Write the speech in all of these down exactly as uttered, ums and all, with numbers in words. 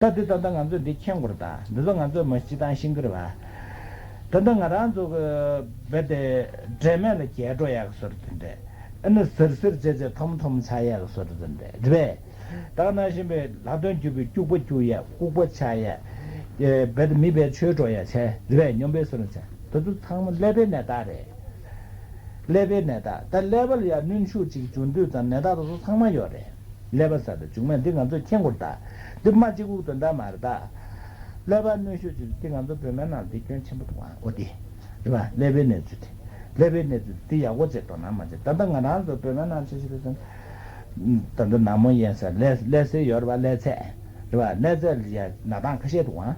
ད་འདི་ད་ལྟ་ང་ཚོས་འདི་མཁྱེན་དགོས་རེད། ད་འདི་ཚོ་ང་ཚོས་མ་སྤྱི་བཏང་ཤེས་ཀྱི་རེད་པ། ད་ལྟ་ང་རང་ཚོ་གི་རྦད་དེ་འབྲེལ་མེད་ལ་རྒྱལ་འགྲོ་ཡག་བཟོ་འདྲ་དེ་འདྲས། ཨ་ནི་ཟུར་ཟུར་བྱས་བྱས་ཐོམ་ཐོམ་ཆགས་ཡག་བཟོ་འདྲ་དེ་འདྲས་རེད་པས། ད་ག་ནང་བཞིན་པའི་ལྷག་དོན་གྱུར་པའི་སྐྱུག་པ་སྐྱུག་ཡག། ལྐུགས་པ་ཆགས་ཡག། རྦད་དེ་མི་བས་ཆོས་འགྲོ་ཡག་བྱས་རེད་པས། སྙོམས་པའི་བཟོ་འདྲ་བྱས། ད་ཚོ་ཚང་མ་ཀླད་པའི་ནད་རྟགས་རེད། ཀླད་པའི་ནད་རྟགས། ད་ཀླད་པ་ལ་ཡང་གནོན་ཤུགས་ཅིག་འབྱུང་དུས་ཙང་ནད་རྟགས་དེ་ཚོ་ཚང་མ་ཡོད་རེད། ཀླད་པ་ཟེར་དེ་འབྱུང་མེད་འདི་ང་ཚོས་མཁྱེན་དགོས་རེད། ད་འདི་མ་གཅིག་པུ་དོན་དག་མ་རེད་ད། ཀླད་པ་གནོན་ཤུགས་ཅིག་འདི་ང་ཚོ་བོད་སྨན་ནང་འདི་སྐྱོན་ཆེན་པོ་འདུག་ཨང་། འོ་འདི་རེད་པ། ཀླད་པའི་གནས་ཚུལ་དེ། ཀླད་པའི་གནས་ཚུལ་འདི་ཡག་པོ་བྱས་དོ་སྣང་མ་བྱས། ད་ལྟ་ང་རང་ཚོ་བོད་སྨན་ནང་ཅི་ཞིག་རེད་ཟེར་ན། ད་ལྟ་ནད་མོ་ཡིན་ཟེར་ཀླད་ཀླད་སེལ་ཡོད་རེད་པ། ཀླད་ཚད་རེད་པ། ཀླད་ཚད་ལ་ཡ་ན་སྟངས་ཁ་ཤས་འདུག་ཨང་།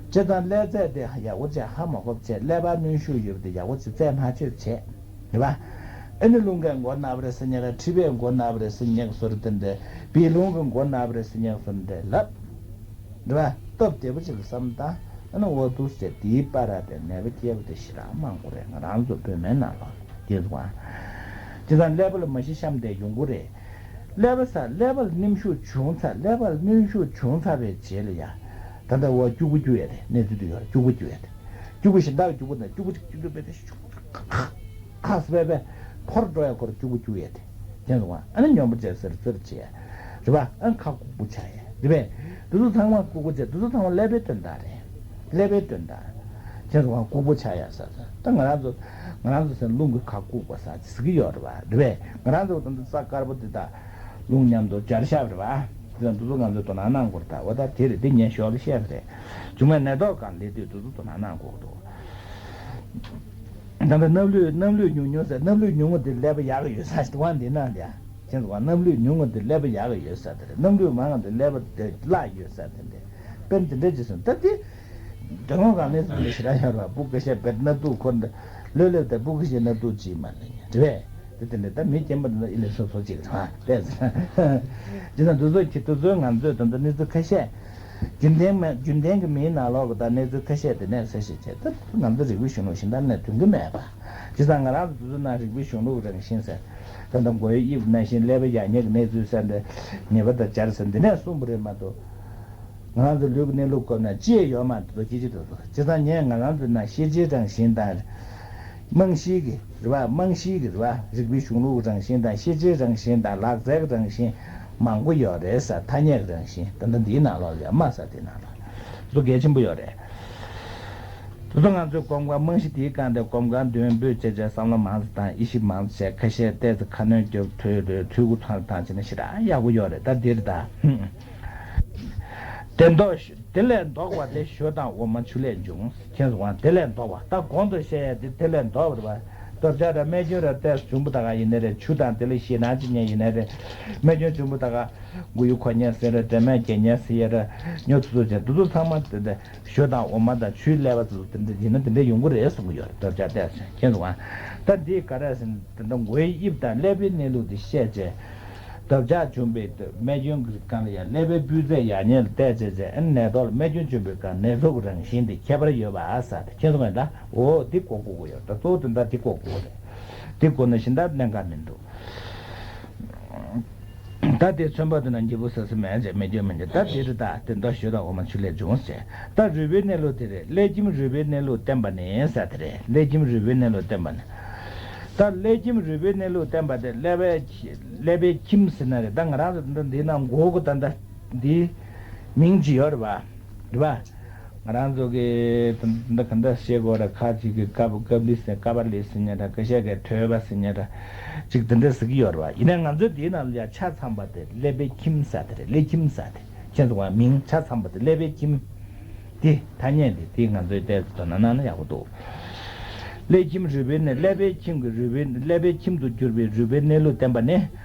བྱས་ཙང་ཀླད་ཚད་དེ་ཡག་པོ་བྱས་ཧ་མ་གོ་བྱས། ཀླད་པ་གནོན་ཤུགས་ཡོད་པ་དེ་ཡག་པོ་བྱས་རྩད་མ་ཆོད་བྱས། རེད་པ། ཨ་ནི་རླུང་གིས་མགོ་ན་བ་རེད་ཟེར་ཉན་ར། མཁྲིས་པས་མགོ་ན་བ་རེད་ཟེར་ཉན་བཟོ་འདྲ་དེ་འདྲས། བད་རླུང་གིས་མགོ་ན་བ་རེད་ཟེར་ཉན་བཟོ་འདྲ་དེ་འདྲས་ལབ། རེད་པ། སྟབས་བདེ་པོ་ཅིག་ལ་བསམ་བློ་བཏང་། ཨ་ནི་འོ་འདུག་ཟེར། དེའི་བར་དེ་ནད་པ་སྐྱེས་པ་དེ་ཞེ་དྲག་མང་པོ་རེད། ང་རང་ཚོ་བོད་སྨན་ནང་ལོགས་ལ་དེ་ཚོ་ཨང་། བྱས་ཙང་ཀླད་པ་ལ་མ་ཤི་གཤམ་དེ་ཡོང་གི་རེད། ཀླད་པ་ཟེར། ཀླད་པ་ལ་གནོན་ཤུགས་བྱུང་ཚར། ཀླད་པ་ལ་གནོན་ཤུགས་བྱུང་ཚར་བའི་རྗེས་ལ་ཡ། ད་ལྟ་འོ་སྐྱུག་པ་སྐྱུག་ཡ་དེ་གནས་ཚུལ་དེ་ཡོད་རེད། སྐྱུག་པ་སྐྱུག་ཡ་དེ། སྐྱུག་པ་གཞན་དག་གི་སྐྱུག་པ་དང་སྐྱུག་པ་གཅིག་སྐྱུག་སྐྱུག་པ་དེ་ཁ་ཁ་སྦས་སྦས་འཁོར་འགྲོ་ཡ། ཁོར་སྐྱུག་པ་སྐྱུག་ཡ་དེ། དེ་ཚོ་ཨ་ནི་སྙོམས་པོ་བྱས་ཟུར་ཟུར་བྱས། རེད་པ། ཨ་ནི་ཁ་ལྐུགས་པོ་ཆགས་ཡ། རེད་པས། འདི་ཚོ་ཚང་མ་ལྐུགས་པོ་བྱས། འདི་ཚོ་ཚང་མ་ཀླད་པའི་དོན་དག་རེད། ཀླད་པའི་དོན་དག། དེ་ཚོ་ཁ་ལྐུགས་པོ་ཆགས་ཡ་ཟེར་ཟེར། ད་ང་རང་ཚོ་ང་རང་ཚོ་ཟེར་རླུང་གི་ཁ་ལྐུགས་པ་ཟེར་ཟེར་གྱི་ཡོད་རེད་པ། རེད་པས། ང་རང་ཚོ་ད་ལྟ་རྩ་དཀར་པོ་འདི་དག་རླུང་མཉམ་དུ་སྦྱར་བཞག་རེད་པ། དེ་ཚོ་འདི་ཚོ་ང་ཚོས་དོ་སྣང་གནང་དགོས་རེད། ད་འོ་ད་དེ་རེད། དེ་ངས་ཞོར་ལ་བཤད་པ་རེད། བྱུང་བའི་ནད་ཐོག་སྒང་སླེབས་དུས་འདི་ཚོ་དོ་སྣང་གནང་དགོས་འདུག། ད་ལྟ་སྣབས་ལུད་སྣབས་ལུད་ཉུང་ཉུང་ཟེར། སྣབས་ལུད་ཉུང་བ་དེ་ཀླད་པ་ཡག་གི་ཡོད་ས་ཞིག་འདུག་པ། འདི་ན་འདི་ཡ། ཁྱེད་ཚོ་སྣབས་ལུད་ཉུང་བ་དེ་ཀླད་པ་ཡག་གི་ཡོད་ས་དེ་རེད། སྣབས་ལུད་མང་བ་དེ་ཀླད་པ་དེ་བརླག་ཡོད་ས་དེ་འདྲ། དཔེར་ན་དེ་འདྲ་ཅིག་སོང་། ད་དེ་དོན་ངོ་གང་ལས་སོང་ནས་ཞེ་དྲག་ཡོད་རེད་པ། སྤུ་ག་ཤས་བེད་སྣབས་དུག་ཁོ་འདྲ་ལོས་ལོས་དེ་སྤུ་ག་ཤས་སྣབས་དུག་ཅིག་མ་ལེན་རེད་པས། དེ་དེ་འདྲ་ད་མི་རྒན་པ་འདི་ཚོ་ཨི་ལས་སོ་སོ་ཅིག་རེད་པ། དེ་ཚོ་ཇི་ལྟར་འདུག་ཚོད་ཀྱི་འདུག་ཚོད་ང་ཚོས་ད་ལྟ་གནས་ཚུལ་ཁ་ཤས། རྒྱུན་ལྡན་མ་རྒྱུན་ལྡན་གྱི་མིའི་ནང་ལོགས་ཀྱི་ད་གནས་ཚུལ་ཁ་ཤས་དེ་ནས་གསལ་བཤད་བྱས། ད་ང་ཚོ་རིག་པའི་གཞུང་ལུགས་གཞན་དག་ནས་ཐོན་གྱི་མེད་པ། བྱས་ཙང་ང་རང་ཚོ་དུས་ཚོད་ནང་རིག་པའི་གཞུང་ལུགས་རང་བཞིན་ཟེར། ད་ལྟ་མགོ་བོའི་དབྱིབས་ནང་བཞིན་ཀླད་པ་ཡག་ཉེས་ཀྱི་གནས་ཚུལ་ཟེར་འདི་ཉེས་པ་དང་སྦྱར་ཟེར་འདི་ནས་གསུངས་པ་རེད་མ་གཏོགས། ང་རང་ཚོ་ལུས་ཀྱི་གནས་ལུགས་སྐོར་ནས་ཅི་ཡང་ཡོད་མ་རེད་དོ། སྐྱེ་ཅི་དོ་དོ། བྱས་ཙང་ངས་ང་རང་ཚོའི་ནང་ཤེས་བྱའི་རང་བཞིན་དང་། རྨང་གཞིའི་གི་རེད་པ། རྨང་གཞིའི་གི་རེད་པ། རིག་པའི་གཞུང་ལུགས་རང་བཞིན་དང་། ཤེས་བྱའི་རང་བཞིན་དང་། ལག་རྩལ་གྱི་རང་བཞིན་མང་པོ་ཡོད་རེད་ཟེར། ཐ་སྙད་ཀྱི་རང་བཞིན་ད་ལྟ་འདིའི་ནང་ལོགས་ལ་ཡོད། སྨྲ་ས་དེའི་ནང་ལོགས་ལ་དེ་ཚོ་གལ་ཆེན་པོ་ཡོད་རེད། དེ་ཚོ་ང་ཚོའི་གོམ་ཁ་རྨང་གཞི་དེའི་སྒང་དེ་གོམ་ཁ་མདུན་སྤོས་བྱས་བྱས་བསམ་བློ་མང་ཙམ་བཏང་། དབྱེ་ཞིབ་མང་ཙམ་བྱས། ཁ་ཤས་ཏོག་ཙམ་ཁ་སྣོན་རྒྱོབ། ཐོས་རེད། ཐོས་གུ་ཐང་ཐང་བྱས་ན་ཞེ་དྲག་ཡག་པོ་ཡོད་རེད། ད་འདིར་ད། དེ་ལྡོག་དེ་ལས་ལྡོག་པ་དེ་ཞོ་དང་འོ་མ་ཆུ་ལས་འབྱུང་། ཁྱེད་ཚོ་དབང་དེ་ལས་ལྡོག་པ། ད་གོང་དུ་བཤད་ཡ་དེ་དེ་ལས་ལྡོག་པ་རེད་པ། དོར་ཇག་དང་རྨས་སྐྱོན་ར་ཏོག་ཙམ་བྱུང་བ་ད་ག་ཡིན་ནའི་རེད། ཆུ་དང་དེ་ལས་ཞེད་སྣང་ཅིག་ཉན་ཡིན་ནའི་རེད། རྨས་སྐྱོན་བྱུང་བ་ད་ག་མགོ་ཡུ་འཁོར་ཉན་ཟེར་ར། དྲན་མེད་སྐྱེ་ཉན་ཟེར་ཡ་ར། སྨྱོ་ཚུ་ཚུ་བྱས་འདུག་ཚོ་ཚང་མ་དེ་འདྲ་ཞོ་དང་འོ་མ་དང་ཆུའི་ཀླད་པ་ཚོ་དེ་འདྲ་ཡིན་ན་དེ་འདྲ་ཡོང་གི་རེད་གསུང་གི་ཡོད་རེད། དོར་ཇག་ཏོག་ཙམ་ཁྱེད་ཚོ་དབང་། ད་འདི་ག་རེ་ཟེར་ན། དེ་འདྲ་མགོའི་དབྱིབས་དང་ཀླད་པའི་གནས་ལུགས་དེ་བཤད་བྱས། དོར་ཇག་བྱུང་བའི་རྨས་སྐྱོན་གྱི་སྒང་ལ་ཡང་ཀླད་པའི་སྤུས་ཚད་ཡག་ཉེས་ལ་བལྟས་བྱས་བྱས། ཨ་ནི་ནད་ཐོག་ལ་རྨས་སྐྱོན་བྱུང་བའི་སྒང་ནད་ཚབས་ཀྱི་རང་བཞིན་དེ་ཁྱད་པར་ཡོད་པ་ཟེར་ཏེ་ཁྱེད་ཚོ་ངས་ད་འོ་འདི་གོ་དགོས་ཀྱི་ཡོད། ད་གཙོ་བོ་དེ་ད་འདི་གོ་དགོས་རེད། འདི་གོ་ན་གཞན་དག་གནད་འགག་མི་འདུག། ད་དེ་མཚོན་པ་དེ་ན་འཇིགས་པོ་ཟ་ས་མེད་ཅེས་མེད་རྒྱུ་མི་འདུག། ད་དེ་རེད། ད་དེ་འདོགས་ཞོ་དང་འོ་མ་ཆུ་ལས་འབྱུང་ཟེར། ད་རུས་པའི་གནས་ལུགས་དེ་རེད། ཀླད་ཁྱིམ་རུས་པའི་གནས་ལུགས་བསྟན་པ་ནི་ཟེར་དེ་རེད། ཀླད་ཁྱིམ་རུས་པའི་གནས་ལུགས་བསྟན་པ་ནི། ད་ཀླད་ཁྱིམ་རུས་པའི་གནས་ལུགས་བསྟན་པ་དེ་ཀླད་པའི་ཀླད་པའི་ཁྱིམ་ཟེར་ན་རེད། ད་ང་རང་ཚོ་འདི་འདི་ན་མགོ་གི་ད་ད་འདི་མིང་ཅིག་ཡོད་རེད་པ། རེད་པ། ང་རང་ཚོ་གི་ད་ད་ག་འདྲ་བཤད་དགོས་རེད། ཁ་ཅིག་གི་ཀ་པ་ཀ་པ་ལི་ཟེར་ཉན་འདྲ། ཀ་ཤ་གི་ཐོད་པ་ཟེར་ཉན་འདྲ། ཅིག་དེ་འདྲ་ཟེར་གི་ཡོད་རེད་པ། ཡིན་ན་ང་ཚོའི་འདིའི་ནང་ལ་ཡ་ཆ་ཚང་པ་དེ་ཀླད་པའི་ཁྱིམ་ཟེར་དེ་རེད། ཀླད་ཁྱིམ་ཟེར་དེ། ཁྱེད་ཚོ་བ་མིང་ཆ་ཚང་པ་དེ་ཀླད་པའི་ཁྱིམ། དེ་ཐ་སྙད་དེ་དེ་ང་ཚོའི་ཏོག་ཙམ་དོ་སྣང་གནང་ན་ཡག་པོ་འདུག། ཀླད་ཁྱིམ་རུས་པའི་གནས། ཀླད་པའི་ཁྱིམ་གྱི་རུས་པའི། ཀླད་པའི་ཁྱིམ་དུ་གྱུར་པའི་རུས་པའི་གནས་ལུགས་བསྟན་པ་ནི།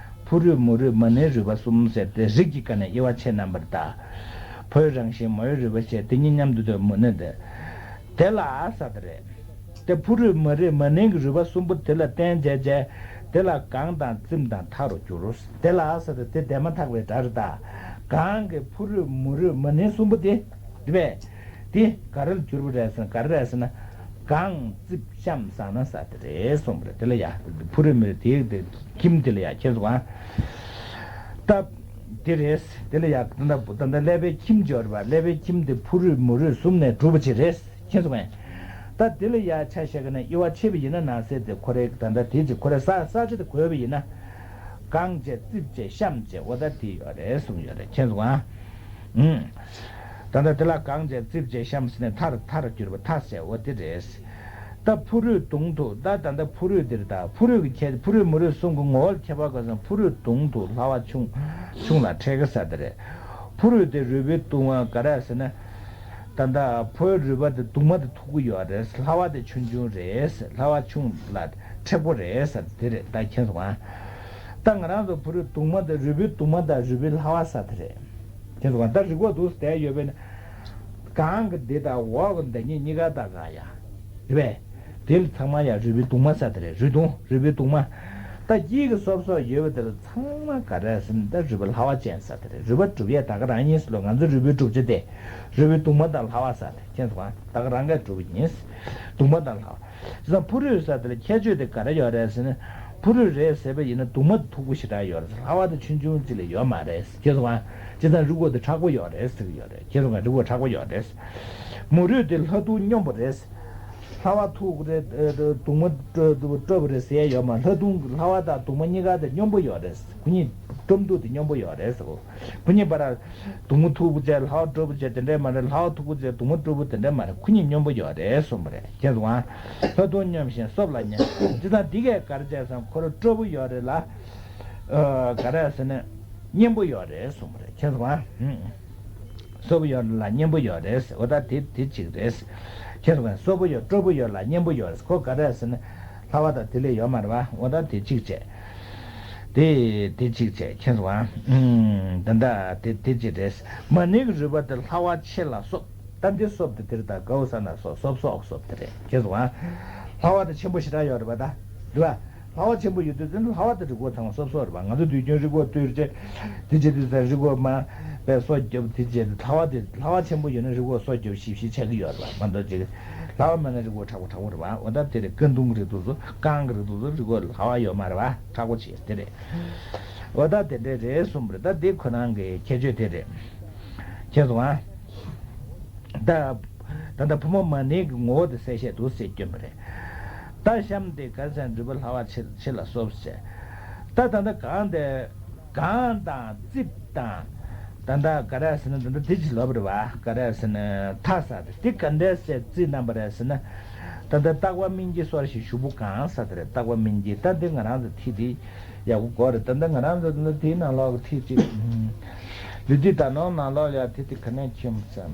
ཕོ་རུས་མོ་རུས་མ་ནིང་རུས་པ་གསུམ་ཟེར་ཏེ། རིགས་ཀྱི་ཀ་ནས་དབྱེ་བ་ཕྱེ་རྣམ་པར་དག། ཕོའི་རང་བཞིན་མོའི་རུས་པ་ཞེས། དེ་གཉིས་མཉམ་དུ་སྡོད་མོ་ནི་དེ། དེ་ལ་ཟེར་དེ་རེད། དེ་ཕོ་རུས་མོ་རུས་མ་ནིང་གི་རུས་པ་གསུམ་པོ་དེ་ལ་བརྟེན་བྱས་བྱས། དེ་ལ་གངས་དང་རྩིབས་དང་མཐའ་རུ་གྱུར། དེ་ལ་ཟེར་དེ་དེ་དེ་མ་ཐག་པའི་སྒྲ་རེད་ད། གངས་ཀྱི་ཕོ་རུས་མོ་རུས་མ་ནིང་གསུམ་པོ་དེ། དེ་བས། དེ་ག་རེ་ལ་གྱུར་པ་རེད་ཟེར་ན། ག་རེ་རེད་ཟེར་ན། གངས་རྩིབས་གཤམ་ཟང་ན་ཟེར་དེ་རེད་གསུངས་པ་རེད། དེ་ལ་ཡ་ཕོ་རུས་མོ་རུས་དེ་དེ་ཁྱིམ་དེ་ལ་ཡ་ཁྱེད་ཚོ་གང་། ད་ དེ་རེད། དེ་ལ་ཡ་ད་ལྟ་ད་ལྟ་ཀླད་པའི་ཁྱིམ་སྦྱོར་བ། ཀླད་པའི་ཁྱིམ་དེ་ཕུ་རུས་མུ་རུས་གསུམ་ནས་གྲུབ་པ་ཅིག་རེད། མཁྱེན་སོང་ངས། ད་དེ་ལ་ཡ་ཆ་བཞག་གི་ན་དབྱེ་བ་ཕྱེ་བ་ཡིན་ན་ནང་གསེས་དེ་ཁོ་རེ་ད་ལྟ་དེ་ཅིག་ཁོ་རེ་ས་ས་ཆ་དེ་གོ་བ་ཡིན་ན། གང་བྱས་རྩིབས་བྱས་གཤམ་བྱས་འོ་ད་དེ་ཡོད་རེད་གསུངས་ཡོད་རེད། མཁྱེན་སོང་ཨ། ཨུམ། ད་ལྟ་དེ་ལ་གང་བྱས་རྩིབས་བྱས་གཤམ་ཟེར་ནས་མཐར་མཐར་གྱུར་པ་མཐའ་ཟེར་འོ་དེ་རེད། ད་ཕུ་རུས་དུང་དུ་ད་ད་ལྟ་ཕུ་རུས་འདིར་ད་ཕུ་རུས་ཀྱི་ཁྱད་ཕུ་རུས་མུ་རུས་གསུམ་གྱི་ངོ་བོར་ཁྱད་པར་ག་ཙམ། ཕུ་རུས་དུང་དུ་ལྷ་བ་ཆུང་ཆུང་ལ་མཁྲེགས་ཀྱི་ས་དེ་རེད། ཕུ་རུས་དེ་རུས་པའི་དུང་བ་ག་རེ་ཟེར་ན། ད་ལྟ་ཕོའི་རུས་པ་དེ་དུང་མ་དེ་མཐུག་པོ་ཡོད་རེད། ལྷ་བ་དེ་ཆུང་ཆུང་རེད། ལྷ་བ་ཆུང་ལ་མཁྲེགས་པོ་རེད་ས་དེ་རེད། ད་མཁྱེན་སོང་ཨ། ད་ང་རང་ཚོ་ཕུ་རུས་དུང་མ་དང་རུས་པའི་དུང་མ་དང་རུས་པའི་ལྷ་བ་ས་དེ་རེད། མཁྱེན་སོང་ཨ། ད་རི་སྒོ་འདུག་བསྡད་ཡོད་པས་ན། གང་གི་འདི་དང་འོག་གི་འདི་གཉིས་གཉིས་ཀ་དང་གང་ཡ། རེད་པས། དེ་ལ་ཚང་མ་ཡང་རུས་པའི་གདུང་མ་ས་དེ་རེད། རུས་གདུང་རུས་པའི་གདུང་མ། ད་དཀྱིལ་གྱི་སོབ་སོབ་ཡོད་པ་དེ་ལ་ཚང་མ་ག་རེ་ཟེར་ན་ད་རུས་པ་ལྷ་བ་ཅན་ས་དེ་རེད། རུས་པ་གྲུབ་ཡས་ད་ག་རང་ཡིན་ཟེར་ལོ། ང་ཚོ་རུས་པའི་གྲུབ་ཆ་དེ་རུས་པའི་གདུང་མ་དང་ལྷ་བ་ས་དེ་མཁྱེན་སོང་ཨ། ད་ག་རང་གས་གྲུབ་པ་ཡིན། གདུང་མ་དང་ལྷ་བ། བྱས་ཙང་ཕུ་རུས་ས་དེ་ལ་ཁྱད་ཆོས་དེ་ག་རེ་ཡོད་རེད་ཟེར་ན། ཕུ་རུས་རེད་ཟེར་བ་ཡིན་ན་གདུང་མ་མཐུག་པོ་ཞེ་དྲག་ཡོད་རེད། ལྷ་བ་དེ་ཆུང་ཆུང་ཅིག་ལས་ཡོད་མ་རེད། མཁྱེན་སོང་ཨ། བྱས་ཙང་རི་སྒོ་དེ་མཁྲེགས་པོ་ཡོད་རེད་ཟེར་གྱི་ཡོད་རེད། མཁྱེན་སོང་ཨ། རི་སྒོ་མཁྲེགས་པོ་ཡོད་རེད། མུ་རུས་དེ་ལྷ་གདུང་སྙོམས་པོ་རེད། ལྷ་བ་མཐུག་རེད། ཨ་གདུང་མ་སྐྱོ་སྐྱོ་པོ་རེད་ཟེར་ཡ་ཡོད་མ། ལྷ་གདུང་ལྷ་བ་དང་གདུང་མ་གཉིས་ཀ་དེ་སྙོམས་པོ་ཡོད་རེད། ཁོ་གཉིས་སྐྱོ་མཐུག་དེ་སྙོམས་པོ་ཡོད་རེད་ཟེར་གོ། ཁོ་གཉིས་བར་གདུང་མ་མཐུག་པོ་བྱས་ལྷ་བ་སྐྱོ་པོ་བྱས་དེ་འདྲས་མ་རེད། ལྷ་བ་མཐུག་པོ་བྱས་གདུང་མ་སྐྱོ་པོ་དེ་འདྲས་མ་རེད། ཁོ་གཉིས་སྙོམས་པོ་ཡོད་རེད་གསུངས་པ་རེད། མཁྱེན་སོང་ཨ། ལྷ་གདུང་སྙོམས་ཤིང་སོབ་ལ་མཉེན། དེ་དང་འདི་གས་ག་རེ་བྱས་སམ། ཁོ་རང་སྐྱོ་པོ་ཡོད་རེད་ལ། ཨ་ག་རེ་ཟེར་ན། མཉེན་པོ་ཡོད་རེད་གསུངས་པ་རེད། མཁྱེན་སོང་ཨ། ཧུམ། སོབ་ཡོད་ལ་མཉེན་པོ་ཡོད་རེད། འོ་ད་དེ་དེ་གཅིག་རེད། མཁྱེན་སོང་ཨ། སོབ་པོ་ཡོད་སྐྱོ་པོ་ཡོད་ལ་མཉེན་པོ་ཡོད་རེད། ཁོ་ག་རེ་ཟེར་ན། ལྷ་བ་དང་དེ་ལས་ཡོད་མ་རེད་པ། འོ་ད་དེ་གཅིག་བྱས། དེ་དེ་གཅིག་བྱས། མཁྱེན་སོང་ཨ། ཨུམ། ད་ད་དེ་དེ་གཅིག་རེད། མ་ཎི་གི་རུས་པ་དེ་ལྷ་བ་ཆེ་ལ་སོབ། ད་འདི་སོབ་དེ་དེར་ད་གའུ་ས་ན་སོབ་སོབ་སོབ་སོབ་དེ་རེད། མཁྱེན་སོང་ཨ། ལྷ་བ་དེ་ཆེན་པོ་ཞེ་དྲག་ཡོད་རེད་པ་ད། རེད་པ། ལྷ་བ་ཆེན་པོ་ཡོད་དུས་ཙམ་ལྷ་བ་དེ་རི་སྒོ་ཚང་མ་སོབ་སོབ་རེད་པ། ང་ཚོ་དུས་རྒྱུན་རི་སྒོ་བཏུལ་རྗེས་དེ་བྱེད་དུས་ཙམ་རི་སྒོ་མ་པའི་སོ་རྒྱོབ་དེ་བྱེད་དུས་ལྷ་བ་དེ་ལྷ་བ་ཆེན་པོ་ཡོད་ན་རི་སྒོ་སོ་རྒྱོབ་ཞིབ་ཞིབ་ཆགས་ཀྱི་ཡོད་རེད་པ། མ་གཏོགས་ཅིག་ལྷ་བ་མེད་ན་རི་སྒོ་མཁྲེགས་པོ་མཁྲེགས་པོ་རེད་པ། འོ་ད་དེ་རེད། ཀ་གདུང་རེད་འདུག་ཚོ་རྐང་གི་རེད་འདུག་ཚོ་རི་སྒོ་ལྷ་བ་ཡོད་མ་རེད་པ། མཁྲེགས་པོ་བྱེད་དེ་རེད། འོ་ད་དེ་འདྲས་རེད་གསུངས་པ་རེད། ད་དེ་ཁོ་རང་གི་ཁྱད་ཆོས་དེ་རེད། མཁྱེན་སོང་ཨ། ད་ད་ལྟ་ཕོ་མོ་མ་ཎི་གི་ངོ་བོ་དེ་གསལ་བཤད་འདུག་སེ་སྐྱོན་པ་རེད། ད་གཤམ་དེ་ག་རེ་ཟེར་ན་རུས་པ་ལྷ་བ་ཆེ་ཆེ་ལ་སོབ་ཟེར། ད་ད་ལྟ་གང་དེ་གང་དང་རྩིབས་དང་། ད་ལྟ་ག་རེ་ཟེར་ན་ད་ལྟ་དེ་ཅི་ལབ་རེད་པ། ག་རེ་ཟེར་ན་མཐའ་ས་དེ་དེ་ག་འདྲས་སེ་རྩིས་གནང་པ་རེད་ཟེར་ན། ད་ལྟ་བརྟག་པ་སྨིན་གྱི་སོར་བཞི་ཞུ་བོ་གང་ས་དེ་རེད། བརྟག་པ་སྨིན་གྱི་ད་འདི་ང་རང་ཚོ་ཐིག་དེ། ཡག་པོ་གོ་རེད། ད་ལྟ་ང་རང་ཚོ་ད་ལྟ་དེའི་ནང་ལོགས་ཀྱི་ཐིག་ཅིག་ལུས་དེ་ད་ནང་ནང་ལོགས་ལ་ཐིག་དེ་ག་ནས་ཁྱོད་ས།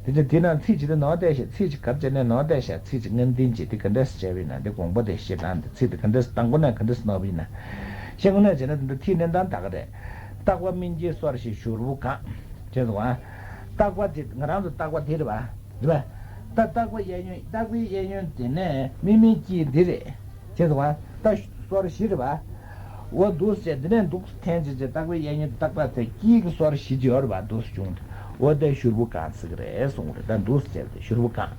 དེ་ཚོ་དེ་ནང་ཚིག་ཅིག་དེ་ནང་བལྟས་ཤག་ཚིག་ཅིག་གབ་བྱས་ནས་ནང་བལྟས་ཤག་ཚིག་ཅིག་ངན་ལྡན་ཅིག་དེ་ག་འདྲས་སེ་བྱས་པ་ཡིན་ན། དེ་དགོངས་པ་དེ་ཞེ་དྲག་འདི་ཚིག་དེ་ག་འདྲས་སེ་དང་པོ་ནས་ག་འདྲས་སེ་ནོར་བ་ཡིན་ན། ཤེས་དགོས་ནས་བྱས་ན་དེ་འདྲ་ཐིག་གནས་སྟངས་ད་ག་རེད། བརྟག་པ་སྨིན་གྱི་སོར་བཞི་ཞུ་བོ་གང་། བྱས་སོང་ཨ། བརྟག་པ་དེ་ང་རང་ཚོ་བརྟག་པ་དེ་རེད་པ། རེད་པ། ད་བརྟག་པ་གཡས་གཡོན་བརྟག་པའི་གཡས་གཡོན་དེ་ནས་སྨིན་མིན་གྱི་འདི་རེད། བྱས་སོང་ཨ། ད་སོར་བཞི་རེད་པ། འོ་འདུག་ཟེར་འདི་ནས་འདུག་འཐེན་བྱས་བྱས་བརྟག་པའི་གཡས་གཡོན་བརྟག་པ་དེ་དཀྱིལ་གྱི་སོར་བཞི་ཅིག་ཡོད་རེད་པ། འདུག་སེ་བྱུང་། འོ་དེ་ཞུ་བོ་གང་ཟེར་གི་རེད་གསུངས་རེད། ད་འདུག་ཟེར་དེ་ཞུ་བོ་གང་།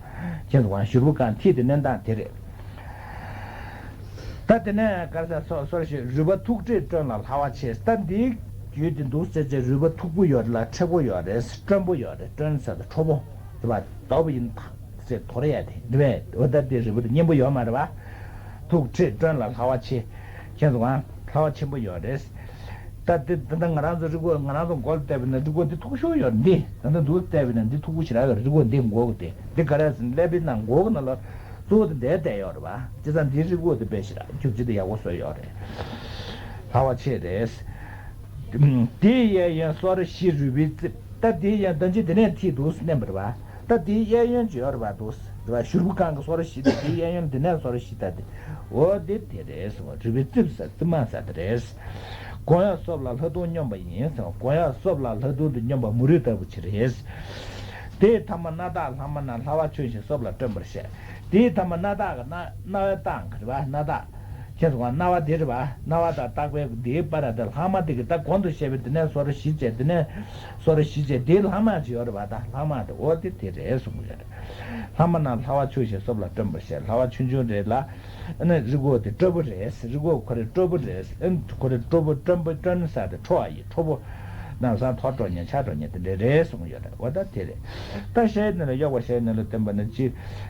བྱས་སོང་ཨ། ཞུ་བོ་གང་ཐིག་དེ་གནས་སྟངས་དེ་རེད། ད་དེ་ནས་ག་རེ་ཟེར་སོ་སོར་ཞིག་རུས་པ་མཐུག་མཁྲེགས་སྐྲོན་ལ་ལྷ་བ་ཆེ། ད་འདིའི་རྒྱུད་དེ་འདུག་ཟེར་བྱས་རུས་པ་མཐུག་པོ་ཡོད་རེད་ལ་མཁྲེགས་པོ་ཡོད་རེད། སྐྲོན་པོ་ཡོད་རེད། སྐྲོན་ཟེར་ད་ཁྲོ་བོ་རེད་པ། ལྡོག་པ་ཡིན་ད་ཟེར་དོར་ཡ་དེ་འདི་བས། འོ་ད་དེ་རུས་པ་དེ་མཉེན་པོ་ཡོད་མ་རེད་པ། མཐུག་མཁྲེགས་སྐྲོན་ལ་ལྷ་བ་ཆེ། མཁྱེན་སོང་ཨ། ལྷ་བ་ཆེན་པོ་ཡོད་རེད། ད་དེ་ད་ལྟ་ང་རང་ཚོ་རི་སྒོ་ང་རང་ཚོ་མགོ་ལ་བལྟས་པ་ཡིན་ན་རི་སྒོ་འདི་མཐུག་ཤོས་ཡོད་རེད། འདི་ད་ལྟ་འདུག་བལྟས་པ་ཡིན་ན་འདི་མཐུག་པོ་ཞེ་དྲག་ཡོད་རེད། རི་སྒོ་འདི་མགོ་གི་དེ་འདི་ག་རེ་ཟེར་ན་ཀླད་པའི་ནང་མགོ་གི་ནང་ལ་གཙོ་བོ་དེ་འདྲའི་བསྡད་ཡོད་རེད་པ། བྱས་ཙང་འདི་རི་སྒོ་དེ་དཔེ་ཞེ་དྲག་རྒྱུག་ཆེ་དེ་ཡག་པོ་བཟོས་ཡོད་རེད། ལྷ་བ་ཆེ་རེད། དེའི་གཡས་གཡོན་སོར་བཞི་རུས་པའི་རྩིབས། ད་དེའི་གཡས་ད་ཅི་དེ་ནས་ཐིག་འདུག་མནན་པ་རེད་པ། ད་དེའི་གཡས་གཡོན་ཅིག་ཡོད་རེད་པ། འདུག་རེད་པ། ཞུ་བོ་གང་གི་སོར་བཞི་དེ་དེའི་གཡས་གཡོན་དེ་ནས་སོར་བཞི་ད་དེ། འོ་དེ་དེ་རེད་གསུངས་པ། རུས་པའི་རྩིབས་ཟེར་རྩིབ་མ་ཟེར་དེ་རེད། གོང་ཡང་སོབ་ལ་ལྷ་གདུང་སྙོམས་པ་ཡིན་གསུངས་པ། གོང་ཡང་སོབ་ལ་ལྷ་གདུང་དུ་སྙོམས་པ་མུ་རུ་ལྟ་བུ་ཅིག་རེད། དེའི་ཐ་མ་སྣ་ཐག་ལྷག་མ་ན་ལྷ་བ་ཆུང་ཞིང་སོབ་ལ་སྐྲོན་པར་བཤད། དེའི་ཐ་མ་སྣ་ཐག་གི་སྣ་སྣ་བའི་ཐག་གི་རེད་པ། སྣ་ཐག་ཁྱེད་ཚོ་གང་རྣ་བ་དེ་རེད་པ། རྣ་བ་དང་ལྟག་པའི་དེའི་བར་དེ་ལྷག་མ་དེ་གི་ད་གོང་དུ་བཤད་པའི་དེ་ནས་སོ་ར་བཞི་བྱས། དེ་ནས་སོ་ར་བཞི་བྱས། དེའི་ལྷག་མ་ཅིག་ཡོད་རེད་པ། ད་ལྷག་མ་དེ་འོ་དེ་དེ་རེད་གསུང་གི་ཡོད་རེད། ལྷག་མ་རྣམས་ལྷ་བ་ཆུང་ཞིང་སྲོབ་ལ་སྤྲོན་པར་བཤད། ལྷ་བ་ཆུང་ཆུང་རེད་ལ། ཨ་ནི་རི་མགོ་དེ་སྤྲོ་པོ་རེད། རི་མགོ་ཁོ་རེ་སྤྲོ་པོ་རེད། ཨ་ནི་ཁོ་རེ་སྤྲོ་པོ་སྤྲོན་པོ་སྤྲོན་ས་དེ་ཁྲོ་བ་ཡི་ཁྲོ་པོ། ནམ་སང་ཐོར་འགྲོ་ཉེན་ཆག་འགྲོ་ཉེན་དེ་འདྲ་རེད་གསུང་གི་ཡོད་རེད། འོ་ད་དེ་རེད། ད་ཤའི་ནང་ལ་གཡོགས་པ་ཤའི་ནང་ལ་བསྟན་པ་ནི་སྤྱི་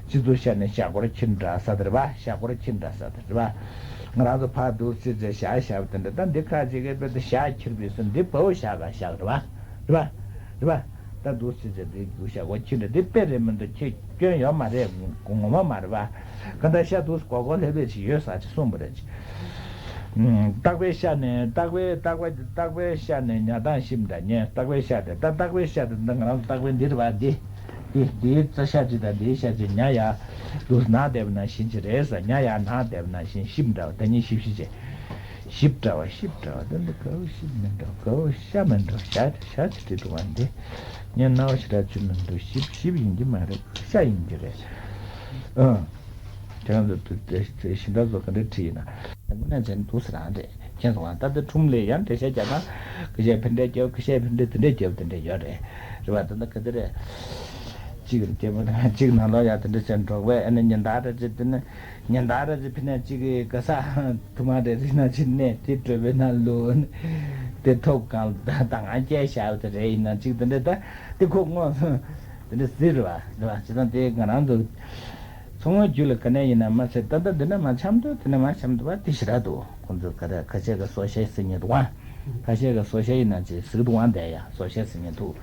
སྤྱི་གཙུག་ཤ་ནས་ཤ་སྒོར་ཁྱིམ་འདྲ་ས་དེ་རེད་པ། ཤ་སྒོར་ཁྱིམ་འདྲ་ས་དེ་རེད་པ། ང་རང་ཚོ་ཕར་འདུག་སེ་བྱས་ཤ་ཤ་བ་དེ་འདྲ། ད་འདི་ཁ་ཅིག་གིས་དཔེ་དེ་ཤ་ཁྱེར་བས་སོ། འདི་བའོ་ཤ་ག་ཤ་རེད་པ། རེད་པ། རེད་པ། ད་འདུག་སེ་བྱས་འདི་རྒྱུ་ཤ་སྒོར་ཁྱིམ་འདྲ། འདི་དཔེ་རེད་མི་འདུག་ཁྱེད་སྐྱོན་ཡོད་མ་རེད། ངོ་མ་མ་རེད་པ། ག་འདྲ་ཤ་འདུག་སྒོར་སྒོར་ལྷེབ་ལྷེབ་ཅིག་ཡོད་ས་ཅིག་གསུངས་པ་རེད། ཨུམ། ལྟག་པའི་ཤ་ནས་ལྟག་པའི་ལྟག་པ་ལྟག་པའི་ཤ་ནས་ཉ་དང་ཤིབ་འདྲ་ཉེ། ལྟག་པའི་ཤ་དེ་ད་ལྟག་པའི་ཤ་དེ་ད་ང་རང་ལྟག་པའི་འདི་རེད་པ། འདི་འདི་འདིའི་རྩ་ཤ་གཅིག་དང་འདིའི་ཤ་གཅིག་ཉ་ཡར་འདུག་ནང་བསྡད་པ་ནང་བཞིན་ཅིག་རེད་ཟེར། ཉ་ཡར་ནང་བསྡད་པ་ནང་བཞིན་ཤིབ་འདྲ་བ། ད་ཉིན་ཤིབ་ཤིབ་བྱས། ཤིབ་འདྲ་བ་ཤིབ་འདྲ་བ། ད་འདི་གའུ་ཤིབ་མི་འདྲ། གའུ་ཤ་མི་འདྲ། ཤ་ཤ་ཅིག་བྲིས་འདུག་པ། འདི་ངས་རྣ་བ་ཞེ་དྲག་ཅིག་མི་འདུག་ཤིབ་ཤིབ་ཡིན་གྱི་མ་རེད། ཤ་ཡིན་གྱི་རེད། ཨང་། ཁྱེད་རང་ཚོ་དེ་དེ་དེ་གཞན་དག་ཚོ་ག་འདྲ་བྲིས་ཡིན་ན། དངོས་གནས་བྱས་ན་འདུག་སེ་རང་རེད། ཁྱེད་ཚོ་ང་ད་ལྟ་ཁྲོམ་ལ་ཡང་འགྲེལ་བཤད་རྒྱག་ན། ཁ་ཤས་ཕན་འབྲས་རྒྱབ། ཁ་ཤས་ཕན་འབྲས་དེ་འདྲས་རྒྱབ། དེ་འདྲས་ཡོད་རེད། རེད་པ། ད་ལྟ་ག་དེ་རེད། གཅིག་རེད། སྐྱེ་བོ་དང་གཅིག་ནང་ལོགས་ཡ་དེ་འདྲས་བྱས་འགྲོ་བས། ཨ་ནི་ཉིན་ལྟར་རེ་ཅིག་དེ་ནི་ཉིན་ལྟར་རེ་ཅིག་ཕན་ནས་གཅིག་གི་ག་ས་ཐུ་མ་རེ་རེ་ན་ཅིག་གནས་དེ་གྲོད་པའི་ནང་ལུས་དེ་ཐོབ་གང་ད་ང་སྐྱེ་བཞག་དེ་རེད། ཡིན་ན་གཅིག་དེ་འདྲས་ད་དེ་ཁོ་དངོས་དེ་འདྲས་ཟེར་བ་རེད་པ། བྱས་ཙང་དེ་ང་རང་ཚོ། མཚོ་སྔོན་རྒྱུད་ལ་ག་ནས་ཡིན་ན་མ་ཚད། ད་ལྟ་འདི་ན་མ་འཆམ་འདུག་དེ་ན་མ་འཆམ་འདུག་པ། དེ་ཞེ་དྲག་འདུག་ཁོང་ཚོ་ག་རེ་ཁ་ཤས་ཀྱིས་སོ་ཤའི་ཟེར་མཁན་འདུག་པ། ཁ་ཤས་ཀྱིས་སོ་ཤ་ཡིན་ན་ཅིག་ཟེར་གི་འདུག་པ། འདི་ཡ་སོ་ཤ་ཟེར་མཁན་འདུག་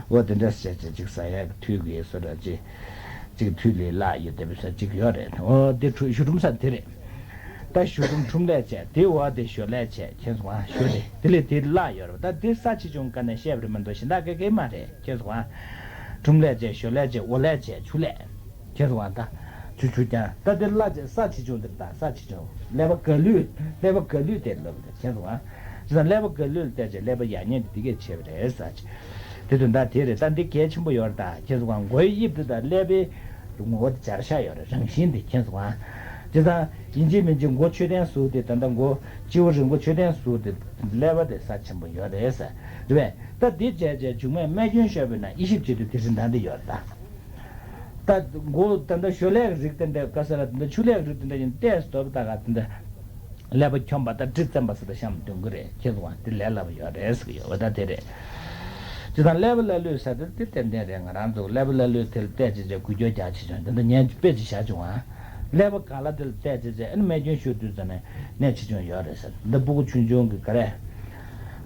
འོ་དེ་འདྲ་ཟེར་བྱས་ཅིག་ཟ་ཡག་གི་དུས་ཀྱི་སོ་འདྲ་ཅིག་ཅིག་དུས་ལས་བརླག་ཡོད་བསྡད་པའི་ས་ཅིག་ཡོད་རེད། འོ་དེ་གཞུ་གྲུམ་ས་དེ་རེད། ད་གཞུ་གྲུམ་ཁྲུམ་ལས་བྱས། དེ་འོག་དེ་ཞོ་ལས་བྱས། ཁྱེད་ཚོ་གཞུ་དེ་དེ་ལས་དེ་བརླག་ཡོད་རེད། ད་དེ་ས་ཆེ་ཆུང་ག་ནས་བཤད་པ་རེད་མ་གཏོགས་གཞན་དག་ག་གེ་མ་རེད། ཁྱེད་ཚོ་ཁྲུམ་ལས་བྱས། ཞོ་ལས་བྱས། འོ་ལས་བྱས། ཆུ་ལས། ཁྱེད་ཚོ་ད་ཆུ་ཆུ་རྐྱང་། ད་དེ་བརླག་བྱས་ས་ཆེ་ཆུང་དེར་ད་ས་ཆེ་ཆུང་ཀླད་པ་ག་ལུས། ཀླད་པ་ག་ལུས་དེ་ལབ་རེད། ཁྱེད་ཚོ་ཨ། ཅི་ད་ཀླད་པ་ག་ལུས་ལ་བལྟས་བྱས་ཀླད་པ་ཡག་ཉེས་དེ་དེ་གས་བྱས་པ་རེད་ཟེར་བྱས། དེ་དོན་དག་དེ་རེད། ད་འདི་གལ་ཆེན་པོ་ཡོད་རེད། ད་ཁྱེད་ཚོ་གང་མགོའི་དབྱིབས་དེ་དང་ཀླད་པའི་ངོ་བོ་དེ་སྦྱར་བཞག་ཡོད་རེད། རང་བཞིན་དེ་ཁྱེད་ཚོ་གང་། བྱས་ཙང་ཡིན་གཅིག་མིན་གཅིག་མགོ་མཆོད་རྟེན་ཟུག་དེ། ད་ལྟ་མགོ་སྤྱི་བོ་རིང་པོ་མཆོད་རྟེན་ཟུག་དེ་ཀླད་པ་དེ་ས་ཆེན་པོ་ཡོད་རེད་ཟེར། རེད་པས། ད་འདི་བྱས་བྱས་མཇུག་མས་རྨས་སྐྱོན་ཤོར་བས་ན་དབྱེ་ཞིབ་བྱེད་དུས་དེ་རིན་ཐང་དེ་ཡོད་རེད་ད། ད་མགོ་ད་ལྟ་ཞོ་ལས་རིགས་དེ་འདྲ་ག་ས་ལ་དེ་འདྲ་ཆུ་ལས་རིགས་དེ་འདྲ་ཡིན་ཏེ་སྟོབས་ད་ག་དེ་འདྲ། ཀླད་པ་འཁྱོམ་པ་དང་གྲི་བཙེམ་པ་ཟེར་ད་གཤམ་འདོན་གི་རེད། ཁྱེད་ཚོ་དེ་ལས་སླ་པོ་ཡོད་རེད་ཟེར་གི་ཡོད་པ་ད་དེ་རེད། ཅི་ད་ཀླད་པ་ལ་ལུས་ཟེར་དེ་དེ་ཏན་ཏན་རེད། ང་རང་ཚོ་ཀླད་པ་ལ་ལུས་དེ་ལ་བལྟས་བྱས་བྱས་འགུལ་སྐྱོད་རྒྱག་བྱེད་ཆོག་དེ་འདྲ་ཉན་དཔེ་ཅིག་བཞག་བྱུང་ཨ། ཀླད་པ་ག་ལ་དེ་ལ་བལྟས་བྱས་བྱས་ཨ་ནི་རྨས་སྐྱོན་ཤོར་དུས་ཙམ་ནས་ནད་ཆེ་ཆུང་ཡོད་རེད་ཟེར། འདི་སྤུ་གུ་ཆུང་ཆུང་གི་ག་རེ།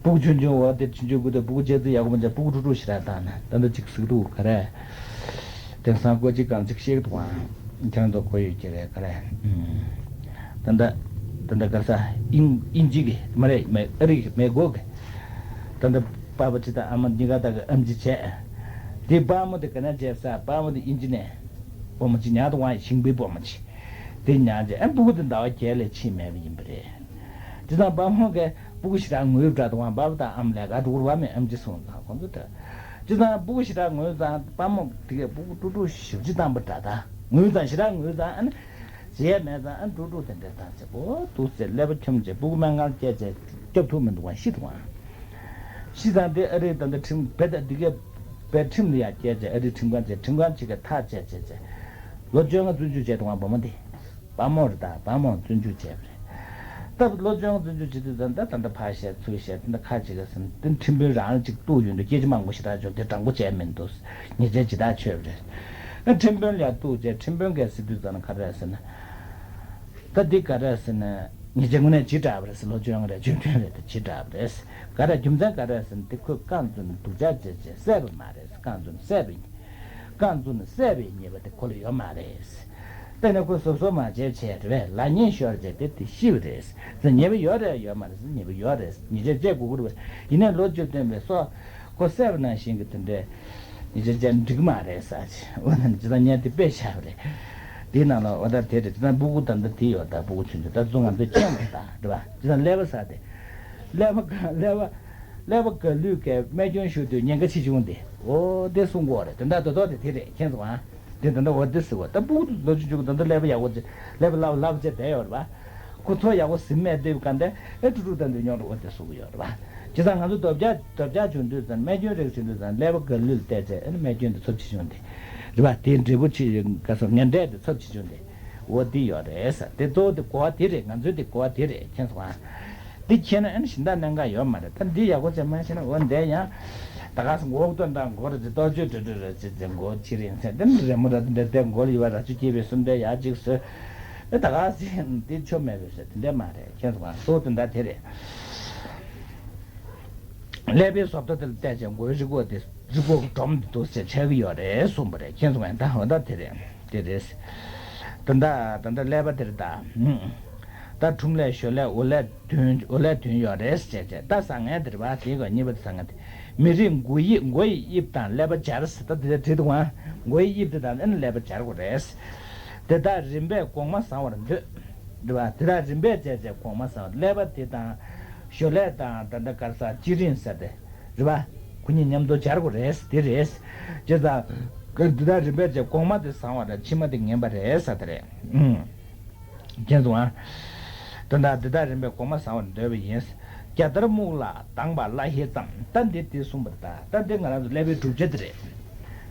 སྤུ་གུ་ཆུང་ཆུང་འོ་དེ་ཆུང་ཆུང་གི་དེ་སྤུ་གུ་ལྕགས་རྩི་ཡག་པོ་མ་བྱས་སྤུ་གུ་ཀྲུག་ཀྲུག་ཞེ་དྲག་བཏང་ནས་ད་ལྟ་ཅིག་ཟུག་འདུག་ག་རེ། དེང་སང་ཀོ་ཅི་གང་ཅིག་ཤེས་འདུག་ཨང་། ཁྱེད་ཚོ་གོ་ཡོད་ཀྱི་རེད་ག་རེ། ད་ལྟ་ད་ལྟ་ག་ས་དབྱིན་དབྱིན་ཇི་གི་མ་རེད། མེ་ཨ་རི་གི་མེ་གོ་གི་ད་ལྟ་པ་ཕ་ཅི་དང་ཨ་མ་གཉིས་ཀ་ད་གི་ཨམ་ཆི་བྱས། དེ་པ་མོ་དེ་ག་ན་བྱས་ས། པ་མོ་དེ་དབྱིན་ཇི་ནས་སྤོ་མ་ཅི་ཉག་འདུག་ཨང་། ཞིང་པའི་སྤོ་མ་ཅི་དེ་ཉག་བྱས། ཨ་སྤུ་གུ་དེ་ཟླ་བ་བརྒྱད་ལས་ཕྱིན་མེད་པ་ཡིན་པ་རེད། དེ་དང་པ་མོ་གས་སྤུ་གུ་ཞེ་དྲག་ངུས་པ་འདྲ་འདུག་ཨང་། པ་ཕ་དང་ཨ་མ་ལས་ཀ་འགྲོ་གི་རེད་པ། མེད་ཨམ་ཆི་སོང་ཙང་ཁོང་ཚོ་དེ། ཅི་ཙང་སྤུ་གུ་ཞེ་དྲག་ངུས་ཙང་པ་མོ་དེ་གས་སྤུ་གུ་ཀྲུག་ཀྲུག་ཞེ་པོ་ཅིག་བཏང་པ་འདྲ། ད་ངུས་ཙང་ཞེ་དྲག་ངུས་ཙང་ཨ་ནི་བྱེད་ཡས་མེད་ཙང་ཨ་ཀྲུག་ཀྲུག་དེ་འདྲས་བཏང་བྱས། འོ་འདུག་སེ་ཀླད་པ་འཁྱོམ་བྱས་སྤུ་གུ་སྨན་ཁང་སྐྱེལ་བྱས་སྐྱོབ་ཐུབ་མི་འདུག་པ། ཤི་འདུག་པ། ཤི་ཙང་དེ་ཨ་རིའི་ད་ལྟ་ཁྲིམས་བེད་དེ་གས་བེད་ཁྲིམས་ལ་ཡར་སྐྱེལ་བྱས་ཨ་རིའི་ཁྲིམས་ཁང་བྱས་ཁྲིམས་ཁང་ཅིག་གིས་ཐག་བཅད་བྱས་བྱས་ལོ་བཅོ་ལྔ་བཙོན་འཇུག་བྱས་འདུག་པ། བུ་མོ་དེ། པ་མོ་རེད། ད་པ་མོ་བཙོན་འཇུག་བྱས་པ་རེད། སྟབས་ལོ་བཅོ་ལྔ་བཙོན་འཇུག་བྱེད་དུས་ཙམ་ད་ད་ལྟ་ཕར་བཤད་ཚུར་བཤད་དེ་འདྲ་ཁ་ཅིག་ག་ཟིན་དེ་ཁྲིམས་དཔོན་རང་ཅིག་གཏུག་ཡོང་དུས་སྐད་ཆ་མང་པོ་ཞེ་དྲག་བྱུང་། དེ་དྲང་པོ་བྱས་མི་འདུག་ཉེས་ཆད་ཇི་ལྟར་ཆོད་པ་རེད། ཨ་ཁྲིམས་དཔོན་ལ་གཏུག་བྱས་ཁྲིམས་དཔོན་གས་ཟེར་དུས་ཙམ་ག་རེ་ཟེར་ན། ད་འདི་ག་རེ་ཟེར་ན་ཉེས་ཆད་དངོས་གནས་ཇི་འདྲ་བ་རེད་ཟེར། ལོ་བཅོ་ལྔ་རེད། བཅོས་ཐོན་རེད། དེ་ཇི་འདྲ་བ་རེད། ག་རེ་རྒྱུ་མཚན་ག་རེ་ཟེར་ན་དེ་ཁོས་རྐང་བཙུགས་ནས་སྡུག་ཅག་བྱས་བྱས་བསད་པ་མ་རེད། རྐང་བཙུགས་ནས་བསད་པ་ཡིན། རྐང་བཙུགས་ནས་བསད་པའི་ཉེས་པ་དེ་ཁོ་ལ་ཡོད་མ་རེད། དེ་ནས་ཁོ་གཟབ་གཟབ་མ་བྱས་བྱས་རེད་པས། ལག་གཉིས་ཤོར་བྱས་དེ་དེ་ཤི་བ་རེད་ཟེར། ཉེས་པ་ཡོད་རེད་ཡོད་མ་རེད་ཟེར། ཉེས་པ་ཡོད་རེད་ཟེར། ཉེས་ཆད་བཅད་དགོས་ཀྱི་རེད་པས། ཡིན་ནའི་ལོ་བཅུ་བདུན་པའི་སྲོག་ཁོ་བསད་པ་ནང་བཞིན་གྱི་དེ་འདྲའི་ཉེས་ཆད་བཅད་འགྲིག་མ་རེད་ཟེར་བྱས། འོ་ན་ཇི་ལྟར་ཉན་དེ་དཔེ་བཞག་པ་རེད། དེའི་ནང་ལ་འོ་ད་དེ་རེད། ཇི་ལྟར་སྤུ་གུ་ད་ལྟ་དེ་ཡོད། ད་སྤུ་གུ་ཆུང་ཆུང་ད་བཙུན་ང་ཚོས་མཁྱེན་པ་ད་རེད་པ། ཇི་ལྟར་ཀླད་པ་ཟེར་དེ། ཀླད་པ་ཀླད་པ་ཀླད་པ་ག་ལུས་ཀའི་རྨས་སྐྱོན་ཤོར་དུས་ཉེན་ཁ་ཆེ་ཆུང་དེ། འོ་དེ་གསུང་གི་ཡོད་རེད། དེ་འདྲ་དོ་དོ་དེ་དེ་རེད། མཁྱེན་སོང་ཨ། དེ་ད་ལྟ་འོ་དེ་ཟེར་བ་ད་སྤུ་གུ་ལོ་ཆུང་ཆུང་གི་ད་ལྟ་ཀླད་པ་ཡག་པོ་ཅིག་ཀླད་པ་ལབ་ལབ་བྱས་བསྡད་ཡོད་རེད་པ། ཁོ་ཚོ་ཡག་པོ་ཟིན་མེད་དུས་ག་འདྲ་ཨེ་ཀྲུག་ཀྲུག་བཏང་དུས་ཉོག་འགྲོ་བ་དེ་བཟོ་གི་ཡོད་རེད་པ། བྱས་ཙང་ང་ཚོ་རྡོ་བརྒྱ་རྡོ་བརྒྱ་བྱུང་དུས་ཙང་རྨས་སྐྱོན་རིགས་བྱུང་དུས་ཙང་ཀླད་པ་ག་ལུས་བལྟས་ཚེ་ཨེ་རྨས་སྐྱོན་དེ་ཚབས་ཆེ་བྱུང་དེ་རེད་པ། དེའི་འབྲས་བུ་ཆེ་ག་སོ་ངན་འབྲས་དེ་ཚབས་ཆེ་བྱུང་དེ་འོ་དེ་ཡོད་རེད་ས། དེ་གཙོ་བོ་དེ་གོ་བ་དེ་རེད། ང་ཚོའི་དེ་གོ་བ་དེ་རེད། མཁྱེན་སོང་ཨ། འདི་ཁྱེད་ན་ཨན་ཞིང་ད་གནད་འགག་ཡོད་མ་རེད། ད་འདི་ཡག་པོ་བྱས་མ་ཤེས་ན་འོ་འདས་ཡང་ད་ག་སེ་མགོ་སྟོན་དང་མགོ་ར་ཅི་གཏོར་ཆོས་འགྲོ་འགྲོ་ར་ཅི་ཅི་མགོ་ཕྱི་རིང་ཚེ་འདི་རེ་མོ་ར་འདི་འདི་མགོ་ལ་ཡོད་པ་ར་ཅུ་སྐྱེས་པའི་སུམ་འདས་ཡག་ཅིག་བཟོས། ཨེ་ད་ག་སེ་འདི་ཆོ་མེད་པའི་ཟེར་དེ་འདྲས་མ་རེད། མཁྱེན་སོང་ང་། གཙོ་བོ་དོན་དག་དེ་རེད། ཀླད་པའི་བཟོ་ལྟ་དེ་ལ་བལྟས་ཙང་མགོའི་རིག་པ་དེ་རིག་པ་གི་སྒྲོམ་དེ་འདུག་ཟེར་ཆགས་ཀྱི་ཡོད་རེད་གསུངས་པ་རེད། མཁྱེན་སོང་ང་། ད་འོ་ད་དེ་རེད། དེ་རེད། ད་ད་ད་ད་ཀླད་པ་དེར་ད། ད་ཁྲུམ་ལས་ཞོ་ལས་འོ་ལས་དོན་འོ་ལས་དོན་ཡོད་རེད་ཟེར་བྱས། ད་བཟང་ངན་དེར་བ་དེའི་གོ་གཉིས་པ་དེ་བཟང་ངན་དེ། མི་རིགས་མགོ་ཡི་མགོ་ཡི་དབྱིབས་དང་ཀླད་པ་སྦྱར་ཟེར། ད་དེ་འདྲ་བྲིས་འདུག་ཨང་། མགོ་ཡི་དབྱིབས་དེ་དང་ཨེ་ནི་ཀླད་པ་སྦྱར་དགོས་རེད། དེ་དག་རིམ་པས་གོང་མ་བཟང་བར་འདོད། རེད་བ། དེ་དག་རིམ་པས་བྱས་བྱས་གོང་མ་བཟང་བར། ཀླད་པ་དེ་དང་ཞོ་ལས་དང་ད་ལྟ་གར་ས་སྤྱི་རིང་ཟེར་དེ། རེད་པ། ཁོ་གཉིས་མཉམ་དུ་སྦྱར་དགོས་རེད། དེ་རེད། བྱས་ཙང་། དེ་དག་རིམ་པས་བྱས་གོང་མ་དེ་བཟང་བ་རེད། ཕྱི་མ་དེ་ངན་པ་རེད་ཟེར་དེ་རེད། ཨུམ། མཁྱེན་སོང་ཨ། དོན་དག་འདི་དག་རིམ་པས་གོང་མ་བཟང་བར་འདོད་པ་ཡིན། རྒྱ་དར་སྨུག་ལ་དྭངས་པ་བླ་ཧེ་ཙམ། ད་འདི་དེ་གསུངས་པ་རེད། ད་ད་འདི་ང་རང་ཚོ་ཀླད་པའི་གྲུབ་ཆ་དེ་རེད།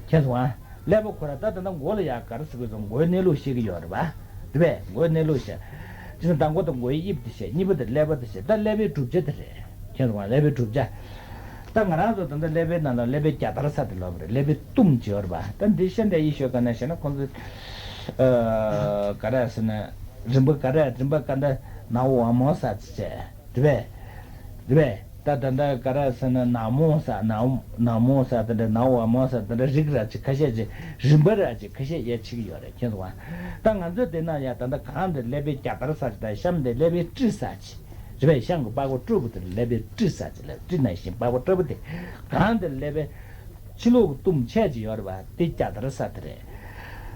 མཁྱེན་སོང་ཨ། ཀླད་པ་ཁོ་ར་ད་ད་ལྟ་མགོ་ལ་ཡག་ག་རེ་ཟེར་དགོས་སོང་། མགོའི་གནས་ལུགས་ཤེས་ཀྱི་ཡོད་རེད་པ། དེ་བས་མགོའི་གནས་ལུགས་ཤེས། ཅི་ན་དང་པོ་དེ་མགོའི་དབྱིབས་དེ་ཤེས། གཉིས་པ་དེ་ཀླད་པ་དེ་ཤེས། ད་ཀླད་པའི་གྲུབ་ཆ་དེ་རེད། མཁྱེན་སོང་ཨ། ཀླད་པའི་གྲུབ་ཆ། ད་ང་རང་ཚོ་ད་ལྟ་ཀླད་པའི་ནང་ལ་ཀླད་པའི་རྒྱ་དར་ས་དེ་ལབ་པ་རེད། ཀླད་པའི་གཏུམ་ཅིག་ཡོད་རེད་པ། ད་འདི་ཤ་འདྲ་ཡི་ཤོད་ག་ན་ཤེས་ན་ཁོང་ཚོ། ཨ། ག་རེ་ཟེར་ན། རིམ་པ་ག་རེ་རིམ་པ་ག་འདྲ་ནའོ་ཝ་མོ་ས་ཅི་བྱས། དེ་བས། དེ་བས། ད་ད་ད་ག་རེ་ཟེར་ན་ན་མོ་ས་ན་ན་མོ་ས་དེ་འདྲ་ནའོ་ཝ་མོ་ས་དེ་འདྲ་རིགས་ར་ཅིག་ཁ་ཤས་ཅིག་རིམ་པ་ར་ཅིག་ཁ་ཤས་ཡས་ཆེ་གི་ཡོད་རེད། མཁྱེན་སོང་ཨ། ད་ང་ཚོའི་དེ་ན་ཡ་ད་ད་གང་དེ་ཀླད་པའི་རྒྱ་དར་ས་ཅིག་དང་གཤམ་དེ་ཀླད་པའི་དཀྲིས་ས་ཅིག་རེད་པས། གཤམ་གྱི་པགས་པ་སྤྲོ་པོ་དེ་ཀླད་པའི་དཀྲིས་ས་ཅིག་ལ། དཀྲིས་ནང་བཞིན་པགས་པ་སྤྲོ་པོ་དེ་གང་དེ་ཀླད་པའི་ཕྱི་ལོགས་ཀྱི་གཏུམ་ཆད་ཅིག་ཡོད་རེད་པ། དེ་རྒྱ་དར་ས་དེ་རེད།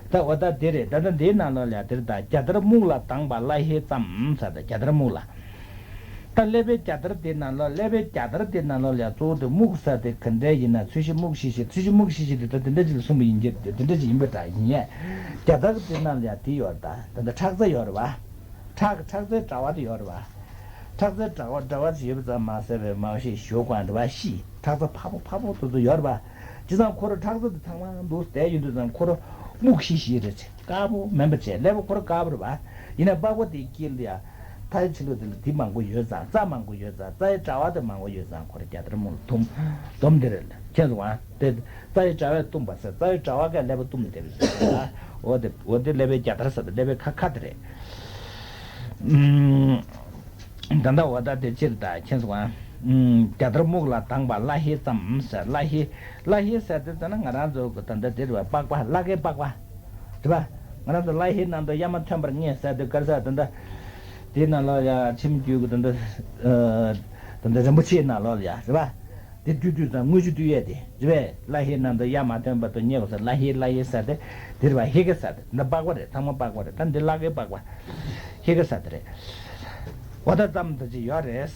ད་འོ་ད་དེ་རེད། ད་ལྟ་འདིའི་ནང་ལོགས་ལ་དེར་ད་རྒྱ་དར་སྨུག་ལ་དྭངས་པ་བླ་ཧེ་ཙམ་ཟེར། ད་རྒྱ་དར་སྨུག་ལ། ད་ཀླད་པའི་རྒྱ་དར་དེ་ནང་ལོགས། ཀླད་པའི་རྒྱ་དར་དེ་ནང་ལོགས་ལ་གཙོ་བོ་དེ་སྨུག་ཟེར་དེ་ག་འདྲ་ཡིན་ན། ཚོས་གཞི་སྨུག་ཤིག་ཤིག་ཚོས་གཞི་སྨུག་ཤིག་ཤིག་དེ་ད་དེ་འདྲ་ཅིག་ལ་གསུངས་པ་ཡིན་གྱི། དེ་འདྲ་ཅིག་ཡིན་པ་འདྲ་ཡིན་ཡས། རྒྱ་དར་དེ་ནང་ལ་ཡ་དེ་ཡོད་རེད། ད་ད་ལྟ་ཁྲག་རྩ་ཡོད་རེད་པ། ཁྲག་ཁྲག་རྩའི་དྲ་བ་དེ་ཡོད་རེད་པ། ཁྲག་རྩའི་དྲ་བ་དྲ་བ་དེ་ཡོད་པ་ཙམ་མ་ཟད་པའི་མའོ་ཤེས་ཞོ་ཀོང་དྲ་བ་ཤི། ཁྲག་རྩ་ཕ་བོ་ཕ་བོ་དེ་ཚོ་ཡོད་རེད་པ། བྱས་ཙང་ཁོ་ར་ཁྲག་རྩ་དེ་ཚང་མ་འདུག་བསྡད་ཡོད་དུས་ཙང་ཁོ་ར་སྨུག་ཤི་ཤི་རེད་ཅེ། དཀར་པོ་མིན་པ་བྱས། ཀླད་པ་ཁོ་ར་དཀར་པོ་རེད་པ། ཡིན་ན་པགས་པ་དེའི་དཀྱིལ་དུ་ཡ། མཐའི་ཕྱི་ལོགས་དེ་ལ་དེ་མང་པོ་ཡོད་ཙང་། རྩ་མང་པོ་ཡོད་ཙང་། རྩའི་དྲ་བ་དེ་མང་པོ་ཡོད་ཙང་ཁོ་ར་རྒྱ་དར་སྨུག་ལ་གཏུམ། གཏུམ་དེ་རེད། མཁྱེན་སོང་ཨ། དེ་རྩ་ཡི་དྲ་བས་གཏུམ་པ་ཟེར། རྩ་ཡི་དྲ་བ་གས་ཀླད་པ་གཏུམ་དེ་རེད་ཟེར། འོ་དེ་འོ་དེ་ཀླད་པའི་རྒྱ་དར་ཟེར་དེ་ཀླད་པའི་ཁ་ཁ་དེ་རེད། ཨུམ། ད་ལྟ་འོ་ད་དེ་སྤྱིར་ད་མཁྱེན་སོང་ཨ། ཨུམ། རྒྱ་དར་སྨུག་ལ་དྭངས་པ་བླ་ཧེ་ཙམ་ཟེར། བླ་ཧེ། བླ་ཧེ་ཟེར་དེ་ཙམ་ན་ང་རང་ཚོ་གི་ད་ལྟ་དེ་རེད་པ། པགས་པ། བླ་གའི་པགས་པ། རེད་པ། ང་རང་ཚོ་བླ་ཧེ་ནང་དུ་གཡའ་མ་ཐོན་པར་ངེས་ཟེར་དེ་གར་ས་ད་ལྟ་དེའི་ནང་ལོགས་ཡ་ཁྱིམ་རྒྱུད་ཀྱི་ད་ལྟ་ཨ། ད་ལྟ་རིན་པོ་ཆེའི་ནང་ལོགས་ལ་ཡ་རེད་པ། དེ་བསྡུས་བསྡུས་ཙང་དངུལ་ཆུ་བསྡུས་ཡས་དེ་རེད་པས། བླ་ཧེ་ནང་དུ་གཡའ་མ་ཐོན་པར་དུ་རྙེད་དགོས་ས། བླ་ཧེ་བླ་ཧེ་ཟེར་དེ་དེ་རེད་པ། ཧེ་གེ་ཟེར་དེ་འདི་པགས་པ་རེད། ཚང་མ་པགས་པ་རེད། ད་འདི་བླ་གའི་པགས་པ། ཧེ་གེ་ཟེར་དེ་རེད། འོ་ད་ཙམ་དུ་ཅིག་ཡོད་རེད། བྱས་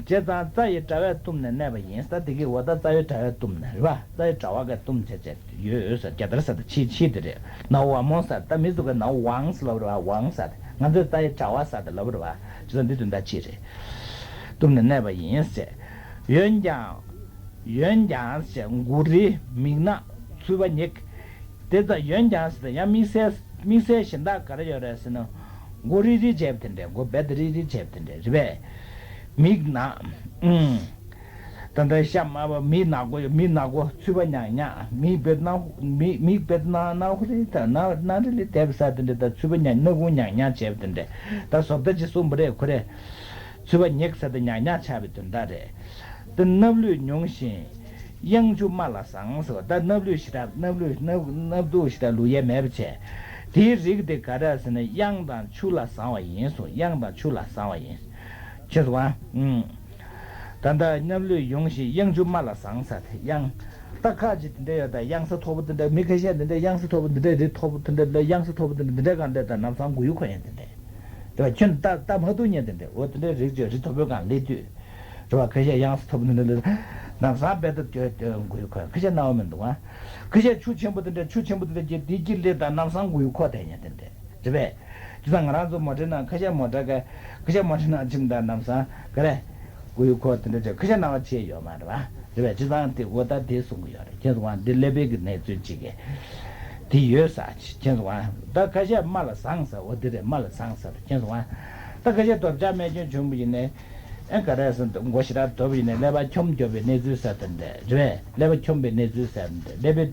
ཙང་རྩ་ཡི་དྲ་བས་གཏུམ་ནས་གནས་པ་ཡིན། ད་དེ་གི་འོ་ད་རྩ་ཡི་དྲ་བས་གཏུམ་ནས་རེད་པ། རྩ་ཡི་དྲ་བ་གས་གཏུམ་བྱས་བྱས་ཡོད་ཟེར། རྒྱ་དར་ཟེར་དེ་ཕྱི་ཕྱི་དེ་རེད། ནའོ་ཝ་མོ་ཟེར། ད་མི་ཚོ་གི་ནའོ་ཝང་ཟེར་ལབ་རེད་པ། ཝང་ཟེར་དེ། ང་ཚོས་རྩ་ཡི་དྲ་བ་ཟེར་དེ་ལབ་རེད་པ། བྱས་ཙང་འདི་དོན་དག་ཕྱི་རེད། གཏུམ་ནས་གནས་པ་ཡིན་ཟེར། འོན་ཀྱང་། འོན་ཀྱང་ཟེར། མགོ་རིལ། མིག་ནག། ཚུད་པ་སྙེག། དེ་ཙམ། འོན་ཀྱང་ཟེར་ཡང་དམིགས་བསལ་དམིགས་བསལ་གཞན་དག་ག་རེ་ཡོད་རེད་ཟེར་ན། མགོ་རིལ་རིལ་བྱས་པ་དེ་འདྲས། མགོ་རྦད་དེ་རིལ་རིལ་བྱས་པ་དེ་འདྲས་རེད་པས། མིག་ནག། ཨུམ། ད་ལྟ་ཤ་དམར་པོ། མིག་ནག་པོ། མིག་ནག་པོ། ཚུད་པ་ཉག་ཉག། མིག་རྦད་ནག། མིག་མིག་རྦད་ནག་ནག་པོ་རེད། ད་ནག་ནག་རིལ་རིལ་བསྡད་པ་ཟེར་དེ་འདྲས། ད་ཚུད་པ་ཉག་སྣ་ཁུང་ཉག་ཉག་བྱས་པ་དེ་འདྲས། ད་བཟོ་ལྟ་ཅིག་གསུངས་པ་རེད་ཁོ་རེ། ཚུད་པ་སྙེག་ཟེར་དེ་ཉག་ཉག་ཆགས་པའི་དོན་དག་རེད། དེ་སྣབས་ལུད་ཉུང་ཞིང་། གཡང་ཆུ་རྨ་ལ་བཟང་ཟེར་བ། ད་སྣབས་ལུད་ཞེ་དྲག་སྣབས་ལུད་སྣབས་སྣབས་དུགས་ཞེ་དྲག་བླུག་ཡས་མེད་པ་བྱས། དེའི་རིགས་དེ་ག་རེ་ཟེར་ན་གཡང་དང་ཆུ་ལ་བཟང་བ་ཡིན་གསུངས། གཡང་དང་ཆུ་ལ་བཟང་བ་ཡིན། ཁྱེད་ཚོ་ཨ། ཨུམ། ད་ལྟ་སྣབས་ལུད་ཉུང་ཞིང་གཡང་ཆུ་རྨ་ལ་བཟང་ཟེར་དེ་གཡང་། ད་ཁ་ཅིག་དེ་འདྲ་ཡོད། ད་གཡང་ས་མཐོ་པོ་དེ་འདྲ། མི་ཁ་ཤས་དེ་འདྲ་གཡང་ས་མཐོ་པོ་དེ་འདྲ་རི་མཐོ་པོ་དེ་འདྲ་ལ་གཡང་ས་མཐོ་པོ་དེ་འདྲ་དེ་འདྲ་གང་འདྲ་ད་ལམ་སང་མགོ་ཡུ་འཁོར་ཡས་དེ་འདྲ། དེ་བ་ཁྱོད་ད་ལྟ་མ་ཐུག་ཉེ་དེ་འདྲ། འོ་དེ་འདྲའི་རིགས་ཅིག་རི་མཐོ་པོའི་སྒང་སླེབས་དུས། རེད་བ། ཁ་ཤས་གཡང་ས་མཐོ་པོ་འདི་འདྲ་ལ་ལམ་སང་རྦད་དེ་སྐྱོ་སྐྱོ་མགོ་ཡུ་འཁོར། ཁ་ཤས་སྣང་བ་མི་འདུག་ཨ། ཁ་ཤས་ཆུ་ཆེན་པོ་འདི་འདྲ་ཆུ་ཆེན་པོ་འདི་འདྲ་གྱི་འདི་དཀྱིལ་ལ་ད་ལམ་སང་མགོ་ཡུ་འཁོར་བསྡད་ཉེ་དེ་འདྲ་རེད་པས། བྱས་ཙང་ང་རང་ཚོ་མོ་ཊའི་ནང་ཁ་ཤས་མོ་ཊ་ག་ཁ་ཤས་མོ་ཊའི་ནང་ཁྱིམ་དང་ལམ་སང་ག་རེ། གུ་ཡུ་ཁོ་དེ་འདྲ་བྱས་ཁ་ཤས་ནང་བ་ཆེ་ཡོད་མ་རེད་བ། རེད་བས། བྱས་ཙང་དེ་འོ་ད་དེ་གསུང་གི་ཡོད་རེད། ཁྱེད་ཚོ་བ་འདི་ཀླད་པའི་གི་གནས་ཚུལ་ཅིག་གི་དེ་ཡོད་ས་ཅིག་ཁྱེད་ཚོ་བ། ད་ཁ་ཤས་རྨ་ལ་བཟང་ས་འོ་དེ་རེད། རྨ་ལ་བཟང་ས་རེད། ཁྱེད་ཚོ་བ། ད་ཁ་ཤས་རྡོ་བཅག་རྨས་སྐྱོན་བྱུང་བ་ཡིན་ནའི། ཨེ་ག་རེ་ཟེར་ན་མགོ་ཞེ་དྲག་རྡོབ་ཡིན་ནའི་ཀླད་པ་འཁྱོམ་རྒྱོབ་པའི་གནས་ཚུལ་ཟེར་དེ་འདྲ་རེད་བས། ཀླད་པ་འཁྱོམ་པའི་གནས་ཚུལ་ཟེར་དེ་འདྲ་ཀླད་པའི་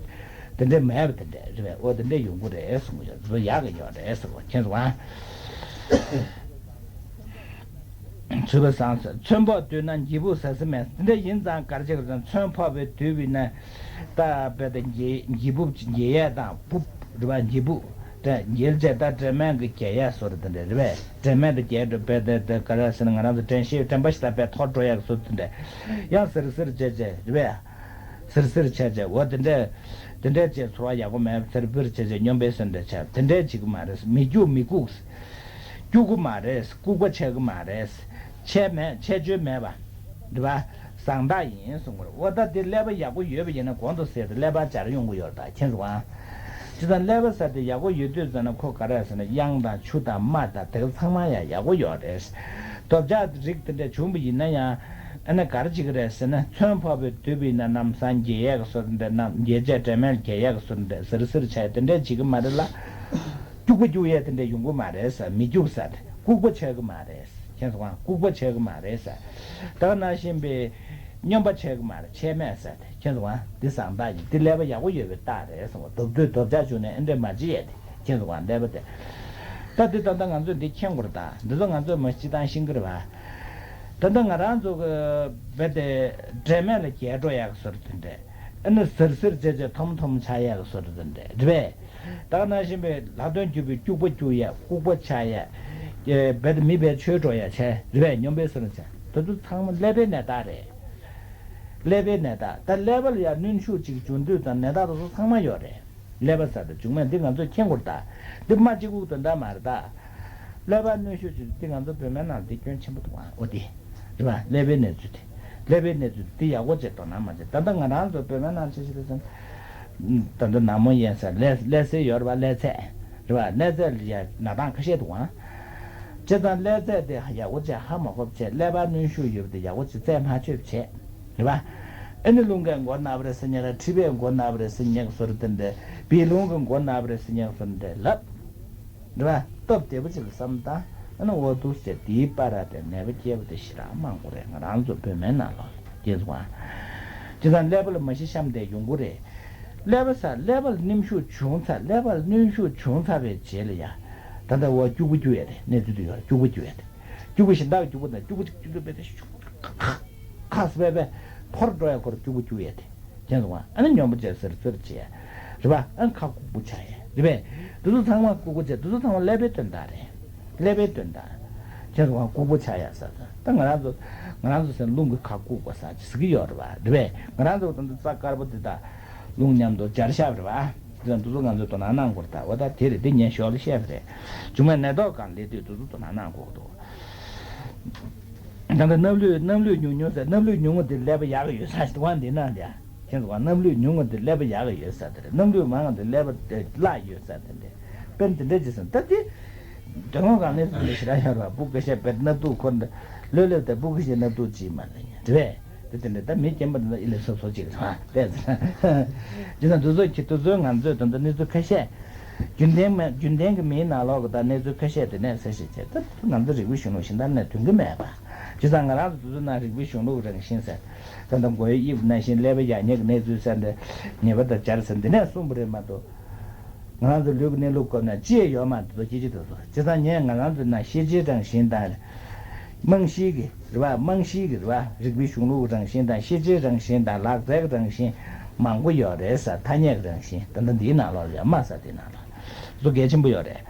དེ་འདྲ་མེད་པ་དེ་འདྲ་རེད་བས། འོ་དེ་འདྲ་ཡོང་གི་རེད་གསུང་གི་ཡོད། དེ་ཚོ་ཡག་གི་ཡོད་རེད་གསུང་གི། ཁྱེད་ཚོ་བ། ཚུལ་པ་བཟང་ཟེར། ཚོན་ཕོག་དུས་ན་འགྱིག་སྦུག་ཟ་ཟི་མེད། དེ་འདྲ་ཡིན་ཙང་ག་རེ་བྱེད་དགོས་ཟེར་ན་ཚོན་ཕོག་པའི་དུས་བི་ན་ད་རྦད་དེ་འགྱིག་འགྱིག་སྦུག་འགྱེལ་ཡས་དང་སྦུབ་རེད་བ། འགྱིག་སྦུག་དེ་འགྱེལ་བྱས་ད་དྲན་མེད་ཀྱི་འགྱེལ་ཡས་བཟོ་འདྲ་དེ་འདྲ་རེད་བས། དྲན་མེད་དུ་འགྱེལ་འགྲོ་རྦད་དེ་དེ་ག་རེ་ཟེར་ན་ང་རང་ཚོ་དྲན་ཤེས་དྲན་པ་ཞིག་ད་རྦད་འཐོར་འགྲོ་ཡས་བཟོ་འདྲ་དེ་འདྲ་ཡང་ཟིར་ཟིར་བྱས་བྱས་རེད་བས། ཟིར་ཟིར་བྱས་བྱས་འོ་དེ་འདྲ་དེ་འདྲ་བྱས་ཚོར་བ་ཡག་པོ་མེད་པ་ཟིར་བིར་བྱས་བྱས་སྙོམས་པའི་སོན་འདྲ་བྱས་དེ་འདྲ་བྱེད་ཀྱི་མ་རེད། མི་སྐྱུག་མི་ལྐུགས། སྐྱུག་གི་མ་རེད། ལྐུགས་པ་ཆགས་ཀྱི་མ་རེད། ཆད་མེད་ཆད་ཆོད་མེད་པ། འདི་བ། བཟང་རྟགས་ཡིན་གསུང་གི་རེད། འོ་ད་དེ་ཀླད་པ་ཡག་པོ་ཡོད་པ་ཡིན་ན་གོང་དུ་ཟེར་དེ་ཀླད་པ་འབྱར་ཡོང་གི་ཡོད་རེད་ད་ཁྱེད་ཚོ་ཨང་། ཅི་ཙམ་ཀླད་པ་ཟེར་དེ་ཡག་པོ་ཡོད་དུས་ཙམ་ན་ཁོ་ག་རེ་ཟེར་ན་གཡང་དང་ཆུ་དང་རྨ་དང་དེ་ག་ཚང་མ་ཡང་ཡག་པོ་ཡོད་རེད། རྡོ་བཅག་རིགས་དེ་འདྲ་བྱུང་བ་ཡིན་ན་ཡང་ཨ་ནི་ག་རེ་བྱེད་ཀྱི་རེད་ཟེར་ན་ཚོན་ཕོག་པའི་དུས་བི་ན་ལམ་སང་འགྱེལ་ཡས་ཀྱི་བཟོ་འདྲ་ནམ་འགྱེལ་བྱས་དྲན་མེད་འགྱེལ་ཡས་ཀྱི་བཟོ་འདྲ་ཟིར་ཟིར་བྱས་དེ་འདྲ་བྱེད་ཀྱི་མ་རེད་ལ། སྐྱུག་པ་སྐྱུག་ཡས་དེ་འདྲ་ཡོང་གི་མ་རེད་ཟེར། མི་སྐྱུག་ཟེར་ལྐུགས་པ་ཆགས་ཀྱི་མ་རེད། ཁྱེད་ཚོ་ཨང་ལྐུགས་པ་ཆགས་ཀྱི་མ་རེད་ཟེར། ད་ག་ནང་བཞིན་པའི་སྙོམས་པ་ཆགས་ཀྱི་མ་རེད། ཆད་མེད་ཟེར་ཏེ་ཁྱེད་ཚོ་ཨང་འདི་བཟང་རྟགས་ཡིན། འདི་ཀླད་པ་ཡག་པོ་ཡོད་པའི་རྟགས་རེད་གསུངས་པ། རྡོབ་རྡོབ་རྡོབ་ཆགས་བྱུང་ནས་ཨེ་འདྲས་མ་བྱེད་ཡས་དེ་ཁྱེད་ཚོ་ཨང་ཀླད་པ་དེ། ད་འདི་ད་ལྟ་ང་ཚོས་འདི་མཁྱེན་དགོས་རེད། ད་འདི་ཚོ་ང་ཚོས་མ་སྤྱི་བཏང་ཤེས་ཀྱི་རེད་བ། ད་ལྟ་ང་རང་ཚོ་གི་རྦད་དེ་དྲན་མེད་ལ་འགྱེལ་འགྲོ་ཡག་གི་བཟོ་འདྲ་དེ་འདྲས། ཨ་ནི་ཟིར་ཟིར་བྱས་བྱས་འཐོམ་འཐོམ་ཆགས་ཡག་གི་བཟོ་འདྲ་དེ་འདྲས་རེད་པས། ད་ག་ནང་བཞིན་པའི་ལྷག་དོན་གྱུར་པའི་སྐྱུག་པ་སྐྱུག་ཡས་ལྐུགས་པ་ཆགས་ཡས། རྦད་དེ་མི་རྦད་ཆོས་འགྲོ་ཡས་བྱས་རེད་པས། སྙོམས་པའི་བཟོ་འདྲ་བྱས་དེ་ཚོ་ཚང་མ་ཀླད་པའི་ནད་རྟགས་རེད། ཀླད་པའི་ནད་རྟགས། ད་ཀླད་པ་ལ་ཡང་གནོན་ཤུགས་ཅིག་འབྱུང་དུས་ཙམ་ནད་རྟགས་དེ་ཚོ་ཚང་མ་ཡོད་རེད། ཀླད་པ་ཟེར་དེ་མཇུག་མ་འདི་ང་ཚོས་མཁྱེན་དགོས་རེད་ད། འདི་རྨ་གཅིག་པུ་དོན་དག་མ་རེད་ད། ཀླད་པ་གནོན་ཤུགས་ཅིག་འདི་ང་ཚོ་བོད་སྨན་ནང་འདི་སྐྱོན་ཆེན་པོ་འདུག་ཨ། འོ་འདི་རེད་པ། ཀླད་པའི་གནས་ཚུལ་དེ། ཀླད་པའི་གནས་ཚུལ་འདི་ཡག་པོ་བྱས་དོ་སྣང་མ་བྱས། ད་ལྟ་ང་རང་ཚོ་བོད་སྨན་ནང་ཅི་ཞིག་རེད་ཟེར་ན། ད་ལྟ་ནད་མོ་ཡིན་ཟེར་ཀླད་ཀླད་ཚད་ཡོད་རེད་པ། ཀླད་ཚད་རེད་པ། ཀླད་ཚད་ལ་ཡ་ན་སྟངས་ཁ་ཤས་འདུག་ཨ། བྱས་ཙང་ཀླད་ཚད་དེ་ཡག་པོ་བྱས་ཧ་མ་གོ་བྱས། ཀླད་པ་གནོན་ཤུགས་ཡོད་པ་དེ་ཡག་པོ་བྱས་རྩད་མ་ཆོད་བྱས། རེད་པ། ཨ་ནི་རླུང་གིས་མགོ་ན་བ་རེད་ཟེར་མཁན་རེད། མཁྲིས་པས་མགོ་ན་བ་རེད་ཟེར་མཁན་བཟོ་འདྲ་དེ་འདྲ། བད་ཀླུང་གིས་མགོ་ན་བ་རེད་ཟེར་མཁན་བཟོ་འདྲ་ལབ། རེད་པ། སྟབས་བདེ་པོ་ཅིག་ལ་བསམ་བཏང་། ཨ་ནི་འོ་འདུག་ཟེར་དེའི་བར་དེ་ནད་པ་སྐྱེས་པ་དེ་ཞེ་དྲག་མང་པོ་རེད། ང་རང་ཚོ་བོད་སྨན་ནང་ལོགས་ལ་སྐྱེས་སོང་ཨ། བྱས་ཙང་ཀླད་པ་ལ་མ་ཤི་གཤམ་དེ་ཡོང་གི་རེད། ཀླད་པ་ས་ཀླད་པ་ལ་གནོན་ཤུགས་བྱུང་ཚར། ཀླད་པ་ལ་གནོན་ཤུགས་བྱུང་ཚར་བའི་རྗེས་ལ་ཡ། ད་ལྟ་འོ་སྐྱུག་པ་སྐྱུག་ཡས་རེད། གནས་ཚུལ་དེ་ཡོད་རེད། སྐྱུག་པ་སྐྱུག་ཡས་རེད། སྐྱུག་པ་གཞན་དག་གི་སྐྱུག་པ་དང་སྐྱུག་པ་གཅིག་སྐྱུག་པ་དཔེ་དེ་ཤུགས་ཁ་ཁ་སི་པའི་པའི་འཐོར་འགྲོ་ཡ་ཁོར་སྐྱུག་པ་སྐྱུག་ཡ་དེ་བྱས་སོང་བ། ཨ་ནི་སྙོམས་པོ་བྱས་ཟིར་ཟིར་བྱས་རེད་པ། ཨ་ནི་ཁ་ལྐུགས་པོ་ཆགས་ཡ་རེད་པས། འདི་ཚོ་ཚང་མ་ལྐུགས་པོ་བྱས། འདི་ཚོ་ཚང་མ་ཀླད་པའི་དོན་དག་རེད། ཀླད་པའི་དོན་དག་བྱས་སོང་བ། ལྐུགས་པོ་ཆགས་ཡ་ཟེར་ད་ང་རང་ཚོ་ང་རང་ཚོ་སེམས་རླུང་གི་ཁ་ལྐུགས་པ་ཟེར་ཟེར་གི་ཡོད་རེད་པ། རེད་པས། ང་རང་ཚོ་ད་ལྟ་རྩ་དཀར་པོ་འདི་དག་རླུང་མཉམ་དུ་སྦྱར་བཞག་པ་རེད་པ། འདི་ཚོ་ང་ཚོས་དོ་སྣང་གནང་དགོས་རེད་ད། འོ་ད་དེ་རེད། འདི་ངས་ཞོར་ལ་བཤད་པ་རེད། མཇུག་མའི་ནད་ཐོག་སྒང་སླེབས་དུས་འདི་ཚོ་དོ་སྣང་གནང་དགོས་ཀྱི་འདུག་ད་ལྟ་སྣབས་ལུད་སྣབས་ལུད་ཉུང་ཉུང་ཟེར། སྣབས་ལུད་ཉུང་ངུ་འདི་ཀླད་པ་ཡག་གི་ཡོད་ས་ཞིག་འདུག་ག་འདི་ན་འདི་ཁྱེད་ཚོ་ག་སྣབས་ལུད་ཉུང་ངུ་འདི་ཀླད་པ་ཡག་གི་ཡོད་ས་དེ་རེད། སྣབས་ལུད་མང་ངུ་འདི་ཀླད་པ་བརླག་ཡོད་ས་དེ་འདྲ། དཔེར་ན་དེ་འདྲ་ཅིག་ཟེར་ན་ད་འདི་དོན་ངོ་གང་ལས་ཟེར་ན་ཞེ་དྲག་ཡོད་རེད་པ། སྤུ་ཁ་ཤས་དཔེར་སྣབས་སྡུག་ཁོ་འདི་ལོས་ལོས་དེ་སྤུ་ཁ་ཤས་སྣབས་སྡུག་ཅིག་མ་རེད་རེད་པས། དེ་དེ་འདྲ་ད་མི་རྒན་པ་འདི་ཚོ་ཨི་ལས་སོ་སོ་ཅིག་རེད་པ། དཔེ་ཟེར་ན་ཅི་ན་འདི་ཚོ་ཁྱེད་དེ་ཚོའི་ང་ཚོས་ད་ལྟ་གནས་ཚུལ་ཁ་ཤས། རྒྱུན་ལྡན་མ་རྒྱུན་ལྡན་གྱི་མིའི་ནང་ལོགས་ཀྱི་ད་གནས་ཚུལ་ཁ་ཤས་དེ་ནས་གསལ་བཤད་བྱས། ད་ང་ཚོ་རིག་པའི་གཞུང་ལུགས་གཞན་དག་ནས་ཐོན་གྱི་མེད་པ། བྱས་ཙང་ང་རང་ཚོ་དེ་ཚོ་ནང་རིག་པའི་གཞུང་ལུགས་རང་བཞིན་ཟེར། ད་ལྟ་མགོ་ཡི་དབྱིབས་ནང་བཞིན་ཀླད་པ་ཡག་ཉེས་ཀྱི་གནས་ཚུལ་ཟེར་འདི་ཉེས་པ་དང་སྦྱར་ཟེར་འདི་ནས་གསུངས་པ་རེད་མ་གཏོགས། ང་རང་ཚོ་ལུས་ཀྱི་གནས་ལུགས་སྐོར་ནས་ཅི་ཡང་ཡོད་མ་རེད་དོ། སྐྱེ་ཅི་དོ་དོ། བྱས་ཙང་ངས་ང་རང་ཚོའི་ནང་ཤེས་བྱའི་རང་བཞིན་དང་། རྨང་གཞིའི་གི་རེད་པ། རྨང་གཞིའི་གི་རེད་པ། རིག་པའི་གཞུང་ལུགས་རང་བཞིན་དང་ཤེས་བྱའི་རང་བཞིན་དང་ལག་རྩལ་གྱི་རང་བཞིན་མང་པོ་ཡོད་རེད་ཟེར། ཐ་སྙད་ཀྱི་རང་བཞིན་ད་ལྟ་འདིའི་ནང་ལོགས་ལ་ཡང་དམའ་ས་དེའི་ནང་ལོགས་ལ་གཙོ་གལ་ཆེན་པོ་ཡོད་རེད།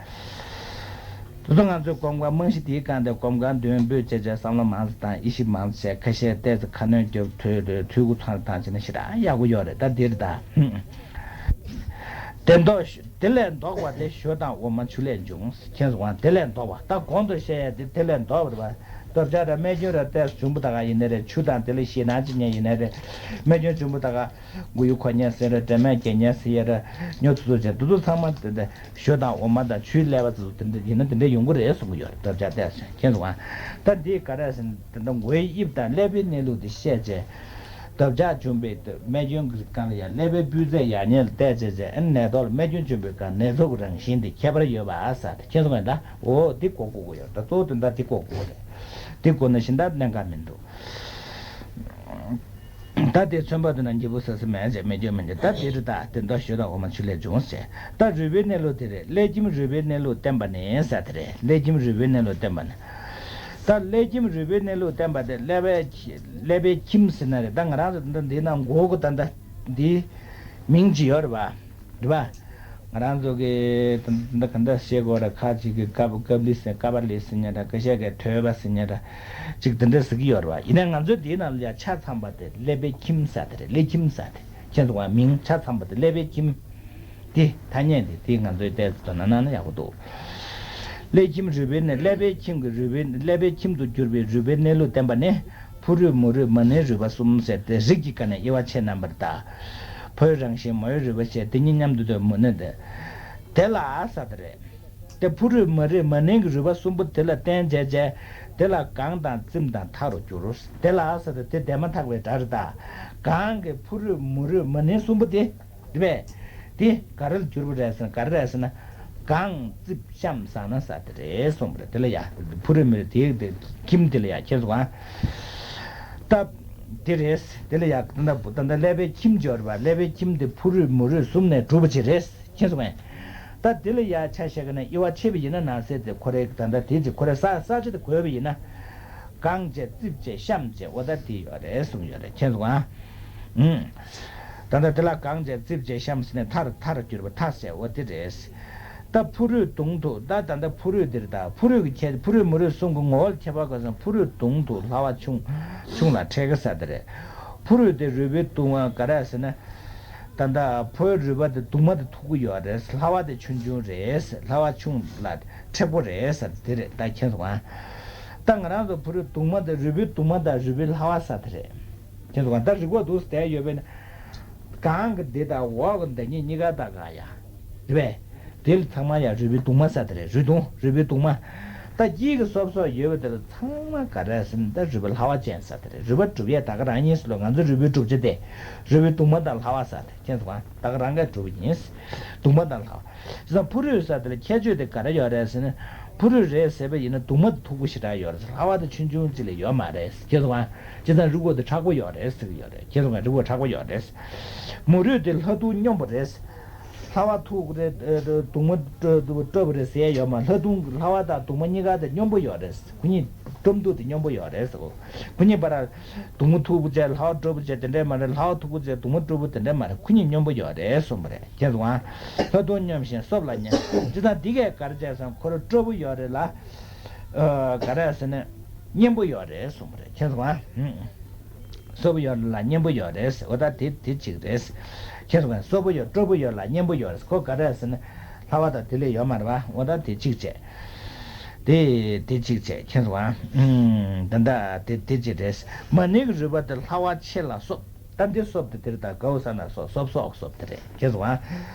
དེ་ཚོ་ང་ཚོས་གོམ་ཁ་རྨང་གཞི་དེའི་སྒང་དེ་གོམ་ཁ་མདུན་སྤོས་བྱས་བྱས་བསམ་བློ་མང་ཙམ་བཏང་། དབྱེ་ཞིབ་མང་ཙམ་བྱས། ཁ་ཤས་ཏོག་ཙམ་ཁ་སྣོན་རྒྱབ། འཕྲུལ་འཕྲུལ་འཕྲུལ་གུ་ཚང་བཏང་བྱས་ན་ཞེ་དྲག་ཡག་པོ་ཡོད་རེད། ད་འདིར་ད། དེ་ལྡོག་དེ་ལས་ལྡོག་པ་དེ་ཞོ་དང་འོ་མ་ཆུ་ལས་འབྱུང་། ཁྱེད་ཚོ་དབང་དེ་ལས་ལྡོག་པ། ད་གོང་དུ་བཤད་ཡ་དེ་དེ་ལས་ལྡོག་པ་རེད་པ། སྟོབས་ཆག་ར་རྨས་སྐྱོན་ར་ཏོག་ཙམ་བྱུང་བ་ད་ག་ཡིན་ནའི་རེད། ཆུ་དང་དེ་ལ་ཞེད་སྣང་ཅིག་ཉལ་ཡིན་ནའི་རེད། རྨས་སྐྱོན་བྱུང་བ་ད་ག་མགོ་ཡུ་འཁོར་ཉལ་ཟེར་ར། དྲན་མེད་སྐྱེ་ཉལ་ཟེར་ཡ་ར། སྨྱོ་ཚུ་ཚུ་བྱས་དེ་ཚོ་ཚང་མ་དེ་འདྲ་ཞོ་དང་འོ་མ་དང་ཆུའི་ཀླད་པ་ཚོ་དེ་འདྲ་ཡིན་ན་དེ་འདྲ་ཡོང་གི་རེད་གསུང་གི་ཡོད་རེད། སྟོབས་ཆག་ཏོག་ཙམ། མཁྱེན་སོང་ང་། ད་འདི་ག་རེ་ཟེར་ན། དེ་འདྲ་མགོའི་དབྱིབས་དང་ཀླད་པའི་གནས་ལུགས་དེ་བཤད་བྱས། སྟོབས་ཆག་བྱུང་བའི་རྨས་སྐྱོན་གྱི་སྒང་ལ་ཡང་ཀླད་པའི་སྤུས་ཚད་ཡར་ཉེན་ལ་བལྟས་བྱས་བྱས། ཨ་ནི་ནད་ཐོག་ལ་རྨས་སྐྱོན་བྱུང་བའི་སྒང་ནད་ཚབས་ཀྱི་རང་བཞིན་དེ་ཁྱད་པར་ཡོད་པ་ཟེར་ཏེ། མཁྱེན་སོང་ངས། ད་འོ་འདི་གོ་དགོས་ཀྱི་ཡོད། ད་གཙོ་བོ་དོན་དག་འདི་གོ་དགོས་རེད། འདི་གོ་ན་གཞན་དག་གནད་འགག་མི་འདུག་ད་དེ་མཚོན་པ་དེ་ན་སྐྱིད་པོ་ཟ་ས་མེད་བྱས། རྨས་སྐྱོན་མི་འདུག་ད་དེ་རེད། ད་དེ་འདྲ་ཞོ་དང་འོ་མ་ཆུ་ལས་བྱུང་ཟེར། ད་རུས་པའི་གནས་ལུགས་དེ་རེད། ཀླད་ཁྱིམ་རུས་པའི་གནས་ལུགས་བསྟན་པ་ནི་ཟེར་དེ་རེད། ཀླད་ཁྱིམ་རུས་པའི་གནས་ལུགས་བསྟན་པ་ནི། ད་ཀླད་ཁྱིམ་རུས་པའི་གནས་ལུགས་བསྟན་པ་དེ་ཀླད་པའི་ཀླད་པའི་ཁྱིམ་ཟེར་ན་རེད། ད་ང་རང་ཚོ་འདི་འདི་ན་མགོ་གི་ད་ད་འདི་མིང་ཅིག་ཡོད་རེད་པ། རེད་པ། ང་རང་ཚོ་གི་ད་ད་ག་འདྲ་བཤད་དགོས་རེད། ཁ་ཅིག་གི་ཀ་ཀ་པ་ལི་ཟེར་ཉན་འདྲ། ཁ་ཤས་ཀྱིས་ཐོད་པ་ཟེར་ཉན་འདྲ། ཅིག་དེ་འདྲ་ཟེར་གྱི་ཡོད་རེད་པ། ཡིན་ནའི་ང་ཚོའི་འདིའི་ནང་ལ་ཡ་ཆ་ཚང་པ་དེ་ཀླད་པའི་ཁྱིམ་ཟེར་དེ་རེད། ཀླད་ཁྱིམ་ཟེར་དེ། མཁྱེན་སོང་ང་། མིང་ཆ་ཚང་པ་དེ་ཀླད་པའི་ཁྱིམ། དེ་ཐ་སྙད་དེ་དེ་ང་ཚོའི་ལྟས་སུ་ན་ན་ན་ཡག་པོ་འདུག་ཀླད་ཁྱིམ་རུས་པའི་གནས། ཀླད་པའི་ཁྱིམ་གྱི་རུས་པའི། ཀླད་པའི་ཁྱིམ་དུ་གྱུར་པའི་རུས་པའི་གནས་ལུགས་བསྟན་པ་ནི། ཕོ་རུས་མོ་རུས་མ་ནིང་རུས་པ་གསུམ་ཟེར་ཏེ། རིགས་ཀྱི་ཀ་ནས་དབྱེ་བ་ཕྱེ་རྣམ་པར་གདའ། ཕོའི་རང་བཞིན་མོའི་རུས་པ་ཞེས། དེ་གཉིས་མཉམ་དུ་སྡོད་མོ་ནི་དེ། དེ་ལ་ཟེར་དེ་རེད། དེ་ཕོ་རུས་མོ་རུས་མ་ནིང་གི་རུས་པ་གསུམ་པོ་དེ་ལ་བརྟེན་བྱས་བྱས། དེ་ལ་གང་དང་རྩིབས་དང་མཐའ་རུ་འགྱུར། དེ་ལ་ཟེར་དེ་དེ་དེ་མ་ཐག་པའི་སྒྲ་རེད་ད། གང་གི་ཕོ་རུས་མོ་རུས་མ་ནིང་གསུམ་པོ་དེ། དེ་བས། དེ་ག་རེ་ལ་གྱུར་པ་རེད་ཟེར་ན། ག་རེ་རེད་ཟེར་ན། གང་རྩིབས་གཤམ་ཟེར་ན་ཟེར་དེ་རེད་གསུངས་པ་རེད། དེ་ལ་ཡ་ཕོ་རུས་མོ་རུས་དེ་དེ་ཁྱིམ་དེ་ལ་ཡ། མཁྱེན་སོང་ང་། ད་དེ་རེད། དེ་ལ་ཡ་ད་ལྟ་བུ་ད་ལྟ་ཀླད་པའི་ཁྱིམ་སྦྱོར་བ། ཀླད་པའི་ཁྱིམ་དེ་ཕོ་རུས་མོ་རུས་གསུམ་ནས་གྲུབ་པ་ཅིག་རེད། མཁྱེན་སོང་ངས། ད་དེ་ལ་ཡ་ཆ་བཞག་གི་ན་དབྱེ་བ་ཕྱེ་བ་ཡིན་ན་ན་ཟེར་དེ་ཁོ་རེ་ད་ལྟ་དེ་ཅིག་ཁོ་རེ་ས་ས་ཆ་དེ་བགོས་པ་ཡིན་ན། གང་བྱས་རྩིབས་བྱས་གཤམ་བྱས་འོ་ད་དེ་ཡོད་རེད་གསུངས་ཡོད་རེད། མཁྱེན་སོང་ང་། ཨུམ། ད་ལྟ་དེ་ལ་གང་བྱས་རྩིབས་བྱས་གཤམ་ཟེར་ནས་མཐའ་རུ་མཐའ་རུ་གྱུར་པ་མཐའ་ཟེར་འོ་དེ་རེད། ད་ཕོ་རུས་གདོང་དུ། ད་ད་ལྟ་ཕོ་རུས་འདིར། ད་ཕོ་རུས་ཀྱི་ཁྱད། ཕོ་རུས་མོ་རུས་གསུམ་གྱི་ངོ་བོ་ལ་ཁྱད་པར་ག་ཟེར་ན། ཕོ་རུས་གདོང་དུ་ལྷ་བ་ཆུང་ཆུང་ལ་འཕྲད་ཀྱི་ཟེར་དེ་རེད། ཕོ་རུས་དེ་རུས་པའི་གདུང་བ་ག་རེ་ཟེར་ན། ད་ལྟ་ཕོའི་རུས་པ་དེ་གདུང་མ་དེ་མཐུག་པོ་ཡོད་རེད། ལྷ་བ་དེ་ཆུང་ཆུང་རེད། ལྷ་བ་ཆུང་ལ་མཁྲེགས་པོ་རེད་ཟེར་དེ་རེད། ད་མཁྱེན་སོང་ང་། ད་ང་རང་ཚོ་ཕོ་རུས་གདུང་མ་དེ་རུས་པའི་གདུང་མ་དང་རུས་པའི་ལྷ་བ་ཟེར་དེ་རེད། མཁྱེན་སོང་ང་། ད་རིགས་པ་འདུག་སེ་བསྡད་ཡོད་པས་ན། གང་གི་འདི་དང་འོག་གི་འདི་གཉིས་གཉིས་ཀ་ད་ག་ཡ། རེད་པས། དེ་ལ་ཚང་མ་ཡང་རུས་པའི་གདུང་མ་ཟེར་དེ་རེད། རུས་གདུང་། རུས་པའི་གདུང་མ། ད་དཀྱིལ་གྱི་སོབ་སོབ་ཡོད་པ་དེ་ལ་ཚང་མ་ག་རེ་ཟེར་ན། ད་རུས་པ་ལྷ་བ་ཅན་ཟེར་དེ་རེད། རུས་པ་གྲུབ་ཡས་ད་ག་རང་ཡིན་ཟེར་ལོ། ང་ཚོ་རུས་པའི་གྲུབ་ཆ་དེ་རུས་པའི་གདུང་མ་དང་ལྷ་བ་ཟེར་དེ། མཁྱེན་སོང་ང་། ད་ག་རང་ག་གྲུབ་པ་ཡིན། གདུང་མ་དང་ལྷ་བ། བྱས་ཙང་ཕོ་རུས་ཟེར་དེ་ལ་ཁྱད་ཆོས་དེ་ག་རེ་ཡོད་རེད་ཟེར་ན། ཕོ་རུས་རེད་ཟེར་བ་ཡིན་ན་གདུང་མ་དེ་མཐུག་པོ་ཞེ་དྲག་ཡོད་རེད། ལྷ་བ་དེ་ཆུང་ཆུང་ཅིག་ལས་ཡོད་མ་རེད། མཁྱེན་སོང་ང་། བྱས་ཙང་རུས་ཁོག་དེ་མཁྲེགས་པོ་ཡོད་རེད་ཟེར་གྱི་ཡོད་རེད། མཁྱེན་སོང་ང་། རུས་ཁོག་མཁྲེགས་པོ་ཡོད་རེད། མོ་རུས་དེ་ལྷ་གདུང་སྙོམས་པོ་རེད། ལྷ་བ་མཐུག་རེད། ཨ། གདུང་མ་སྐྱོ་པོ་རེད་ཟེར་ཡ་ཡོད་མ། ལྷ་གདུང་། ལྷ་བ་དང་གདུང་མ་གཉིས་ཀ་དེ་སྙོམས་པོ་ཡོད་རེད། ཁོ་གཉིས་སྐྱོ་མཐུག་དེ་སྙོམས་པོ་ཡོད་རེད་ཟེར་གོ། ཁོ་གཉིས་བར་གདུང་མ་མཐུག་པོ་བྱས་ལྷ་བ་སྐྱོ་པོ་བྱས་དེ་འདྲས་མ་རེད། ལྷ་བ་མཐུག་པོ་བྱས་གདུང་མ་སྐྱོ་པོ་དེ་འདྲས་མ་རེད། ཁོ་གཉིས་སྙོམས་པོ་ཡོད་རེད་གསུངས་པ་རེད། མཁྱེན་སོང་ང་། ལྷ་གདུང་སྙོམས་ཤིང་སོབ་ལ་ཉལ། བྱས་ཙང་འདི་གས་ག་རེ་བྱས་སོང་། ཁོ་རང་སྐྱོ་པོ་ཡོད་རེད་ལ། ཨ། ག་རེ་ཟེར་ན། མཉེན་པོ་ཡོད་རེད་གསུངས་པ་རེད། མཁྱེན་སོང་ང་། ཧུམ། སོབ་པོ་ཡོད་ལ་མཉེན་པོ་ཡོད་རེད། འོ་ད་དེ་དེ་གཅིག་རེད། མཁྱེན་སོང་ང་། སོབ་པོ་ཡོད། སྐྱོ་པོ་ཡོད་ལ་མཉེན་པོ་ཡོད་རེད། ཁོ་ག་རེ་ཟེར་ན། ལྷ་བ་དང་དེ་ལས་ཡོད་མ་རེད་པ། འོ་ད་དེ་གཅིག་བྱས། དེ་དེ་གཅིག་བྱས། མཁྱེན་སོང་ང་། ཨུམ། ད་ད་དེ་དེ་གཅིག་རེད། མ་ནིང་གི་རུས་པ་དེ་ལྷ་བ་ཆེ་ལ་སོབ། ད་འདི་སོབ་དེ་དེར་ད་གའུ་ས་ན་སོ་སོབ་སོག་སོབ་དེ་རེད། མཁྱེན་སོང་ང་།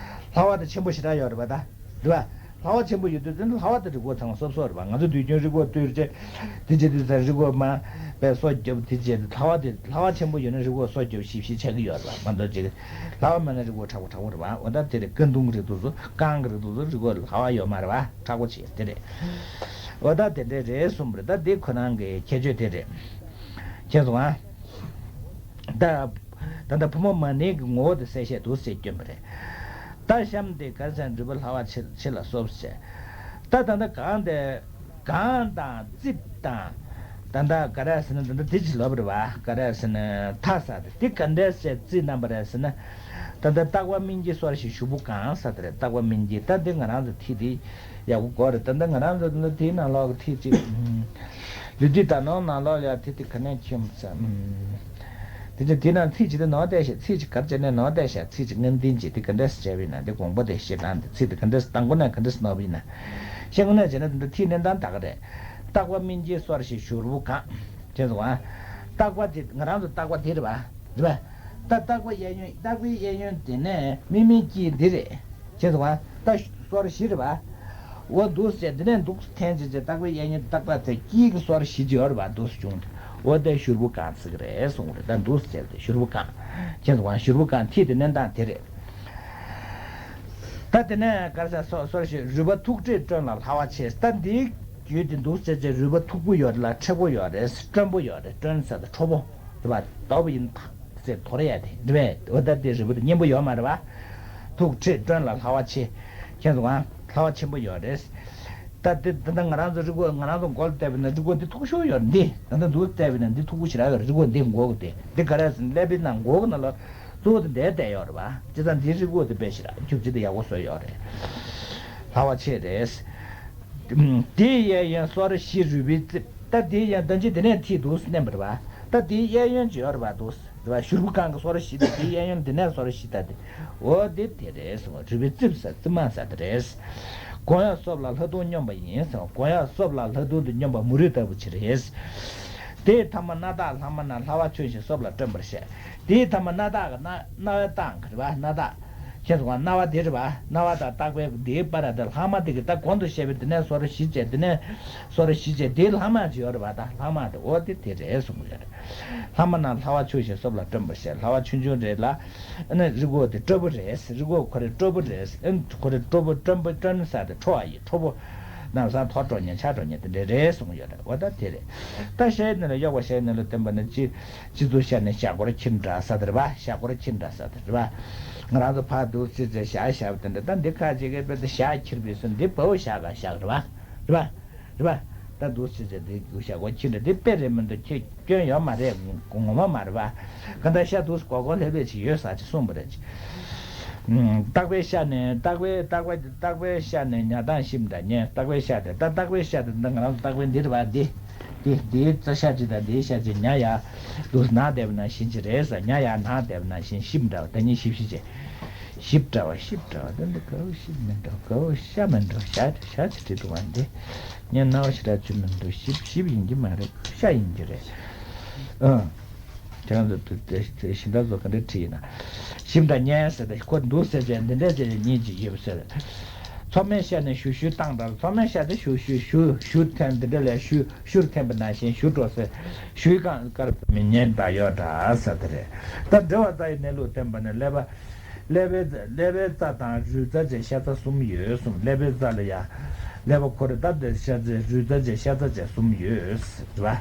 ལྷ་བ་དེ་ཆེན་པོ་ཞེ་དྲག་ཡོད་རེད་པ། ད་རེད་པ། ལྷ་བ་ཆེན་པོ་ཡོད་དུས་ཙམ་ལྷ་བ་དེ་རུས་ཁོག་ཚང་མ་སོབ་སོབ་རེད་པ། ང་ཚོ་དུས་རྒྱུན་རུས་ཁོག་བཏུད་རྗེས་དེ་བྱེད་དུས་ཙམ་རུས་ཁོག་མ་པའི་སོ་རྒྱོབ་དེ་བྱེད་དུས། ལྷ་བ་དེ་ལྷ་བ་ཆེན་པོ་ཡོད་ན་རུས་ཁོག་སོ་རྒྱོབ་ཞིབ་ཞིབ་ཆགས་ཀྱི་ཡོད་རེད་པ། མ་གཏོགས་ཅིག་ལྷ་བ་མེད་ན་རུས་ཁོག་མཁྲེགས་པོ་མཁྲེགས་པོ་རེད་པ། འོ་ད་དེ་རེད། ཀ་གདུང་རེད་འདུག་ཟེར། རྐང་གི་རེད་འདུག་ཟེར། རུས་ཁོག་ལྷ་བ་ཡོད་མ་རེད་པ། མཁྲེགས་པོ་བྱེད་དེ་རེད། འོ་ད་དེ་འདྲས་རེད་གསུངས་པ་རེད། ད་དེ་ཁོ་རང་གི་ཁྱད་ཆོས་དེ་རེད། མཁྱེན་སོང་ང་། ད་ད་ལྟ་ཕོ་མོ་མ་ནིང་གི་ངོ་བོ་དེ་གསལ་བཤད་འདུག་ཟེར་སྐྱོན་པ་རེད། ད་གཤམ་དེ་ག་རེ་ཟེར་ན། རུས་པ་ལྷ་བ་ཆེ་ཆེ་ལ་སོབ་ཟེར། ད་ད་ལྟ་གང་དེ་གང་དང་རྩིབས་དང་། ད་ལྟ་ག་རེ་ཟེར་ན། ད་ལྟ་དེ་ཅི་ལབ་རེད་པ། ག་རེ་ཟེར་ན། མཐའ་ཟེར་དེ་དེ་ག་འདྲས་ཟེར་རྩིས་གནང་པ་རེད་ཟེར་ན། ད་ལྟ་རྟག་པ་སྨིན་གྱི་སོར་བཞི་ཞུ་བོ་གང་ཟེར་དེ་རེད། རྟག་པ་སྨིན་གྱི། ད་འདི་ང་རང་ཚོ་ཐིག་དེ་ཡག་པོ་གོ་རེད། ད་ལྟ་ང་རང་ཚོ་ད་ལྟ་དེའི་ནང་ལོགས་ཀྱི་ཐིག་ཅིག་ལུས་དེ་ད་ནང་ནང་ལོགས་ལ་ཡ་ཐིག་དེ་ག་ནས་ཁྱོད་ཟེར། དེ་ཚོ་དེ་ནང་ཚིག་ཅིག་དེ་ནང་བལྟས་ཤག་ཚིག་ཅིག་ག་རེ་བྱས་ནས་ནང་བལྟས་ཤག་ཚིག་ཅིག་ངན་ལྡན་ཅིག་དེ་ག་འདྲས་བྱས་པ་ཡིན་ན། དེ་དགོངས་པ་དེ་བཞེས་སྟངས་དེ། ཚིག་དེ་ག་འདྲས་དང་པོ་ནས་ག་འདྲས་ནོར་བ་ཡིན་ན། བཤད་དགོས་ན་བྱས་ན་དེ་འདྲ་ཐིག་གནས་སྟངས་ད་ག་རེད། རྟག་པ་སྨིན་བྱེད་སོར་བཞི་ཞུ་རུ་གང་། ཁྱེད་ཚོ་ཨ། རྟག་པ་དེ་ང་རང་ཚོ་རྟག་པ་དེ་རེད་པ། རེད་པ། ད་རྟག་པ་གཡས་གཡོན་རྟག་པའི་གཡས་གཡོན་དེ་ནས་སྨིན་མིན་སྐྱེས་འདི་རེད། ཁྱེད་ཚོ་ཨ། ད་སོར་བཞི་རེད་པ། འོ་འདུག་ཟེར་འདི་ནས་འདུག་འཐེན་བྱས་བྱས་རྟག་པའི་གཡས་གཡོན་རྟག་པ་དེ་སྐྱེས་ཀྱི་སོར་བཞི་ཅིག་ཡོད་རེད་པ། འདུག་བྱུང་དེ་འོ་དེ་ཞུ་རུ་གང་ཚིག་རེད་གསུངས་རེད། ད་འདུག་ཟེར་དེ་ཞུ་རུ་གང་། ཁྱེད་ཚོ་ཨ་ཞུ་རུ་གང་ཐིག་དེ་གནོན་སྟངས་དེ་རེད། ད་དེ་ནས་ག་རེ་ཟེར་སོ་སོར་ཞིག་རུས་པ་ཐུག་ཕྲད་སྐྲོད་ལ་སླ་བ་ཆེ། ད་འདིའི་རྒྱུད་དེ་འདུག་ཟེར་བྱས་རུས་པ་ཐུག་པོ་ཡོད་རེད་ལ་མཁྲེགས་པོ་ཡོད་རེད། སྐྲོན་པོ་ཡོད་རེད། སྐྲོན་ཟེར་ད་ཁྲོ་བོ་རེད་པ། ལྡོག་པ་ཡིན་ད་ཟེར་དོར་ཡ་དེ་རེད་པས། འོ་ད་དེ་རུས་པ་དེ་མཉེན་པོ་ཡོད་མ་རེད་པ། ཐུག་ཕྲད་སྐྲོད་ལ་སླ་བ་ཆེ། ཁྱེད་ཚོ་གང་སླ་བ་ཆེན་པོ་ཡོད་རེད། ད་དེ་ད་ལྟ་ང་རང་ཚོ་རིག་པ་ང་རང་ཚོ་མགོ་ལ་བལྟས་པ་ན་རིག་པ་འདི་མཐུག་ཤོས་ཡོད་རེད། འདི་ད་ལྟ་འདུག་བལྟས་པ་ན་འདི་མཐུག་པོ་ཞེ་དྲག་ཡོད་རེད། རིག་པ་འདི་མགོ་གི་དེ་འདི་ག་རེ་ཟེར་ན་ཀླད་པའི་ནང་མགོ་གི་ནང་ལ། གཙོ་བོ་དེ་འདིར་བསྡད་ཡོད་རེད་པ། བྱས་ཙང་འདིའི་རིགས་འོ་དེ་དཔེ་ཞེ་དྲག་རྒྱུ་ཇི་ལྟར་ཡག་པོ་བཟོས་ཡོད་རེད། སླ་བ་ཆེ་རེད། དེའི་གཡས་གཡོན་སོར་བཞི་རུས་པའི་རྩིབས། ད་དེའི་གཡས་ད་ཅི་དེ་ནས་ཐིག་འདུག་མནན་པ་རེད་པ། ད་དེའི་གཡས་གཡོན་ཅི་ཡོད་རེད་པ་འདུག་རེད་པ། ཞུ་རུ་གང་གི་སོར་བཞི་དང་དེའི་གཡས་གཡོན་དེ་ནས་སོར་བཞི་ད་དེ། འོ་དེ་དེ་རེད་གསུངས་པ། རུས་པའི་རྩིབས་ཟེར་རྩིབ་མ་ཟེར་དེ་རེད། གོམས་ཡོད་སོབ་ལ་ལྷག་མཐོང་སྙོམས་པ་ཡིན་གསུངས་པ། གོམས་ཡོད་སོབ་ལ་ལྷག་མཐོང་དུ་སྙོམས་པ་མུ་རུ་ལྟ་བུ་ཆེ་རེད། དེའི་ཐ་མ་སྣ་ཐག་ལྷག་མ་ན་ལྷག་པ་ཆུང་ཞིང་སོབ་ལ་སྐྲོན་པར་བཤད། དེའི་ཐ་མ་སྣ་ཐག་གི་སྣ་སྣ་བའི་རྟགས་རེད་པ། སྣ་ཐག་ཁྱེད་ཚོ་གང་སྣ་བ་དེ་རེད་པ། སྣ་བ་དང་རྟག་པའི་དེའི་བར་དེ་ལྷག་མ་དེ་གི་ད་གོང་དུ་བཤད་པའི་དེ་ནས་སོར་བཞི་བྱས་དེ་ནས་སོར་བཞི་བྱས་དེའི་ལྷག་མ་ཅིག་ཡོད་རེད་པ། ད་ལྷག་མ་དེ་འོ་དེ་དེ་རེད་གསུངས་ཡོད་རེད། ལྷག་མ་ན་ལྷག་པ་ཆུང་ཞིང་སོབ་ལ་སྐྲོན་པར་བཤད། ལྷག་པ་ཆུང་ཆུང་རེད་ལ། ཨ་ནི་རིགས་འོ་དེ་སྤྲོ་པོ་རེད། རིགས་འོ་ཁོ་རེ་སྤྲོ་པོ་རེད། ཨ་ནི་ཁོ་རེ་སྤྲོ་པོ་སྐྲོན་པོ་སྐྲོན་ས་དེ་ཁྲོ་བ་ཡི་ཁྲོ་པོ། ལམ་སང་ཐོར་འགྲོ་ཉེན་ཆག་འགྲོ་ཉེན་དེ་འདྲ་རེད་གསུངས་ཡོད་རེད། འོ་ད་དེ་རེད། ད་ཤ་ཡི་ནང་ལ་གཡོགས་པ་ཤ་ཡི་ནང་ལ་བསྟན་པ་ནི་ཅི། སྤྱི་གཙུག་ཤ་ནི་ཞྭ་སྒོར་ཁྱིམ་འདྲ་ས་དེ་རེད་པ། ཞྭ་སྒོར་ཁྱིམ་འདྲ་ས་དེ་རེད་པ། ང་རང་ཚོ་ཕར་འདུག་ཙི་ཙི་ཞྭ་བཞག་པ་དེ་འདྲ། ད་འདི་ཁ་ཅིག་གིས་དཔེ་དེ་ཞྭ་ཁྱེར་བའི་སོ་འདི་བའུ་ཞྭ་ག་ཞག་རེད་པ། རེད་པ། རེད་པ། ད་འདུག་ཙི་ཙི་འདི་ཞྭ་སྒོར་ཁྱིམ་འདྲ་འདི་དཔེ་རེད་མི་འདུག་ཁྱེད་སྐྱོན་ཡོད་མ་རེད། ངོ་མ་མ་རེད་པ། ག་ད་ཤ་འདུག་སྒོར་སྒོར་ལྷེབ་ལྷེབ་ཅིག་ཡོད་ས་ཅིག་གསུངས་པ་རེད། རྟག་པའི་ཤ་ནི་རྟག་པའི་རྟག་པ་རྟག་པའི་ཤ་ནི་ཉ་དང་ཤིབ་འདྲ་ཉེ། རྟག་པའི་ཤ་དེ་ད་རྟག་པའི་ཤ་དེ་ད་ང་རང་ཚོ་རྟག་པའི་འདི་རེད་པ། འདི་འདི་འདིའི་རྩ་ཤ་གཅིག་དང་འདིའི་ཤ་གཅིག་ཉ་ཡ་འདུག་ནག་བསྡད་པ་ནང་བཞིན་གྱི་རེད་ཟེར། ཉ་ཡ་ནག་བསྡད་པ་ནང་བཞིན་ཤིབ་འདྲ་བ་ད་ཉི་ཤིབ་ཤིབ་བྱས། ཤིབ་འདྲ་བ་ཤིབ་འདྲ་བ་ད་འདི་གའུ་ཤིབ་མི་འདྲ་གའུ་ཤ་མི་འདྲ་ཤ་ཤ་ཅིག་བྲིས་འདུག་བ། འདི་ཉ་ནག་བ་ཞེ་དྲག་ཅིག་མི་འདུག་ཤིབ་ཤིབ་ཡིན་གྱི་མ་རེད། ཤ་ཡིན་གྱི་རེད། ཨང་། དེ་རང་ཚོ་དེ་དེ་དེ་གཞན་དག་ཚོ་ག་འདྲ་བྲིས་ཡིན་ན། ཞིབ་དང་ཉན་ཟེར་ཏེ་ཁོ་འདུག་ཟེར་བྱས་འདི་འདྲ་བྱས་ནས་ཉན་གྱི་ཡོད་ཟེར། མཚོ་སྨན་ཤ་ནི་ཞུ་ཞུ་བཏང་འདྲ། མཚོ་སྨན་ཤ་དེ་ཞུ་ཞུ་ཞུ་ཞུ་འཐེན་འདི་འདྲ་ལས་ཞུ་ཞུར་འཐེན་པ་ནང་བཞིན་ཞུ་འགྲོ་ཟེར། ཞུའི་རྐང་དཀར་མི་ཉན་པ་ཡོད་འདྲ་ཟེར་དེ་རེད། ད་འབྲེལ་བ་རྩ་ཡི་གནས་ལུགས་བསྟན་པ་ནི་ཀླད་པ། ཀླད་པའི་ཀླད་པའི་རྩ་དང་རུས་རྩ་བཅས་ཤ་རྩ་གསུམ་ཡོད་གསུངས། ཀླད་པའི་རྩ་ལ་ཡ། ཀླད་པ་ཁོ་རེ་ད་དེ་ཤ་རྩའི་རུས་རྩ་བཅས་ཤ་རྩ་བཅས་གསུམ་ཡོད་རེད་པ།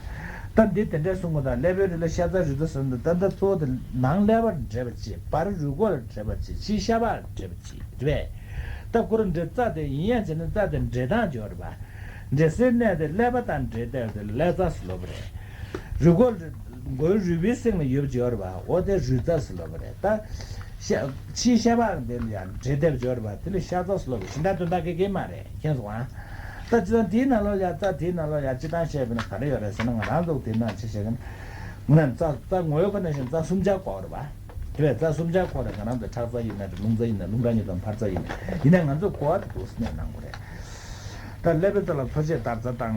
ད་འདི་དེ་འདྲའི་གསུང་གི་ད་ཀླད་པའི་རིགས་ལ་ཤ་རྩ་རུས་རྩ་ཟེར་འདུག་ད་ལྟ་གཙོ་བོ་དེ་ནང་ཀླད་པར་འདྲེས་པ་གཅིག་བར་རུས་ཁོག་ལ་འདྲེས་པ་གཅིག་ཕྱི་ཤ་པགས་ལ་འདྲེས་པ་གཅིག་རེད་པས། ད་ཁོ་རེ་འདྲེས་རྩ་དེ་ཡིན་ཡང་བྱས་ན་རྩ་དེ་འདྲེས་སྟངས་ཅིག་ཡོད་རེད་པ། འདྲེས་སའི་གནས་དེ་ཀླད་པ་དང་འདྲེས་བསྡད་པ་དེ་ཀླད་རྩ་ཟེར་ལབ་པ་རེད། རུས་ཁོག་ལ་མགོའི་རུས་པའི་གསེང་ལ་ཡོད་པ་ཅིག་ཡོད་རེད་པ། འོ་དེ་རུས་རྩ་ཟེར་ལབ་པ་རེད། ད་ཤ་ཕྱིའི་ཤ་པགས་དེ་ལ་ཡང་འདྲེས་བསྡད་པ་ཅིག་ཡོད་རེད་པ། དེ་ལ་ཤ་རྩ་ཟེར་ལབ་པ་རེད། གཞན་དག་དོན་དག་ག་གེ་མ་རེད། མཁྱེན་སོང་ཨ། ད་ཅི་ད་དེའི་ནང་ལོགས་ལ་ཡ་རྩ་དེའི་ནང་ལོགས་ལ་ཡ་སྤྱིར་བཏང་བཤད་པ་ན་ག་རེ་ཡོད་རེད་ཟེར་ན། ང་རང་ཚོ་དེའི་ནང་ཆ་བཞག་ན་ང་རང་རྩ་རྩ་ངོ་བོའི་སྒོ་ནས་བཤད་ན་རྩ་སུམ་ཆ་བགོ་རེད་པ། དེ་བས་རྩ་སུམ་ཆ་བགོ་རེད། ང་རང་ཚོ་ཁྲག་རྩ་ཡིན་ན་རེད། རླུང་རྩ་ཡིན་ན་རླུང་རྩ་གཉིས་དང་འཕར་རྩ་ཡིན་ན། ཡིན་ནའི་ང་ཚོ་བགོ་བ་དེ་འདུག་སེ་གནས་གནང་དགོས་རེད། ད་ཀླད་པའི་རྩ་ལ་མཚོ་སྐྱེས་འདར་རྩ་དང་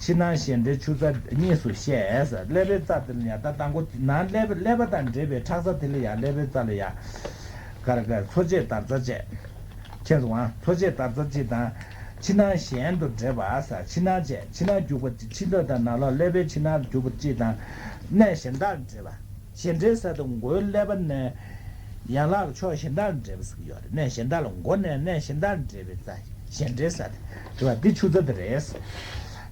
ཕྱི་ནང་ཞལ་འདྲེས་ཆུ་རྩ་གཉིས་སུ་བཤད། ཀླད་པའི་རྩ་དེ་ལ་ཡང་ད་དང་པོ་ནང་ཀླད་པ་ཀླད་པ་དང་འདྲེས་པའི་ཁྲག་རྩ་དེ་ལ་ཡང་ཀླད་པའི་རྩ་ལ་ཡང་ག་རེ་ག་རེ་མཚོ་སྐྱེས་འདར་རྩ་བཅས། མཁྱེན་སོང་ཨ། མཚོ་སྐྱེས་འདར་རྩ་གཅིག་དང་། ཕྱི་ནང་གཞན་དུ་འདྲེས་པ་ཟེར། ཕྱི་ནང་བཅས་ཕྱི་ནང་རྒྱུག་པ་གཅིག་ཕྱི་ལོགས་དང་ནང་ལོགས་ཀླད་པའི་ཕྱི་ནང་རྒྱུག་པ་གཅིག་དང་། གནས་གཞན་དག་ལ་འདྲེས་པ། ཞལ་འདྲེས་ཟེར་དུས་མགོའི་ཀླད་པ་ནས་ཡན་ལག་གི་ཕྱོགས་གཞན་དག་ལ་འདྲེས་པ་ཟེར་གྱི་ཡོད་རེད། གནས་གཞན་དག་ལ་མགོ་ནས་གནས་གཞན་དག་ལ་འདྲེས་པའི་རྩ་ཞལ་འདྲེས་ཟེར་དེ་རེད་པ། འདི་ཆུ་རྩ་དེ་རེད།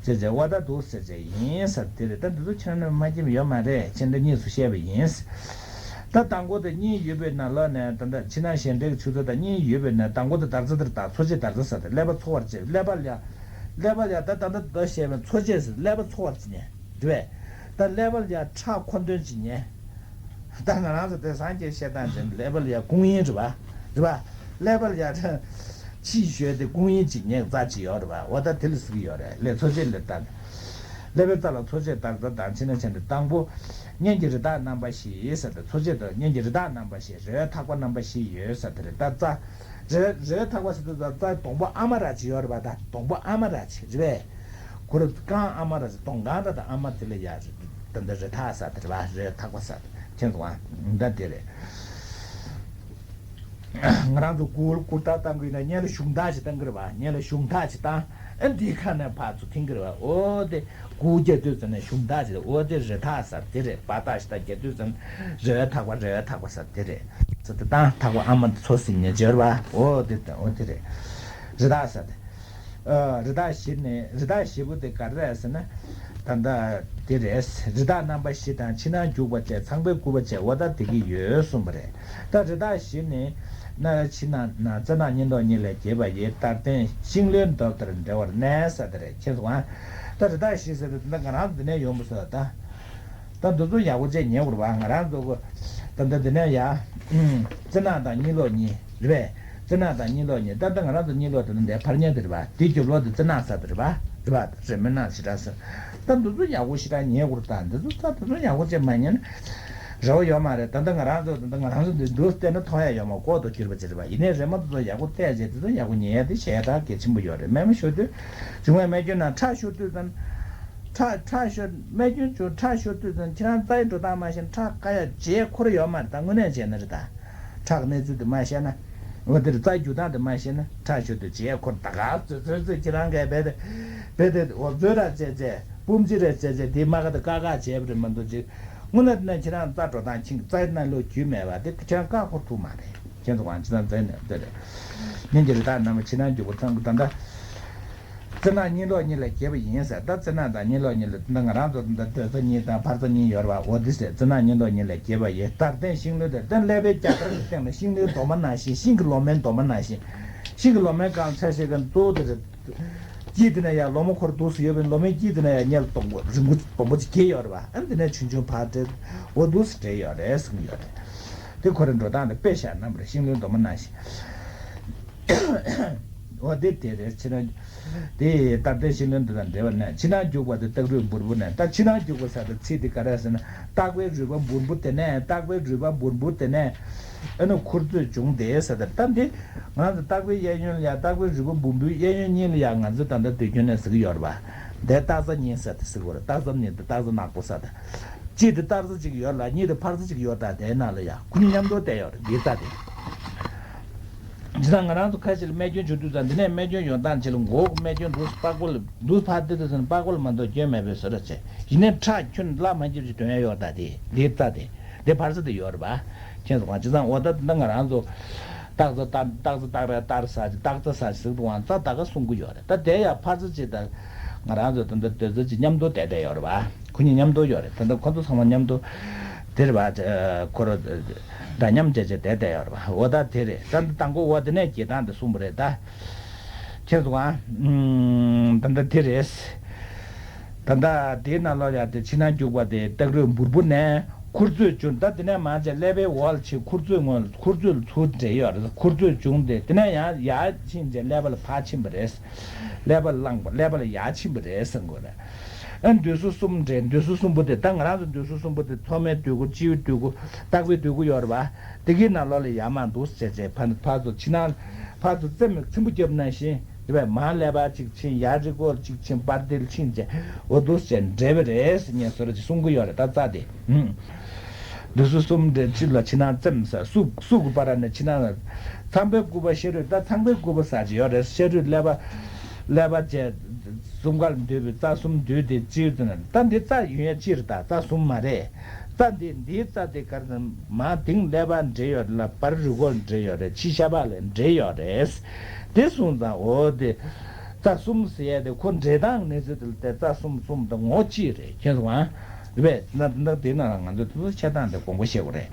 ཟེར་བྱས་ཝ་ད་འདུག་ཟེར་བྱས་ཡིན་ཟེར་དེ་རེད། ད་འདི་ཚོ་ཁྱེད་རང་མ་སྐྱེས་ཡོད་མ་རེད། ཁྱེད་འདྲ་གཉིས་སུ་བཤད་པ་ཡིན། ད་དང་པོ་དེ་གཉིས་ཡོད་པའི་ནང་ལོགས་ནས་ད་ལྟ་ཕྱི་ནང་ཞལ་འདྲེས་ཀྱི་ཆུ་རྩ་དང་གཉིས་ཡོད་པའི་ནང་དང་པོ་དེ་འདར་རྩ་དེར་ད་མཚོ་སྐྱེས་འདར་རྩ་ཟེར་དེ་ཀླད་པ་ཚོར་བར་བྱེད། ཀླད་པ་ལ་ཀླད་པ་ལ་ད་ད་ལྟ་འདི་བཤད་པའི་མཚོ་སྐྱེས་ཟེར་ཀླད་པ་ཚོར་བར་བྱེད་ནས། རེད་པས། ད་ཀླད་པ་ལ་ཡང་ཁྲག་མཁོ་འདོན་བྱེད་ཉན། ད་ང་རང་ཚོ་དེ་སངས་རྒྱས་བཤད་སྟངས་བྱས་ན་ཀླད་པ་ལ་ཡང་སྐུང་ཡིན་རེད་པ། རེད་པ། ཀླད་པ་ལ་ཡང་ཕྱིས་ཞོལ་དེ་སྐུང་ཡིན་བྱེད་ཉན་རྩ་ཅིག་ཡོད་རེད་པ། འོ་ད་དེ་ལ་ཟེར་གྱི་ཡོད་རེད། ཀླད་མཚོ་སྐྱེས་ལ་ད། ཀླད་པའི་རྩ་ལ་མཚོ་སྐྱེས་འདར་རྩ་དང་ཕྱི་ནང་ཞལ་འདྲེས་དང་པོ། སྔོན་གྱི་རི་དྭགས་རྣམ་པ་བཞི་ཟེར་ཏེ་མཚོ་སྐྱེས་དང་སྔོན་གྱི་རི་དྭགས་རྣམ་པ་བཞི་རི་བོའི་ཐག་པ་རྣམ་པ་བཞི་ཡོད་ཟེར་དེ་རེད། ད་རྩ། རི་རི་བོའི་ཐག་པ་ཟེར་དུས་ད་རྩ་སྡོང་པོ་ཨ་མ་ར་ཅིག་ཡོད་རེད་པ། ད་སྡོང་པོ་ཨ་མ་ར་ཅིག་རེད་པས། ཁོ་ར་རྐང་ཨ་མ་ར་ཟེར་གདོང་རྐང་ར་དང་ཨ་མ་དེ་ལ་ཡ་ད་ལྟ་རི་དྭགས་ཟེར་དེ་རེད་བ། རི་ཐག་པ་ཟེར་དེ་མཁྱེན་སོང་ཨ། ད་དེ་རེད། ང་རང་ཚོ་གུར་གུར་དག་བཏང་གི་ཡིན་ན་སྔོན་ལ་གཞུང་དག་ཅིག་བཏང་གི་རེད་བ། སྔོན་ལ་གཞུང་དག་ཅིག་བཏང་། ཨ་འདིའི་ཁ་ནས་ཕར་ཚུར་འཐེན་གི་རེད་བ། འོ་དེ་གུར་རྒྱག་དུས་ཙམ་ནས་གཞུང་དག་ཅིག་འོ་དེ་རི་དྭགས་ཟེར་དེ་རེད། བ་དག་ཞིག་དང་རྒྱག་དུས་ཙམ་རི་བོའི་ཐག་པ་རི་བོའི་ཐག་པ་ཟེར་དེ་རེད། ཟེར་དེ་བཏང་ཐག་པ་ཨ་མ་འཚོ་ཟིན་ནས་འབྱོར་བ། འོ་དེ་འོ་དེ་རེད། རི་དྭགས་ཟེར་དེ། ཨ་རི་དྭགས་བཞི་ནི་རི་དྭགས་བཞི་པོ་དེ་ག་རེ་རེད་ཟེར་ན། ད་ལྟ་དེ་རེད། རི་དྭགས་རྣམ་པ་བཞི་དང་ཕྱི་ནང་རྒྱུག་པ་བཅས་ཚངས་པའི་སྐུད་པ་བཅས་འོ་ད་དེ་གི་ཡོད་གསུངས་པ་རེད། ད་རི་དྭགས་བཞི་ནི་ན་ཕྱི་ནང་ན་རྩ་ནག་གཉིས་ལྡོག་གཉིས་ལས་གྱེས་པ་ཡི། ལྟར་ལྡན་ཤིང་ལོའི་མདོག་ལྟར་འབྲེལ་བར་གནས་ཟེར་དེ་རེད། མཁྱེན་སོང་ཨ། ད་རི་དྭགས་བཞི་ཟེར་དེ་ད་ང་རང་ཚོ་འདི་ནས་ཡོང་པ་ཟེར་ད། ད་འདི་ཚོ་ཡག་པོ་བྱས་ཉན་དགོས་རེད་བ། ང་རང་ཚོ་གི་ད་ལྟ་འདི་ནས་ཡ། རྩ་ནག་དང་གཉིས་ལྡོག་གཉིས་རེད་པས། རྩ་ནག་དང་གཉིས་ལྡོག་གཉིས། ད་ལྟ་ང་རང་ཚོ་གཉིས་ལྡོག་དེ་ནི་འདིའི་ཕར་ཉལ་དེ་རེད་བ། དེའི་རྒྱབ་ལོགས་དེ་རྩ་ནག་ས་དེ་རེད་བ། རེད་བ། རེད་མི་ནག་ཞེ་དྲག་ས། ད་འདི་ཚོ་ཡག་པོ་ཞེ་དྲག་ཉན་དགོས་རེད། ད་འདི་ཚོ་ད་འདི་ཚོ་ཡག་པོ་བྱས་མ་ཉན་ན་རེ་བ་ཡོད་མ་རེད། ད་ལྟ་ང་རང་ཚོ་ད་ལྟ་ང་རང་ཚོ་འདི་འདུག་བལྟས་ན་མཐོང་ཡ་ཡོད་མ། ལྐོག་ཏུ་གྱུར་པ་ཅིག་རེད་བ། ཡིན་ནའི་རེ་མ་དེ་ཚོ་ཡག་པོ་བལྟས་བྱས་དེ་ཚོ་ཡག་པོ་ཉན་ཡ་དེ་ཞེ་དྲག་གལ་ཆེན་པོ་ཡོད་རེད། རྨས་མ་ཤོར་དུས་བྱུང་བའི་རྨས་སྐྱོན་ན་ཁྲག་ཤོར་དུས་ཙམ། ཁྲག་ཁྲག་ཤོར་རྨས་སྐྱོན་བྱུང་ཁྲག་ཤོར་དུས་ཙམ་ཁྱེད་རང་རྩ་ཡི་འགྲོ་སྟངས་མ་ཤེས་ན་ཁྲག་བཀག་ཡ་བྱེད་ཁོ་ར་ཡོད་མ་རེད། ད་དངོས་གནས་བྱས་ན་རེད་ད། ཁྲག་གི་གནས་ཚུལ་དེ་མ་ཤེས་ན། འོ་དེར་རྩ་རྒྱུག་སྟངས་དེ་མ་ཤེས་ན་ཁྲག་ཤོར་དུས་བྱེད་ཁོ་ར་ད་ག་ཚོད་ཚོད་ཚོད་ཁྱེད་རང་གིས་བེད་དེ་བེད་དེ་འོ་ཚོད་ར་བྱས་བྱས་སྤུམ་ཅི་ར་བྱས་བྱས་དེ་མ་ག་དེ་བཀག་བཀག་བྱས་པ་རེད་མ་གཏོགས་ཅིག་དངོས་གནས་དེ་ན་ཁྱེད་རང་རྩ་འགྲོ་སྟངས་ཁྱེད་རྩ་ཡི་ནང་ལོགས་རྒྱུས་མེད་པ་དེ་ཁྱེད་རང་བཀག་ཁོ་ཐུབ་མ་རེད། ཁྱེད་ཚོ་གང་ཅི་ཙམ་བྱས་ནས་བལྟས་རེད། ཉིན་གྱི་རི་དྭགས་རྣམས་ཕྱི་ནང་རྒྱུག་པ་ཚང་གི་ད་ལྟ། རྩ་ནག་གཉིས་ལྡོག་གཉིས་ལས་གྱེས་པ་ཡིན་ཟེར། ད་རྩ་ནག་དང་གཉིས་ལྡོག་གཉིས་ལས་ད་ང་རང་ཚོ་ད་ལྟ་ཟློས་རྩ་གཉིས་དང་འཕར་རྩ་གཉིས་ཡོད་རེད་བ། འོ་དེ་ཟེར། རྩ་ནག་གཉིས་ལྡོག་གཉིས་ལས་གྱེས་པ་ཡི། ལྟར་ལྡན་ཤིང་ལོའི་དེ་ད་ཀླད་པའི་རྒྱ་གར་གྱི་སྟེང་ལ་ཤིང་ལོའི་རྡོག་མ་ནང་བཞིན། ཤིང་གི་ལོ་མའི་རྡོག་མ་ནང་བཞིན། ཤིང་གི་ལོ་མའི་སྒང་ཚད་ཤེས་མཁན་གཙོ་བོ་དེ་རེད། དཀྱིལ་དེ་ན་ཡང་ལོ་མ་ཁོ་ར་འདུག་སེ་ཡོད་པའི་ལོ་མའི་དཀྱིལ་དེ་ན་ཡང་སྔོན་ལ་སྡོང་པོ་རིང་པོ་སྡོང་པོ་ཅིག་གྱེས་ཡོད་རེད་བ། ཨ་ནི་དེ་ནས་ཆུང་ཆུང་ཕར་འབྲེལ་འོ་འདུག་སེ་འབྲེལ་ཡོད་རེད་གསུངས་ཡོད་རེད། དེ་ཁོ་རའི་འགྲོ་སྟངས་དེ་དཔེ་བཞག་ན་མ་རེད། ཤིང་ལོའི་རྡོག་མ་ནང་བཞིན། འོ་དེ་དེ་རེད། ཕྱི་ནང་། དེ་ལྟར་ལྡན་ཤིང་ལོའི་མདོག་དང་འབྲེལ་བར་གནས། ཕྱི་ནང་རྒྱུག་པ་དེ་སྟག་རུས་འབུར་བུ་ནས། ད་ཕྱི་ནང་རྒྱུག་པ་ཟེར་དེ་ཚིག་དེ་ག་རེ་ཟེར་ན། སྟག་པའི་རུས་པ་འབུར་བུ་དེ་ནས། སྟག་པའི་རུས་པ་འབུར་བུ་དེ་ནས་ཨ་ནི་ཁུར་ཚོས་བྱུང་སྟེ་ཟེར་དེ། ད་འདི་ང་ཚོ་སྟག་པའི་གཡས་གཡོན་ལ་ཡ་སྟག་པའི་རུས་པ་འབུར་བུའི་གཡས་གཡོན་གཉིས་ལ་ཡ་ང་ཚོ་ད་ལྟ་དུས་རྒྱུན་ནས་ཟེར་གྱི་ཡོད་རེད་པ། དེ་སྟག་རྩ་གཉིས་ཟེར་དེ་ཟེར་གྱི་ཡོད་རེད། སྟག་རྩ་གཉིས་དེ་སྟག་རྩ་ནག་པོ་ཟེར་དེ། གཅིག་དེ་སྟག་རྩ་གཅིག་ཡོད་ལ། གཉིས་དེ་འཕར་རྩ་གཅིག་ཡོད། ད་དེའི་ནང་ལ་ཡ་ཁོ་གཉིས་མཉམ་དུ་བསྡད་ཡོད་རེད། འདི་རྩ་དེ། ཇི་ལྟར་ང་རང་ཚོ་ཁ་ཤས་ལ་རྨས་སྐྱོན་བྱུང་དུས་ཙང་། འདི་ནས་རྨས་སྐྱོན་ཡོང་སྟངས་ཆེད་ལ་མགོ་གི་རྨས་སྐྱོན་འདུག་སེ་པགས་ཀོ་ལ་འདུག་སེ་ཕར་བལྟས་དུས་ཙང་པགས་ཀོ་ལ་མ་གཏོགས་སྐྱོན་མེད་པའི་བཟོ་འདྲ་བྱས། ཡིན་ནའི་ཁྲག་ཁྱོན་བརླག་མ་བྱེད་ཅིག་དོན་ཡ་ཡོད། ད་དེ་འདིའི་རྩ་དེ། འདི་འཕར་རྩ་དེ་ཡོད་རེད་པ། མཁྱེན་སོང་ང་། བྱས་ཙང་འོ་ད་ད་ང་རང་ཚོ་སྟག་རྩ་སྟག་སྟག་རྩ་སྟག་ར་སྟག་ར་ཟེར་གྱི། སྟག་རྩ་ཟེར་གྱི་ཟེར་གྱི་འདུག་ཨང་། རྩ་ད་ག་གསུང་གི་ཡོད་རེད། ད་དེ་ཡ་འཕར་རྩ་ཅིག་ད་ང་རང་ཚོ་ད་ལྟ་ཟློས་རྩ་ཅིག་མཉམ་དུ་བསྡད་བསྡད་ཡོད་རེད་པ། ཁོ་གཉིས་མཉམ་དུ་ཡོད་རེད། ད་ལྟ་ཁོ་ཚོ་ཚང་མ་མཉམ་དུ་དེ་རེད་པ། ཁོ་ར་འདྲ་མཉམ་བྱས་བྱས་བསྡད་བསྡད་ཡོད་རེད་པ། འོ་ད་དེ་རེད། ད་ལྟ་དང་པོ་འོ་དེ་ནས་གྱེས་སྟངས་དེ་གསུངས་པ་རེད་ད། མཁྱེན་སོང་ང་། ཨུམ། ད་ལྟ་དེ་རེད། ད་ལྟ་དེའི་ནང་ལོགས་ཡ་དེ་ཕྱི་ནང་རྒྱུག་པ་དེ་སྟག་རུས་འབུར་བུ་ནས་ཁུར་ཚོས་བྱུང་། ད་དེ་ནས་མར་བྱས་ཀླད་པའི་འོག་ལ་ཕྱིན། ཁུར་ཚོས་སྔོན་ཁུར་ཚོས་ལ་ཚུར་འབྲེལ་ཡོད་རེད། ཁུར་ཚོས་བྱུང་སྟེ་དེ་ནས་ཡར་ཡར་ཕྱིན་བྱས་ཀླད་པ་ལ་ཕར་ཕྱིན་པ་རེད། ཀླད་པ་ལ་བླངས་པ། ཀླད་པ་ལ་ཡར་ཕྱིན་པ་རེད་གསུངས་དགོས་རེད། ཨ་འདུས་སོ་གསུམ་འདྲེས། འདུས་སོ་གསུམ་པོ་དེ་ད་ང་རང་ཚོ་འདུས་སོ་གསུམ་པོ་དེ་ཐོག་མའི་འདོད་རྒུ། སྤྱི་བོའི་འདོད་རྒུ། སྟག་པའི་འདོད་རྒུ་ཡོད་རེད་པ། དེ་གའི་ནང་ལོགས་ལ་ཡར་མར་འདུག་སེ་བྱས་བྱས་ཕར་ཕར་ཚུར་ཕྱི་ནང་ཕར་ཚུར་རྩེ་མོ་ཚིམ་པོ་རྒྱབ་ནང་བཞིན་རེད་པས། མར་ཀླད་པ་གཅིག་ཕྱིན། ཡར་རི་མགོར་གཅིག་ཕྱིན། བར་དེར་ཕྱིན་བྱས་འོ་འདུག་སེ་བྱས་འདྲེས་པ་རེད་ཟེར་ངས་བཟོ་འདྲ་ཅིག་གསུང་གི་ཡོད་རེད། ད་རྩ་དེ། ཨུམ། འདུས་སོ་གསུམ་འདྲེས། སྤྱི་ལ་ཕྱི་ནང་རྩེ་མོ་ཟེར། གསུག་གསུག་གི་བར་ནས་ཕྱི་ནང་ལ། ཚངས་པའི་སྐུད་པ་ཤ་རུས། ད་ཚངས་པའི་སྐུད་པ་ཟེར་ཅིག་ཡོད་རེད། ཤ་རུས་ཀླད་པ། ཀླད་པ་བཅས་གསུམ་ཀ་ལ་འདུས་པའི་རྩ་གསུམ་འདུས་ཏེ་སྤྱི་ཡོད་ཚུལ་ན། ད་འདི་རྩ་ཡོད་ཡ་ཅི་རེད། ད་རྩ་གསུམ་མ་རེད། རྩ་འདི་འདིའི་རྩ་དེ་གར་ན་མར་དེང་ཀླད་པ་འདྲེས་ཡོད་རེད་ལ། བར་རི་མགོར་འདྲེས་ཡོད་རེད། ཕྱི་ཤ་པགས་ལ་འདྲེས་ཡོད་རེད། དེ་སོང་ཙང་འོ་དེ་རྩ་གསུམ་ཟེར་ཡ་དེ་ཁོ་འདྲེས་སྟངས་གནས་ཚུལ་དེ་ལ་བལྟས་རྩ་གསུམ་གསུམ་དང་ངོ་གཅིག་རེད། མཁྱེན་སོང་ཨ། རེད་པས། ན་ན་དེ་ན་ང་ཚོ་དེ་ཚོ་འཆད་སྟངས་དེ་དགོངས་པ་བཞེས་དགོས་རེད།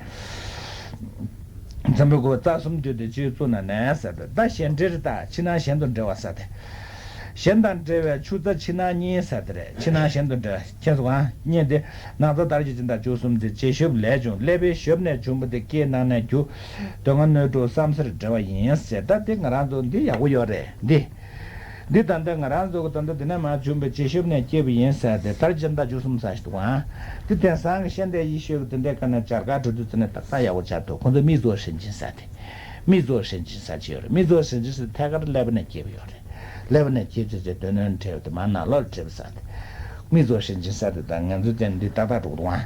འཛམ་བུའི་གོ་རྩ་གསུམ་འདུས་ཏེ་སྤྱི་ཡོད་ཚུལ་ན་ནས་ཟེར་ཏེ། ད་གཞན་འདྲེས་རེད། ད་ཕྱི་ནང་གཞན་དུ་འདྲེས་པ་ཟེར་ཏེ། གཞན་དང་འདྲེས་པའི་ཆུ་རྩ་ཕྱི་ནང་གཉིས་ཟེར་དེ་རེད། ཕྱི་ནང་གཞན་དུ་འདྲེས། མཁྱེན་སོང་ཨ། གཉིས་དེ། ནག་རྩ་དར་གྱི་སྦྱིན་བདག་བཅུ་གསུམ་སྟེ། བྱད་ཞབས་ལས་བྱུང་། ཀླད་པའི་ཞབས་ནས་བྱུང་བ་དེ་སྐེའི་ནང་ནས་རྒྱུ། གདོང་ཁ་སྣོད་དྲུག་བསམ་སར་འདྲེས་པ་ཡིན་ཟེར། ད་དེ་ང་རང་ཚོ་འདི་ཡག་པོ་ཡོད་རེད་འདི། འདི་ད་ལྟ་ང་རང་ཚོ་གི་ད་ལྟ་འདི་ནས་མར་བྱུང་བའི་བྱད་ཞབས་ནས་སྐྱེས་པ་ཡིན་ཟེར་ཏེ། དར་གྱི་སྦྱིན་བདག་བཅུ་གསུམ་ཟེར་ཞིག་འདུག་ཨང་། འདི་དེང་སང་གི་ཤེས་ལྡན་ཡེ་ཤུ་གི་དེ་འདྲའི་སྒང་ནས་སྦྱར་ག་འགྲོ་དུས་ཙམ་ནས་ཏག་ཏག་ཡག་པོ་སྦྱར་འདུག་ཁོང་ཚོ་མིས་བཟོས་ཤིང་ཅིན་ཟེར་ཏེ། མིས་བཟོས་ཤིང་ཅིན་ཟེར་གྱི་ཡོད་རེད། མིས་བཟོས་ཤིང་ཅིན་ཟེར་ཐད་ཀར་ཀླད་པ་ནས་སྐྱེས་པ་ཡོད་རེད། ཀླད་པ་ནས་སྐྱེས་བྱས་བྱས་སྡོད་ནོར་འདྲེས་པ་དེ་མར་ནང་ལོགས་ལ་འདྲེས་པ་ཟེར་ཏེ། མིག་རྫོགས་ཞེན་ཅིང་ཟེར་ཏེ། ད་ང་ཚོ་ཅན་འདི་ཏག་ཏག་འགྲོ་གི་འདུག་ཨང་།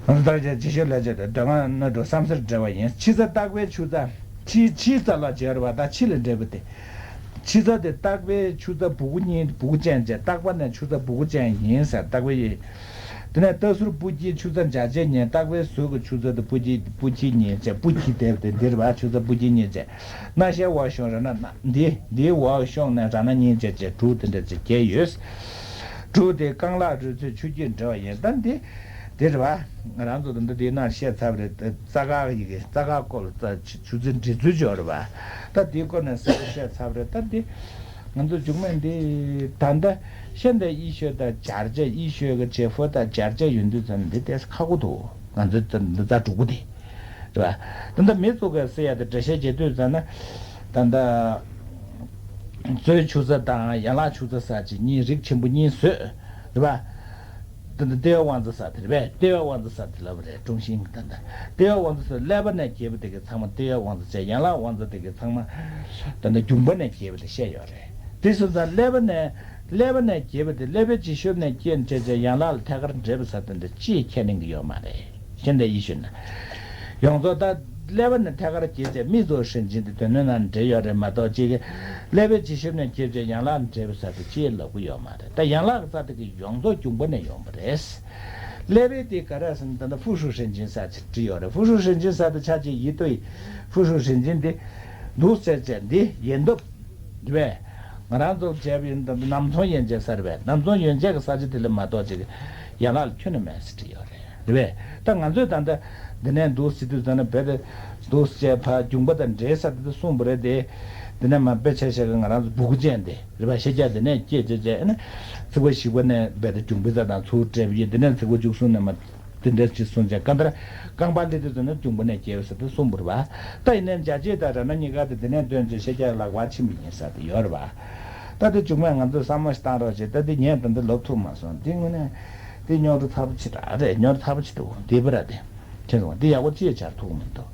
ང་ཚོ་ད་ཅི་ཤོད་ལ་ཅི་ད་སྡོད་ང་ན་འགྲོ་བསམ་སར་འདྲེས་པ་ཡིན། ཕྱི་རྩ་རྟག་པའི་ཆུ་རྩ། ཕྱི་ཕྱི་རྩ་ལ་སྦྱར་བ་དང་ཕྱི་ལ་འདྲེས་པ་དེ། ཕྱི་རྩ་དེ་རྟག་པའི་ཆུ་རྩ་སྦུ་གུ་གཉིས་སྦུ་གུ་ཅན་བྱས། རྟག་པ་ནས་ཆུ་རྩ་སྦུ་གུ་ཅན་ཡིན་ཟེར། རྟག་པའི་ཡིན། དེ་ནས་རྟ་ཟུར་སྤུ་གྱི་ཆུ་རྩ་འཇའ་ཆས་གཉིས། རྟག་པའི་ཟུར་གྱི་ཆུ་རྩ་དེ་སྤུ་གྱི་སྤུ་གྱི་གཉིས་བྱས། སྤུ་གྱི་དེབ་དེ་འདིར་བ་ཆུ་རྩ་སྤུ་གྱི་གཉིས་བྱས། སྣ་ཤལ་འོག་གཞོང་ར་ན་ན་འདི་འདིའི་འོག་གཞོང་ནས་ར་ན་གཉིས་བྱས་བྱས་དྲུག་དེ་འདྲ་ཅིག་བརྒྱད་ཡོད། དྲུག་དེ་རྐང་ལག་རུས་ཚོས་ཆུ་སྐྱེས་འབྲེལ་བ་ཡིན། ད་འདི་འདིར་བ་ང་རང་ཚོ་ད་འདི་འདི་ན་བཤད་ཚར་བ་རེད། རྩ་ཁ་ཡི་གེ་རྩ་ཁ་སྐོར་ལ་རྩ་ཆུ་ཆུ་ཚོད་འདྲི་ཚུལ་སྦྱོར་བ། ད་འདིའི་སྐོར་ནས་གསལ་པོ་བཤད་ཚར་བ་རེད། ད་འདི། ང་ཚོ་མཇུག་མ་འདི་ད་ལྟ་ཤེས་ལྡན་ཡེ་ཤེས་དང་སྦྱར་བྱ་ཡེ་ཤེས་ཀྱི་བྱེད་ཕོ་དང་སྦྱར་བྱ་ཡོད་དུས་ཙམ་འདི་ཏོག་ཙམ་ཁག་པོ་འདུག་ང་ཚོ་ད་འདི་རྩ་དྲུག་པོ་དེ་རེད་པ། ད་ལྟ་མི་ཚོ་ག་ཟེར་ཡ་དེ་འགྲེལ་བཤད་བྱེད་དུས་ཙམ་ན་ད་ལྟ་མཛོད་ཆུ་ཚ་དང་ཡན་ལག་ཆུ་ཚ་ཟེར་གྱི་གཉིས་རིགས་ཆེན་པོ་གཉིས་བཟོས་རེད་པ། ད་ལྟ་ལྟེ་བ་དབང་རྩ་ཟེར་དེ་རེད་པས། ལྟེ་བ་དབང་རྩ་ཟེར་དེ་ལབ་པ་རེད། ཀྲུང་ཤིང་ད་ལྟ་ལྟེ་བ་དབང་རྩ་ཟེར་ཀླད་པ་ནས་སྐྱེས་པ་དེ་གི་ཚང་མ་ལྟེ་བ་དབང་རྩ་བྱས། ཡན་ལག་དབང་རྩ་དེ་གི་ཚང་མ་ད་ལྟ་རྒྱུངས་པ་ནས་སྐྱེས་པ་དེ་བཤད་ཡོད་རེད། དེ་སོང་ཙང་ཀླད་པ་ནས་ཀླད་པ་ནས་སྐྱེས་པ་དེ་ཀླད་པའི་ལྗིད་ཤུལ་ནས་སྐྱེས་བྱས་བྱས་ཡན་ལག་ལ་ཐད་ཀར་འདྲེས་པ་ཟེར་དེ་འདྲ་ཅིས་ཁས་ལེན་གྱི་ཡོད་མ་རེད། ཤེས་ལྡན་ཡེ་ཤེས་ན། ཡོངས་རྫོགས་ད་ཀླད་པ་ནས་ཐད་ཀར་སྐྱེས་བྱས་མིག་རྫོགས་ཞེན་ཅིང་དེ་དོན་སྣོད་ནང་འདྲེས་ཡོད་རེད་མ་གཏོགས་ཅིག་ཀླད་པའི་ལྗིད་ཤུལ་ནས་སྐྱེས་བྱས་ཡན་ལག་འདྲེས་པ་ཟེར་དེ་ཅིས་ལབ་ཀྱི་ཡོད་མ་རེད། ད་ཡན་ལག་རྩ་དེ་གི་ཡོངས་རྫོགས་རྒྱུངས་པ་ནས་ཡོང་བ་རེད། ཀླད་པའི་དེ་ག་རེ་ཟེར་ན་ད་ལྟ་ཧྥུ་ཧྲུའུ་ཧྲེན་ཅིན་ས་ཅིག་བྲིས་ཡོད་རེད། ཧྥུ་ཧྲུའུ་ཧྲེན་ཅིན་ས་དེ་ཆ་ཅིག་ཡིད་རྟོན་ཧྥུ་ཧྲུའུ་ཧྲེན་ཅིན་དེ་འདུག་ཟེར་བྱས་འདི་ཡན་འདབ་རེད་པས། ང་རང་ཚོ་བྱས་པ་ཡིན་ད་ནམ་ཚོང་ཡན་ཆད་ས་རེད་པས། ནམ་ཚོང་ཡན་ཆད་ཀྱི་ས་ཆ་དེ་ལ་མ་གཏོགས་ཅིག་ཡན་ལག་ལ་ཁྱོན་ནས་མེད་ཟེར་བྲིས་ཡོད་རེད། རེད་པས། ད་ང་ཚོས་ད་ལྟ་འདི་ནས་འདུག་ཟེར་དུས་ཙམ་ན་བོད་དེ་འདུག་ཟེར་བྱས་ཕ་རྒྱུངས་པ་དང་འདྲེས་ས་དེ་ཚོ་གསུངས་པ་རེད་དེ། འདི་ནས་མ་དཔེ་ཆ་བཞག་གི་ང་རང་ཚོ་སྦུ་གུ་ཅན་དེ། རེད་པ། ཤེས་བྱ་འདི་ནས་སྐྱེས་བྱས་བྱས་ཨ་ནི་ཚིགས་པ་བཞི་པ་ནས་རྦད་དེ་འབྱུང་པོའི་རྩ་དང་ཚུར་འདྲེས་པ་ཡིན། འདི་ནས་ཚིགས་པ་བཅུ་གསུམ་ནས་མ་དེ་འདྲ་ཅིག་གསུངས་བྱས་གང་ལྟར་རྐང་པ་སླེབས་དུས་ཙམ་ན་འབྱུང་པོ་ནས་སྐྱེས་པ་ཟེར་དུས་གསུངས་པ་རེད་པ། ད་ཡིན་ནའི་འཇའ་ཆས་དང་ར་ན་གཉིས་ཀ་དེ་འདི་ནས་འདོན་བྱས་ཤེས་བྱ་ལག་པ་ཕྱིན་པ་ཡིན་ས་དེ་ཡོད་རེད་པ། ད་དེ་མཇུག་མ་ང་ཚོས་བསམ་བློ་ཞིག་བཏང་རོགས་བྱེད། ད་དེ་ངས་ད་འདི་ལབ་ཐུབ་མ་སོང་། དེ་དངོས་གནས་དེ་རྙོག་དྲ་ཚ་པོ་ཅིག་རེད། རྙོག་དྲ་ཚ་པོ་ཅིག་འདུག་དེ་པ་ར་དེ་ཁྱེད་རང་དེ་ཡག་པོ་ཅིག་བྱ་ཐུབ་མི་འདུག་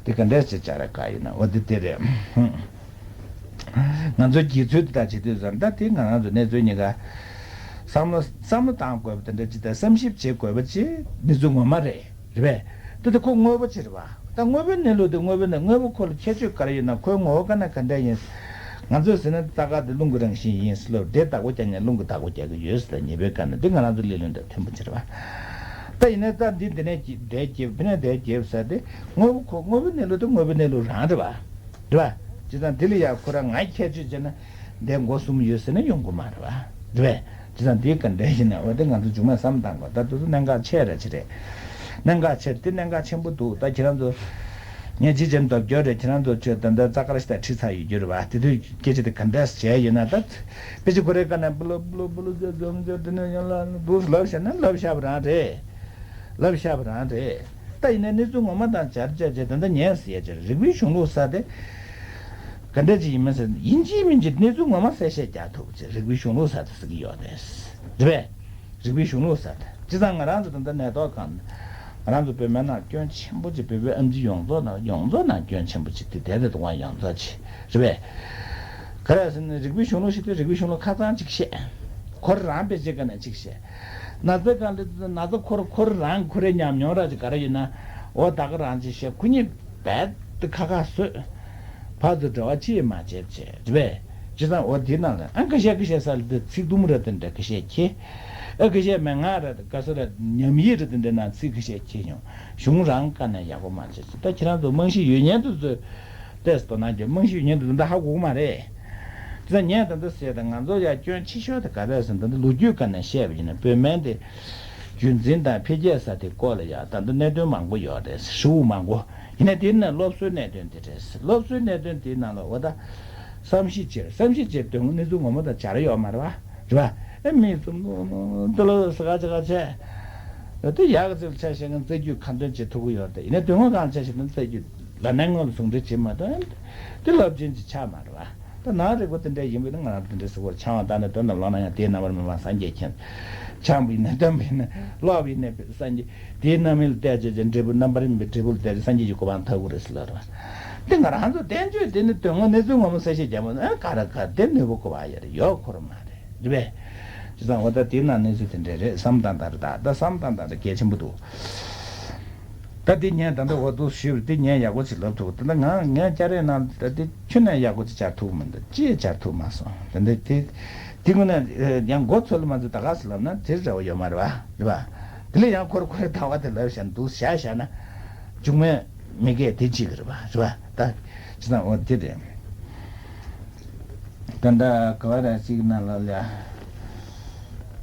དེ་ག་འདྲས་ཅིག་བྱ་ར་ག་ཡིན་ན་འོ་དེ་དེ་རེད། ང་ཚོའི་དགེ་ཚུལ་དེ་དག་བྱེད་དུས་ཙམ་ད་དེ་ང་རང་ཚོ་གནས་ཚུལ་གཉིས་ཀ་བསམ་བློ་བསམ་བློ་བཏང་དགོས་པ་དེ་འདྲ་ཅིག་དང་བསམ་ཞིབ་བྱེད་དགོས་པ་ཅིག་གནས་ཚུལ་ངོ་མ་རེད། རེད་པས། དེ་དེ་ཁོ་དངོས་པོ་ཅིག་རེད་པ། ད་དངོས་པོའི་གནས་ལུགས་དེ་དངོས་པོའི་གནས་དངོས་པོ་ཁོ་ལ་ཁྱད་ཆོས་ག་རེ་ཡོད་ན། ཁོའི་ངོ་བོ་ག་ནས་ག་འདྲ་ཡིན། ང་ཚོས་ཟེར་ན་རྩ་ཁ་དེ་རླུང་གི་རང་བཞིན་ཡིན་ཟེར་ལབ་རེད། བདག་པོ་རྒྱག་མཁན་རླུང་གི་བདག་པོ་རྒྱག་གི་ཡོད་ཟེར། ཉེས་པའི་སྐབས་ན་འདི་ང་རང་ཚོ་ལས་ལུང་དང་མཐུན་པོ་ཅིག་རེད་པ། ད་ཡིན་ནའི་རྩ་འདི་འདི་ནས་འདས་རྒྱས་འདི་ནས་འདས་རྒྱས་ཟེར་དེ་དངོས་པོ་ཁོ་དངོས་པོའི་གནས་ལུགས་དེ་དངོས་པོའི་གནས་ལུགས་རང་རེད་པ། རེད་པ། བྱས་ཙང་འདི་ལ་ཡང་ཁོ་རང་ང་ཁྱད་ཆོས་བྱས་ན་འདི་སྒོ་གསུམ་ཡོད་ཟེར་ན་ཡོང་གི་མ་རེད་པ། རེད་པས། བྱས་ཙང་འདི་ག་འདྲ་ཡིན་ན་འོ་དེ་ང་ཚོ་མཇུག་མ་བསམ་བཏང་དགོས། ད་དུ་གནད་འགག་ཆེ་ར་ཆེ་རེད། གནད་འགག་ཆེ་དེ་གནད་འགག་ཆེན་པོ་འདུག་ད་ཁྱེད་རང་ཚོ་ངས་ཅི་བྱེད་མདོག་སྐྱོ་རེད། ཁྱེད་རང་ཚོ་ཆོས་ད་ལྟ་རྩ་དཀར་ཞིག་དང་ཁྲིད་ཚར་ཡོད་རྒྱུ་རེད་པ། དེ་དུས་སྐད་ཆ་དེ་ག་འདྲ་བྱས་ཡོད་ན། ད་དཔེ་ཆ་ཁོ་རའི་ཀ་ནས་སྤུ་ལོ་སྤུ་ལོ་སྤུ་ལོ་ཟེར་འཛོམས་འཛོམས་དེ་ནས་ཡང་ལ་འདུག་ལབ་བཤད་ན་ལབ་བཤད་པ་རང་རེད། ལབ་བཤད་པ་རང་རེད། ད་ཡིན་ནའི་གནས་ཚུལ་ངོ་མ་དང་སྦྱར་བྱས་བྱས་ད་ལྟ་ཉན་ཟེར་ཡ་ཅིག་རིག་པའི་གཞུང་ལུགས་ས་དེ་ག་འདྲ་ཅིག་ཡིན་མིན་ཟེར་ཡིན་གཅིག་མིན་གཅིག་གནས་ཚུལ་ངོ་མ་གསལ་བཤད་རྒྱག་ཐུབ་ཅིག་རིག་པའི་གཞུང་ལུགས་ས་དེ་ཟེར་གྱི་ཡོད་རེད། རེད་པས། རིག་པའི་གཞུང་ལུགས་ས་དེ་བྱས་ཙང་ང་རང་ཚོ་ད་ལྟ་གནས་ཐོག་གང་ང་རང་ཚོ་བོད་སྨན་ནང་སྐྱོན་ཆེན་པོ་ཅིག་བོད་པའི་ཨེམ་ཆི་ཡོངས་རྫོགས་ནང་ཡོངས་རྫོགས་ནང་སྐྱོན་ཆེན་པོ་ཅིག་དེ་དེ་རེད་འདུག་ཡོངས་རྫོགས་ཅིག་རེད་པས། ག་རེ་ཟེར་ན་རིག་པའི་གཞུང་ལུགས་ཤིག་དེ་རིག་པའི་གཞུང་ལུགས་ཁ་ཚང་ཅིག་བཤད། ཁོ་རང་དཔེ་ཆའི་སྒང་ནས་ཅིག་བཤད། ན་ཚ་གང་ལ་ན་ཚ་ཁོ་རང་ཁོ་རང་ཁོ་རའི་ཉམས་མྱོང་ར་ཅིག་ག་རེ་ཡོད་ན་འོ་ད་ག་རང་ཅིག་བཤད། ཁོ་གཉིས་རྦད་དེ་ཁ་ཁ་བཟོས། ཕར་ཚུར་འབྲེལ་བ་ཅི་ཡང་མ་བྱས་བྱས་རེད་པས། བྱས་ཙང་འོ་དེ་ནང་ལ་ཨ་ཁ་ཤས་ཁ་ཤས་ས་ལ་དེ་ཚིག་དུམ་ར་དེ་འདྲ་ཁ་ཤས་ཁྱེར། ཨ་ཁ་ཤས་མན་ངག་ར་ག་ས་ར་ཉམས་ཡིག་ར་དེ་འདྲ་ནང་ཚིག་ཁ་ཤས་ཁྱེར་ཡོང་། གཞུང་རང་ཀ་ནས་ཡག་པོ་མ་བྱས་བྱས། ད་ཁྱེད་རང་ཚོ་རྨང་གཞི་ཡོད་མཁན་དེ་ཚོས་ཏོག་ཙམ་དོ་སྣང་རྒྱབ། རྨང་གཞི་ཡོད་མཁན་དེ་ཚོ་ད་ཧ་གོ་གི་མ་རེད། དེ་ཚོ་ངས་ད་ལྟ་ཟེར་ད་ང་ཚོ་ཡ་སྐྱོན་ཆེ་ཤོས་དེ་ག་རེ་ཟེར་ན་ད་ལྟ་ལོ་རྒྱུས་སྒང་ནས་བཤད་པ་ཡིན་ན་བོད་སྨན་དེ་རྒྱུན་འཛིན་དང་འཕེལ་རྒྱས་ས་དེ་སྐོར་ལ་ཡ་ད་ལྟ་གནད་དོན་མང་པོ་ཡོད་རེད། ཧྲིལ་བོ་མང་པོ། ཡིན་ན་དེ་ནས་སློབ་གསོའི་གནད་དོན་དེ་རེད། སློབ་གསོའི་གནད་དོན་དེའི་ནང་ལ་འོ་ད་བསམ་གཞིག་བྱེད། བསམ་གཞིག་བྱེད་དོན་དངོས་གནས་ཚུལ་ངོ་མ་དང་སྦྱར་ཡོད་མ་རེད་བ། རེད་བ། ཨེ་མི་ཚོ་འདི་ལོ་ས་ག་ཆ་ག་ཆ་དེ་ཡག་ཚིག་ཆ་བཤད་མཁན་རྩ་རྒྱུད་ཁ་འདོན་བྱེད་ཐུབ་ཀྱི་ཡོད་རེད། ཡིན་ན་དོན་དངོས་གང་ཆ་བཤད་ན་རྩ་རྒྱུད་ལ་ནའི་ངོ་ལ་ཟུང་འབྲེལ་བྱེད་མ་ཐུབ། དེ་རླབས་ཆེན་གྱི་ཆ་མ་རེད་བ། ད་ནང་རིག་པ་དེ་འདྲ་ཡིན་པས་ན་ང་རང་དེ་འདྲ་ཟེར་བར་འཆང་བ་ད་ནི་དོན་དམ་ལོག་ན་ཡང་དེའི་རྣམ་པར་སྨིན་པ་སངས་རྒྱས་མཁྱེན། འཆང་བ་ཡིན་ན་སྟོན་པ་ཡིན་ན་ཀློག་པ་ཡིན་ན་སངས་རྒྱས་དེའི་རྣམ་སྨིན་ལ་བལྟས་བྱས་ཀྱི་འབྲས་བུ་རྣམ་པར་སྨིན་པའི་འབྲས་བུ་ལ་བལྟས་ཏེ་སངས་རྒྱས་ཀྱི་གོ་འཕང་ཐོབ་དགོས་རེད་ཟེར་ལབ་རེད། དེ་ང་རང་ཚོ་བསྟན་བཅོས་དེ་ནི་དོན་དངོས་གནས་ཚུལ་ངོ་མ་གསལ་བཤད་རྒྱབ་པ་ན་ཨ་ག་རེ་ག་དེ་ནུས་པ་གོ་བ་ཡོད་རེད་ཡོད་ཁོ་ར་མ་རེད་རེད་པས། བྱས་ཙང་འོ་ད་དེ་ན་གནས་ཚུལ་དེ་འདྲ་རེད་བསམ་སྟངས་དང་རེད་ད་ད་བསམ་སྟངས་དང་རེད་གལ་ཆེན་པོ་འདུག་ད་དེ་ངས་ད་ལྟ་འོ་འདུག་ཞུས་པ་དེ་ངས་ཡག་པོ་ཞིག་ལབ་ཐུབ་ད་ལྟ་ང་ངས་སྐྱ་རེངས་ནང་ད་དེ་ཁྱོན་ནས་ཡག་པོ་ཞིག་སྦྱར་ཐུབ་མི་འདུག་ཅི་ཡང་སྦྱར་ཐུབ་མ་སོང་ད་ལྟ་དེ་དེ་ངོས་ནས་ཡང་མགོ་ཚོས་ལ་མ་ཚོས་ད་ག་སེ་ལབ་ན་དེ་རེ་བ་ཡོད་མ་རེད་བ་རེད་བ། དེ་ལས་ཡང་ཁོར་ཁོའི་ལྟ་བ་དེ་ལབ་བཞག་འདུག་བཞག་བཞག་ན་མཇུག་མའི་མི་སྐད་དེ་གཅིག་རེད་བ་རེད་བ་ད་ཅི་ཙམ་འོ་དེ་རེད། ད་ལྟ་ག་བ་ར་གཅིག་ན་ལ་ལ་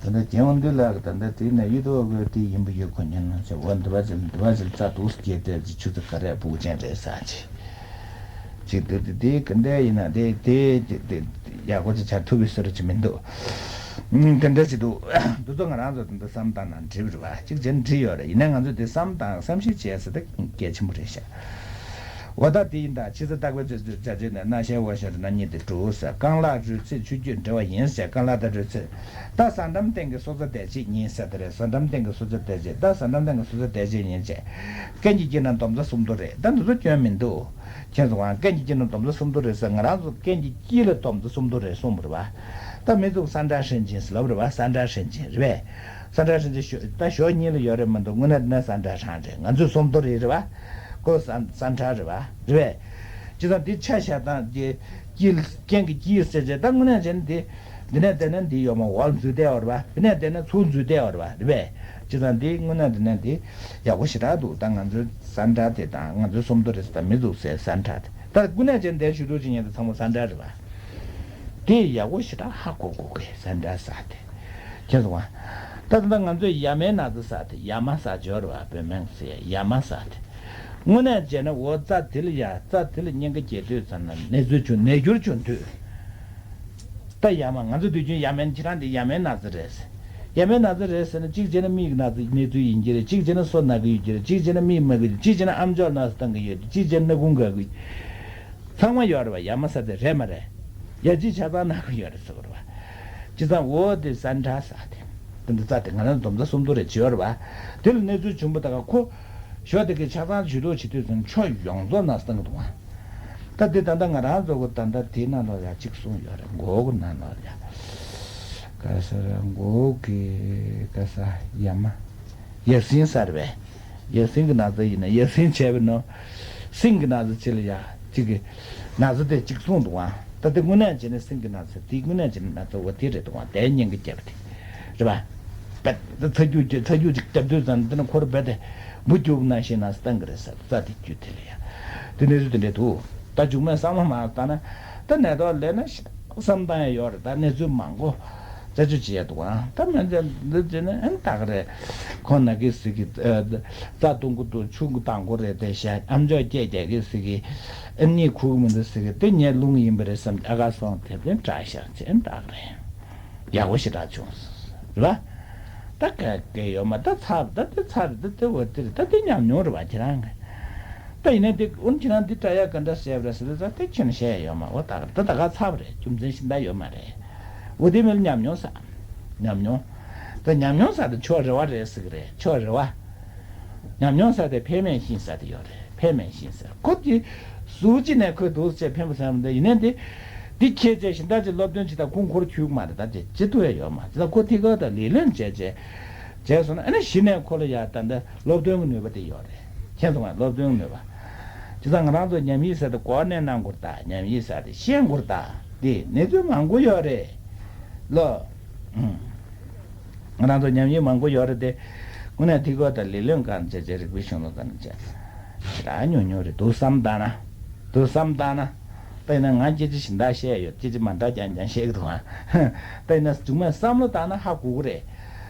ད་ལྟ་རྒྱལ་དབང་འདུས་ལགས་ད་ལྟ་དེ་ན་ཡུལ་དུ་དགོས་དེ་ཡིན་པ་ཡོད་གོ་ཉན་ན་ཆེ་འོ་འདི་བ་ཅི་འདི་བ་ཅི་རྩ་འདུག་སྐྱེ་དེ་ཆུ་ཚོད་ག་རེ་སྤུ་གུ་ཅན་རེད་ས་ཆེ། ཅིག་དེ་དེ་དེ་ག་འདྲ་ཡིན་ན་དེ་དེ་དེ་ཡག་པོ་ཅིག་བྱ་ཐུབ་པའི་བཟོ་འདྲ་ཅིག་མི་འདུག་དེ་འདྲ་ཅིག་འདུག་འདི་ཚོ་ང་རང་ཚོ་དེ་འདྲ་བསམ་བཏང་ན་འགྲིག་པ་རེད་བ་ཅིག་བྱས་ན་འགྲིག་ཡོད་རེད་ཡིན་ན་ང་ཚོ་དེ་བསམ་བཏང་བསམ་ཤེས་བྱས་ཟེར་ད་གལ་ཆེན་པོ་རེད་ཤག་འོ་ད་དེ་ཡིན་ད་ཕྱི་ས་བརྟག་པའི་ཚུལ་ཚུལ་བྱ་བྱེད་ནས་སྣང་ཞེན་འོ་ཞེན་རེ་ན་གཉིས་དེ་དྲུག་ཟེར་རྐང་ལག་རུས་ཚིགས་ཆུ་རྒྱུས་འབྲེལ་བ་ཡིན་ཟེར་རྐང་ལག་དང་རུས་ཚིགས་ད་ས་འགྲམ་སྟེང་གི་སོ་ཚ་དད་བྱེད་གཉིས་ཟེར་དེ་རེད་ས་འགྲམ་སྟེང་གི་སོ་ཚ་དད་བྱེད་ད་ས་འགྲམ་སྟེང་གི་སོ་ཚ་དད་བྱེད་ཡིན་ཟེར་རྐན་གྱི་དཀྱིལ་ན་འདོམ་རྩ་སུམ་མདོ་རེད་ད་འདི་ཚོ་སྐྱོན་མི་འདུག་ཁྱེད་ཚོ་ང་རྐན་གྱི་དཀྱིལ་ན་འདོམ་རྩ་སུམ་མདོ་རེད་ཟེར་ང་རང་ཚོ་རྐན་གྱི་དཀྱིལ་ལ་འདོམ་རྩ་སུམ་མདོ་རེད་གསུངས་པ་རེད་བ། ད་མི་ཚོ་ས་འདྲ་ཧྲན་ཅིན་ཟེར་ལབ་རེད་བ་ས་འདྲ་ཧྲན་ཅིན་རེད་བས། ས་འདྲ་ཧྲན་ཅིན་ཞོ་ད་ཞོ་གཉིས་ལ་ཡོད་རེད་མི་འདུག་དངོས་གནས་དེ་ན་ས་འདྲ་ཧྲན་རེད་ང་ཚོའི་སུམ་མདོ་རེད་རེད་བ། ཁོ་ས་ས་འདྲ་རེད་བ་རེད་བས། ཅི་ཙམ་དེ་ཆ་བཞག་སྟངས་ཀྱི་དཀྱིལ་རྐན་གྱི་དཀྱིལ་ཟེར་བྱས་ད་དངོས་གནས་བྱས་ན་དེ་འདི་ནས་བལྟས་ན་འདི་ཡོད་མ་འོག་ལ་འཛུལ་བསྡད་ཡོད་རེད་བ་འདི་ནས་བལྟས་ན་ཚུར་འཛུལ་བསྡད་ཡོད་རེད་བ་རེད་བས། ཅི་ཙམ་དེ་དངོས་གནས་འདི་ནས་འདི་ཡག་པོ་ཞེ་དྲག་འདུག་ད་ང་ཚོའི་ས་འདྲ་དེ་དང་ང་ཚོའི་སུམ་མདོ་རེད་ཟེར་ད་མི་འདུག་ཟེར་ས་འདྲ་དེ་ད་དངོས་གནས་བྱས་ན་དེ་ཞུ་གཏུག་བྱེད་མཁན་དེ་ཚང་མ་ས་འདྲ་རེད་བ། དེ་ཡག་པོ་ཞེ་དྲག་ཧ་གོ་དགོས་གི་ས་འདྲ་ས་དེ། ཁྱེད་སོང་ང་། ད་ད་ང་ཚོས་ཡ་མའི་ན་ཚ་ས་དེ་ཡ་མ་ས་སྦྱོར་བ་བོད་སྨན་ཟེར་ཡ་མ་ས་དེ། དངོས་གནས་བྱས་ན་འོ་རྩ་དེ་ལ་ཡ་རྩ་དེ་ལ་གཉན་ཁ་རྒྱས་དུས་ཙམ་ན་ནད་ཚུལ་བྱུང་ནད་འགྱུར་བྱུང་དུས། ད་ཡ་མ་ང་ཚོ་དུས་རྒྱུན་ཡ་མའི་ཁྱེད་རང་འདི་ཡ་མའི་ན་ཚ་རེད་ཟེར། ཡ་མའི་ན་ཚ་རེད་ཟེར་ན་གཅིག་བྱས་ན་མིག་གི་ན་ཚ་གནས་ཚུལ་ཡིན་གྱི་རེད་གཅིག་བྱས་ན་སོ་ན་གི་ཡོད་ཀྱི་རེད་གཅིག་བྱས་ན་མིག་མ་གི་ཡོད་གཅིག་བྱས་ན་ཨམ་ཅོག་ན་ཚ་བཏང་གི་ཡོད་གཅིག་བྱས་ན་སྣ་ཁུང་འགག་གི་ཡོད། ཚང་མ་ཡོད་རེད་བ་ཡ་མ་ས་དེ་རེད་མ་རེད། ཡ་གཅིག་ཆ་ཚང་ན་གི་ཡོད་རེད་ཟེར་བ་རེད་བ། བྱས་ཙང་འོ་དེ་ས་འདྲ་ས་དེ། དེ་འདི་རྩ་དེ་ང་རང་འཛོམས་རྩ་སུམ་མདོ་རེད་བྱས་ཡོད་རེད་བ། དེ་ལ་གནས་ཚུལ་བྱུང་བ་ད་ག་ཁོ། ཞོ་དེ་གི་ཆ་ཚང་ཇུས་གཏོགས་བྱེད་དུས་ཙམ་ཕྱོགས་ཡོངས་རྫོགས་ན་ཚ་བཏང་གི་འདུག་བ། ད་དེ་ད་ལྟ་ང་རང་ཚོ་གི་ད་ལྟ་དེའི་ནང་ལོགས་ཡ་གཅིག་གསུངས་ཡོད་རེད་མགོ་གི་ནང་ལོགས་ཡ། ག་ས་ར་མགོ་གི་ག་ས་ཡ་མ། ཡ་སྲིན་ས་རེད་པས། ཡ་སྲིན་གི་ན་ཚ་ཡིན་ན་ཡ་སྲིན་བྱས་པའི་ནང་། སྲིན་གི་ན་ཚ་ཅི་ལ་ཡ་གཅིག་གི་ན་ཚ་དེ་གཅིག་གསུངས་འདུག་ཨ། ད་དེ་དངོས་གནས་བྱས་ན་སྲིན་གི་ན་ཚ་དེ་དངོས་གནས་བྱས་ན་ན་ཚ་འོ་དེ་རེད་འདུག་ཨ་དེ་གཉན་ཁ་རྒྱབ་པ་དེ། རེད་པ། བད་ད་ཚ་རྒྱུད་ཀྱི་ཚ་རྒྱུད་ཅིག་རྒྱབ་དུས་ཙམ་དེ་ན་ཁོར་བད་དེ་འབུ་རྒྱུག་ནང་བཞིན་ན་སྟངས་གི་རེད་ས་རྩ་དེ་རྒྱུད་དེ་ལ་ཡ། དེ་གནས་ཚུལ་དེ་འདྲས་འདུག་ད་མཇུག་མའི་བསམ་བློ་མ་བཏང་ན་ད་ནད་ཐོག་ལས་ན་ཤ་བསམ་བཏང་ཡ་ཡོད་རེད་ད་གནས་ཚུལ་མང་པོ་རྩད་གཅོད་བྱེད་ཡ་འདུག་ཨང་ད་སྨན་རྩིས་འདི་བྱས་ན་ཨེ་ད་ག་རེད། ཁོང་ན་གི་ཟིག་གི་རྩ་བཏུང་གི་འདུག་ཆུ་གི་དང་པོ་རེད་དེ་ཤ་ཨམ་ཅོག་སྐྱེས་རྒྱག་གི་ཟིག་གི་ཨེ་གཉིད་ཁུག་གི་མི་འདུག་ཟིག་གི་དེ་ངས་རླུང་ཡིན་པ་རེད་བསམ་ཨ་ཁ་སོང་དེ་དེ་འདྲ་ཤག་ཅེས་ཨེ་ད་ག་རེད། ཡག་པོ་ཞེ་དྲག་བྱུང་། རེད་པ། ད་ག་གེ་ཡོད་མ་ད་ཚར་ད་དེ་ཚར་ད་དེ་འོ་དེ་རེད་ད་དེ་ཉམས་མྱོང་རེད་པ་ཁྱེད་རང་གི་ད་ཡིན་ན་དེ་འོན་ཁྱེད་རང་འདི་དྲ་ཡག་ག་འདྲ་བཤད་པ་རེད་ཟེར་ད་ད་དེ་ཁྱོད་ནས་བཤད་ཡ་ཡོད་མ་འོ་ད་ག་ད་ད་ག་ཚར་བ་རེད་རྒྱུ་མཚན་ཤིན་ད་ཡོད་མ་རེད། འོ་དེ་མིན་ཉམས་མྱོང་ས། ཉམས་མྱོང་། ད་ཉམས་མྱོང་ས་དེ་ཆོ་རེ་བ་རེད་ཟེར་གི་རེད་ཆོ་རེ་བ། ཉམས་མྱོང་ས་དེ་ཕན་མེད་ཤིང་ས་དེ་ཡོད་རེད། ཕན་མེད་ཤིང་ཟེར། ཁོ་དེ་ཟུག་ཅིག་ནས་ཁོས་འདུག་ཟེར་ཕན་པ་ཟེར་མི་འདུག་ཡིན་ནའི་དེ། དེ་ཁྱེད་ཅག་གཞན་དག་ཅིག་སློབ་སྟོན་བྱེད་དང་ཁོང་ཁོར་འཁྱུག་མ་རེད་ད་དེ་ཅི་ཐུབ་ཡ་ཡོད་མ་རེད་ད་ཁོ་དེ་ག་ད་ལས་ལོན་བྱས་བྱས། བྱས་སོང་ན་ཨ་ནི་གཞི་ནས་ཁོ་ལ་ཡ་ད་འདི་སློབ་སྟོན་གྱི་ནུས་པ་དེ་ཡོད་རེད། མཁྱེན་སོང་ང་སློབ་སྟོན་གྱི་ནུས་པ། བྱས་ཙང་ང་རང་ཚོ་ཉམས་ཡིག་ཟེར་དེ་གོ་གནས་གནང་དགོས་རེད་ད་ཉམས་ཡིག་ཟེར་དེ་ཤེས་དགོས་རེད་ད་དེ་གནས་ཚུལ་མང་པོ་ཡོད་རེད། ལོ། ཨུམ། ང་རང་ཚོ་ཉམས་ཡིག་མང་པོ་ཡོད་རེད་དེ། དངོས་གནས་ཐིག་སྐོར་དང་ལས་ལོན་གང་བྱས་བྱས་རིག་པའི་གཞུང་ལུགས་དང་བཅས། ཞེ་དྲག་ཉུང་ཉུང་རེད་འདུག་བསམ་བཏང་ན། འདུག་བསམ་བཏང་ན། དཔེར་ན་ང་སྐད་ཆ་གཞན་དག་བཤད་ཡོད་སྐད་ཆ་མ་འདྲ་རྐྱང་རྐྱང་བཤད་ཀྱི་འདུག་ཨང་། དཔེར་ན་མཇུག་མ་བསམ་བློ་བཏང་ན་ཧ་གོ་གི་རེད།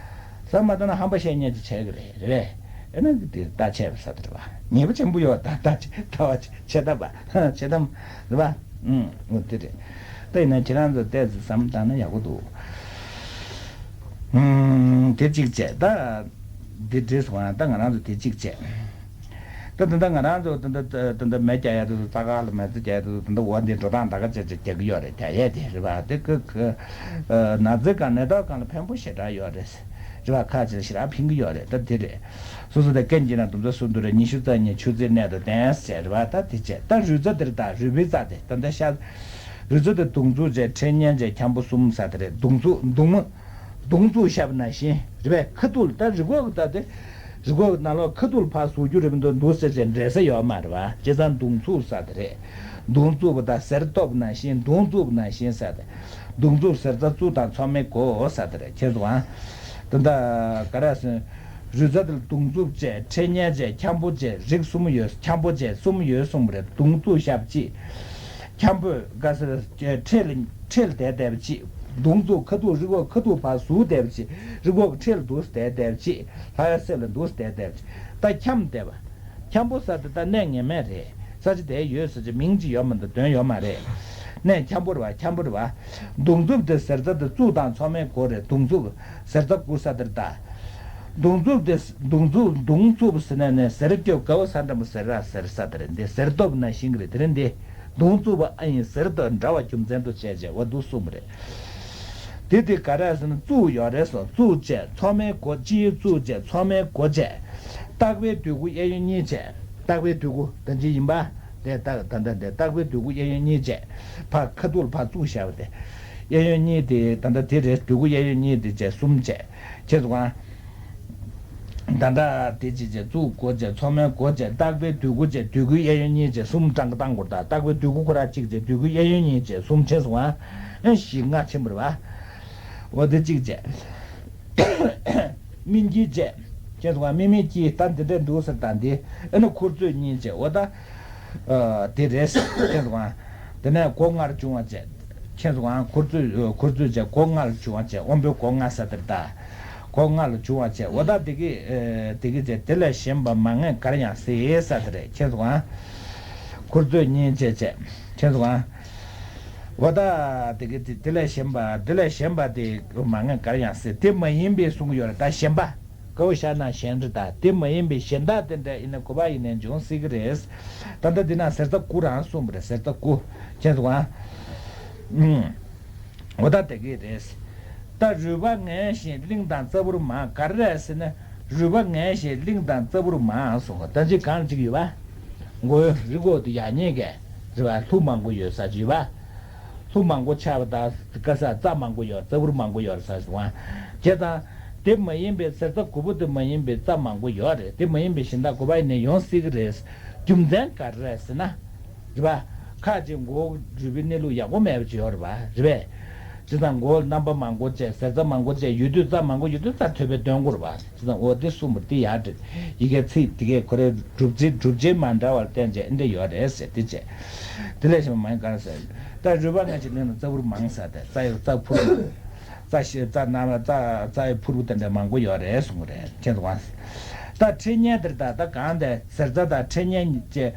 བསམ་མ་བཏང་ན་ཧམ་པ་བཤད་མཁན་ཅིག་བྱས་ཀྱི་རེད་རེད་པས། ཨེ་ན་འདི་ལྟ་བྱས་པ་ས་དེ་རེད་པ། ཉེས་པ་ཆེན་པོ་ཡོད་ད་ལྟ་ཆེ་ལྟ་བ་ཆེ་ཆེ་ལྟ་བ་ཆེ་ལྟ་རེད་པ། ཨུམ་འོ་དེ་རེད། ད་ཡིན་ན་ཁྱེད་རང་ཚོ་ཏོག་ཙམ་བསམ་བཏང་ན་ཡག་པོ་འདུག་ཨུམ་དེ་གཅིག་བྱས་ད། འདི་འདྲས་སོང་ད་ང་རང་ཚོ་དེ་གཅིག་བྱས། ད་ད་ལྟ་ང་རང་ཚོ་ད་ལྟ་ད་ལྟ་མེ་རྒྱག་ཡ་དེ་ཚོ་རྩྭ་ཁ་ལ་མེ་ཚ་རྒྱག་ཡ་དེ་ཚོ་ད་ལྟ་འོ་འདི་འགྲོ་སྟངས་ད་ག་བྱས་བྱས་རྒྱག་གི་ཡོད་རེད་རྒྱག་ཡས་དེ་རེད་པ་དེ་ཁ་ཁ། ན་ཚའི་སྒང་ནད་ཐོག་སྒང་ལ་ཕན་པོ་ཞེ་དྲག་ཡོད་རེད། རེད་བ། ཁ་ཅིག་ཞེ་དྲག་ཕན་གྱི་ཡོད་རེད། ད་དེ་རེད། སོ་སོ་དེ་རྐན་གྱི་ན་དུམ་ཚ་སུ་འདུག་རེད། ཉི་ཤུ་རྩ་གཉིས་ཆུ་ཚོད་གནད་དུ་བསྟན་ཟེར་བ། ད་དེ་བྱས། ད་རུས་རྩ་དེར་ད་རུས་པའི་རྩ་དེ་ད་ལྟ་ཤ། རུས་རྩ་དེ་མདུང་རྩུབ་བྱས། ཕྲེང་ཉལ་བྱས། འཁྱམ་པོ་གསུམ་ཟེར་དེ་རེད། མདུང་རྩུབ་མདུང་མ། མདུང་རྩུབ་བཤད་པ་ནང་བཞིན་རེད་པས། ཁ་ཐུག་ད་རུས་ཁོག་ད་དེ། རུས་ཁོག་ནང་ལོགས་ཁ་ཐུག་ཕར་ཟུག་རྒྱུ་རེད་མི་འདུག་འདུག་ཟེར་བྱས་འདྲེ་ས་ཡོད་མ་རེད་བ། བྱས་ཙང་མདུང་རྩུབ་ཟེར་དེ་རེད། མདུང་རྩུབ་ད་གཟེར་གཏུབ་ནང་བཞིན། མདུང་རྩུབ་ནང་བཞིན་ཟེར་དེ། མདུང་རྩུབ་གཟེར་རྩ་བཙུགས་དང་མཚོག་མའི་མགོ་ཟེར་དེ་རེད། ཁྱེད་ཚོ་ཨང་། ད་ལྟ་ག་རེ་ཟེར། རུས་རྩ་དེ་ལ་མདུང་རྩུབ་བྱས། ཕྲེང་ཉལ་བྱས། འཁྱམ་པོ་བྱས། རིགས་གསུམ་ཡོད། འཁྱམ་པོ་བྱས་གསུམ་ཡོད་གསུངས་པ་རེད། མདུང་རྩུབ་ཞབས་གཅིག་འཁྱམ་པོས་ག་ཟེར། ཁྲེལ་ཁྲེལ་བསྡད་བསྡད་པ་གཅིག་མདུང་རྩུབ་ཁ་ཐུག་རུས་ཁོག་ཁ་ཐུག་ཕར་ཟུག་བསྡད་པ་གཅིག་རུས་ཁོག་ཁྲེལ་འདུག་བསྡད་བསྡད་པ་གཅིག་ལྷ་ཡ་སེབ་ལ་འདུག་བསྡད་བསྡད་པ་གཅིག་ད་འཁྱམ་བསྡད་པ། འཁྱམ་པོ་ཟེར་དེ་ད་གནས་ངེས་མེད་རེད། ས་ཆ་དེ་ཡོད་ས་ཆ་མིང་ཅིག་ཡོད་མ་གཏོགས་དོན་ཡོད་མ་རེད། གནས་འཁྱམ་པོ་རེད་བ། འཁྱམ་པོ་རེད་བ། མདུང་རྩུབ་དེ་གཟེར་རྩ་དེ་བཙུགས་དང་མཚོག་མའི་མགོ་རེད། མདུང་རྩུབ་གཟེར་རྩ་དགུ་ས་དེར་ད། མདུང་རྩུབ་དེ་མདུང་རྩུབ་མདུང་རྩུབ་ཟེར་ནས་ནས་གཟེར་སྐྱོབ་དགའ་བོ་ས་འགྲམ་པོ་གཟེར་ར་གཟེར་ས་དེ་རེད། འདི་གཟེར་གཏུབ་ནང་བཞིན་གྱི་རེད། དེ་རིང་འདི་མདུང་རྩུབ་པ་ཨ་ཡིན་གཟེར་གཏུབ་འདྲ་བ་རྒྱུ་མཚན་དུ་བྱས་བྱས་འོ་འདུག་གསུངས་པ་རེད། དེ་དེ་ག་རེ་ཟེར་ན་བཙུགས་ཡོད་རེད་སོ། བཙུགས་བྱས་མཚོག་མའི་མགོ། སྤྱི་ཡི་བཙུགས་བྱས་མཚོག་མའི་མགོ་བྱས། ལྟག་པའི་སྡོད་ཁུ་གཡས་གཡོན་གཉིས་བྱས། ལྟག་པའི་སྡོད་ཁུ་ད་ཅི་ཡིན་པ། དེ་ལྟ་ད་ལྟ་དེ་ལྟག་པའི་སྡོད་ཁུ་གཡས་གཡོན་གཉིས་བྱས། ཕར་ཁ་ཐུག་ལ་ཕར་བཙུགས་བཞག་པ་དེ། གཡས་གཡོན་གཉིས་དེ་ད་ལྟ་དེ་རེད། སྡོད་ཁུ་གཡས་གཡོན་གཉིས་དེ་བྱས་གསུམ་བྱས། ཁྱེད་ཚོ་གང་། ད་ལྟ་དེ་ཅི་བྱས་བཙུགས་མགོ་བྱས་མཚོག་མའི་མགོ་བྱས། ལྟག་པའི་སྡོད་ཁུ་བྱས་སྡོད་ཁུ་གཡས་གཡོན་གཉིས་བྱས་གསུམ་བགྲང་བཏང་དགོས། ད་ལྟག་པའི་སྡོད་ཁུ་ཁོ་ར་གཅིག་བྱས་སྡོད་ཁུ་གཡས་གཡོན་གཉིས་བྱས་གསུམ། ཁྱེད་ཚོ་གང་། ཨེ་བཞི་ལྔ་ཆེན་པོ་རེད་བ། འོ་དེ་གཅིག་བྱས། སྨིན་དཀྱིལ་བཅས། ཁྱེད་ཚོ་གང་སྨིན་མའི་དཀྱིལ་ད་འདི་འདྲས་འདུག་ཟེར། ད་འདི་ཨ་ནི་ཁུར་ཚོས་གཉིས་བཅས་འོ་ད། ཨ་དེ་རེད་ཟེར། ཁྱེད་ཚོ་གང་། དེ་ནས་སྒོ་ལྔར་བྱུང་བ་བཅས། ཁྱེད་ཚོ་གང་ཁུར་ཚོས་ཁུར་ཚོས་བཅས་སྒོ་ལྔར་བྱུང་བ་བཅས་དབང་པོའི་སྒོ་ལྔ་ཟེར་དེར་ད། སྒོ་ལྔ་ལ་བྱུང་བ་བཅས་འོ་ད་དེ་གི་ཨ་དེ་གི་བཅས་དེ་ལས་གཞན་པ་མ་ངེས་གར་ཡང་སྲིད་ཟེར་དེ་རེད། ཁྱེད་ཚོ་གང་། ཁུར་ཚོས་གཉིས་བཅས་བཅས། ཁྱེད་ཚོ་གང་། འོ་ད་དེ་གི་དེ་དེ་ལས་གཞན་པ་དེ་ལས་གཞན་པ་དེ་མ་ངེས་གར་ཡང་སྲིད། དེ་མ་ཡིན་པའི་གསུང་གི་ཡོད་རེད། ད་གཞན་པ་ག་བོ་བཞག་ན་གཞན་རེད། ད་དེ་མ་ཡིན་པའི་གཞན་དག་དེ་འདྲ་ཡིན་ན་གོ་བ་ཡིན་ནའི་འབྱུང་སྲིད་ཀྱི་རེད། ད་ལྟ་འདི་ན་གཟེར་རྩ་དགུ་རང་གསུངས་པ་རེད། གཟེར་རྩ་དགུ། ཁྱེད་ཚོ་གང་། ཨུམ། འོ་ད་དེ་གི་རེད། ད་རུས་པ་ངན་ཞིང་གླིང་དང་རྩ་འབུར་མང་ག་རེ་རེད་ཟེར་ན། རུས་པ་ངན་ཞིང་གླིང་དང་རྩ་འབུར་མང་གསུངས། ད་ཅི་གང་ཅིག་ཡོད་པ། མགོའི་རི་མགོ་དུ་ཡག་ཉེས་ཀྱི་རེད་བ། ལྷུ་མང་པོ་ཡོད་ས་ཅིག་ཡོད་པ། ལྷུ་མང་པོ་ཆགས་པ་དང་དཀའ་ས་རྩ་མང་པོ་ཡོད། རྩ་འབུར་མང་པོ་ཡོད་ས་ཞིག་བ། བྱས་ཙང་དེ་མ་ཡིན་པའི་གཟེར་རྩ་དགུ་པོ་དེ་མ་ཡིན་པའི་རྩ་མང་པོ་ཡོད་རེད། དེ་མ་ཡིན་པའི་གཞན་དག་གོ་བ་ཡིན་ནའི་ཡོང་སྲིད་ཀྱི་རེད། རྒྱུ་མཚན་ག་རེ་རེད་ཟེར་ན། རེད་པ། ཁ་ཅིག་མགོ་རུས་པའི་གནས་ལུགས་ཡག་པོ་མེད་པ་ཅིག་ཡོད་རེད་པ། རེད་པས། བྱས་ཙང་མགོ་རྣམ་པ་མང་པོ་བཅས་གཟེར་རྩ་མང་པོ་བཅས་ཡོད་དུས་རྩ་མང་པོ་ཡོད་དུས་རྩ་ཐོད་པའི་སྟོན་དགོས་རེད་པ། བྱས་ཙང་འོ་དེ་གསུངས་པ་དེ་ཡག་རེད། ཡི་གེ་ཚིག་དེ་གས་ཁོ་རའི་སྒྲུབ་བྱེད་སྒྲུབ་བྱེད་མ་འདྲ་བར་བསྟན་བྱས་འདི་འདྲ་ཡོད་རེད་ཟེར་དེ་བྱས། དེ་ལས་གཞན་པ་མ་ཡིན་ག་རེ་ཟེར། ད་རུས་པ་ངན་ཞིང་གླིང་ན་རྩ་འབུར་མང་ཟེར་ཏེ་རྩ་ཡི་རྩ་འཕུར། རྩ་ཤེ་རྩ་རྣམ་རྩ་རྩ་ཡི་འཕུར་བུ་དེ་འདྲ་མང་པོ་ཡོད་རེད་གསུངས་རེད། ཁྱེད་ཚོ་གང་། ད་ཕྲེང་ཉལ་དེར་ད་ད་གང་དེ་གཟེར་རྩ་དང་ཕྲེང་ཉལ་བཅས།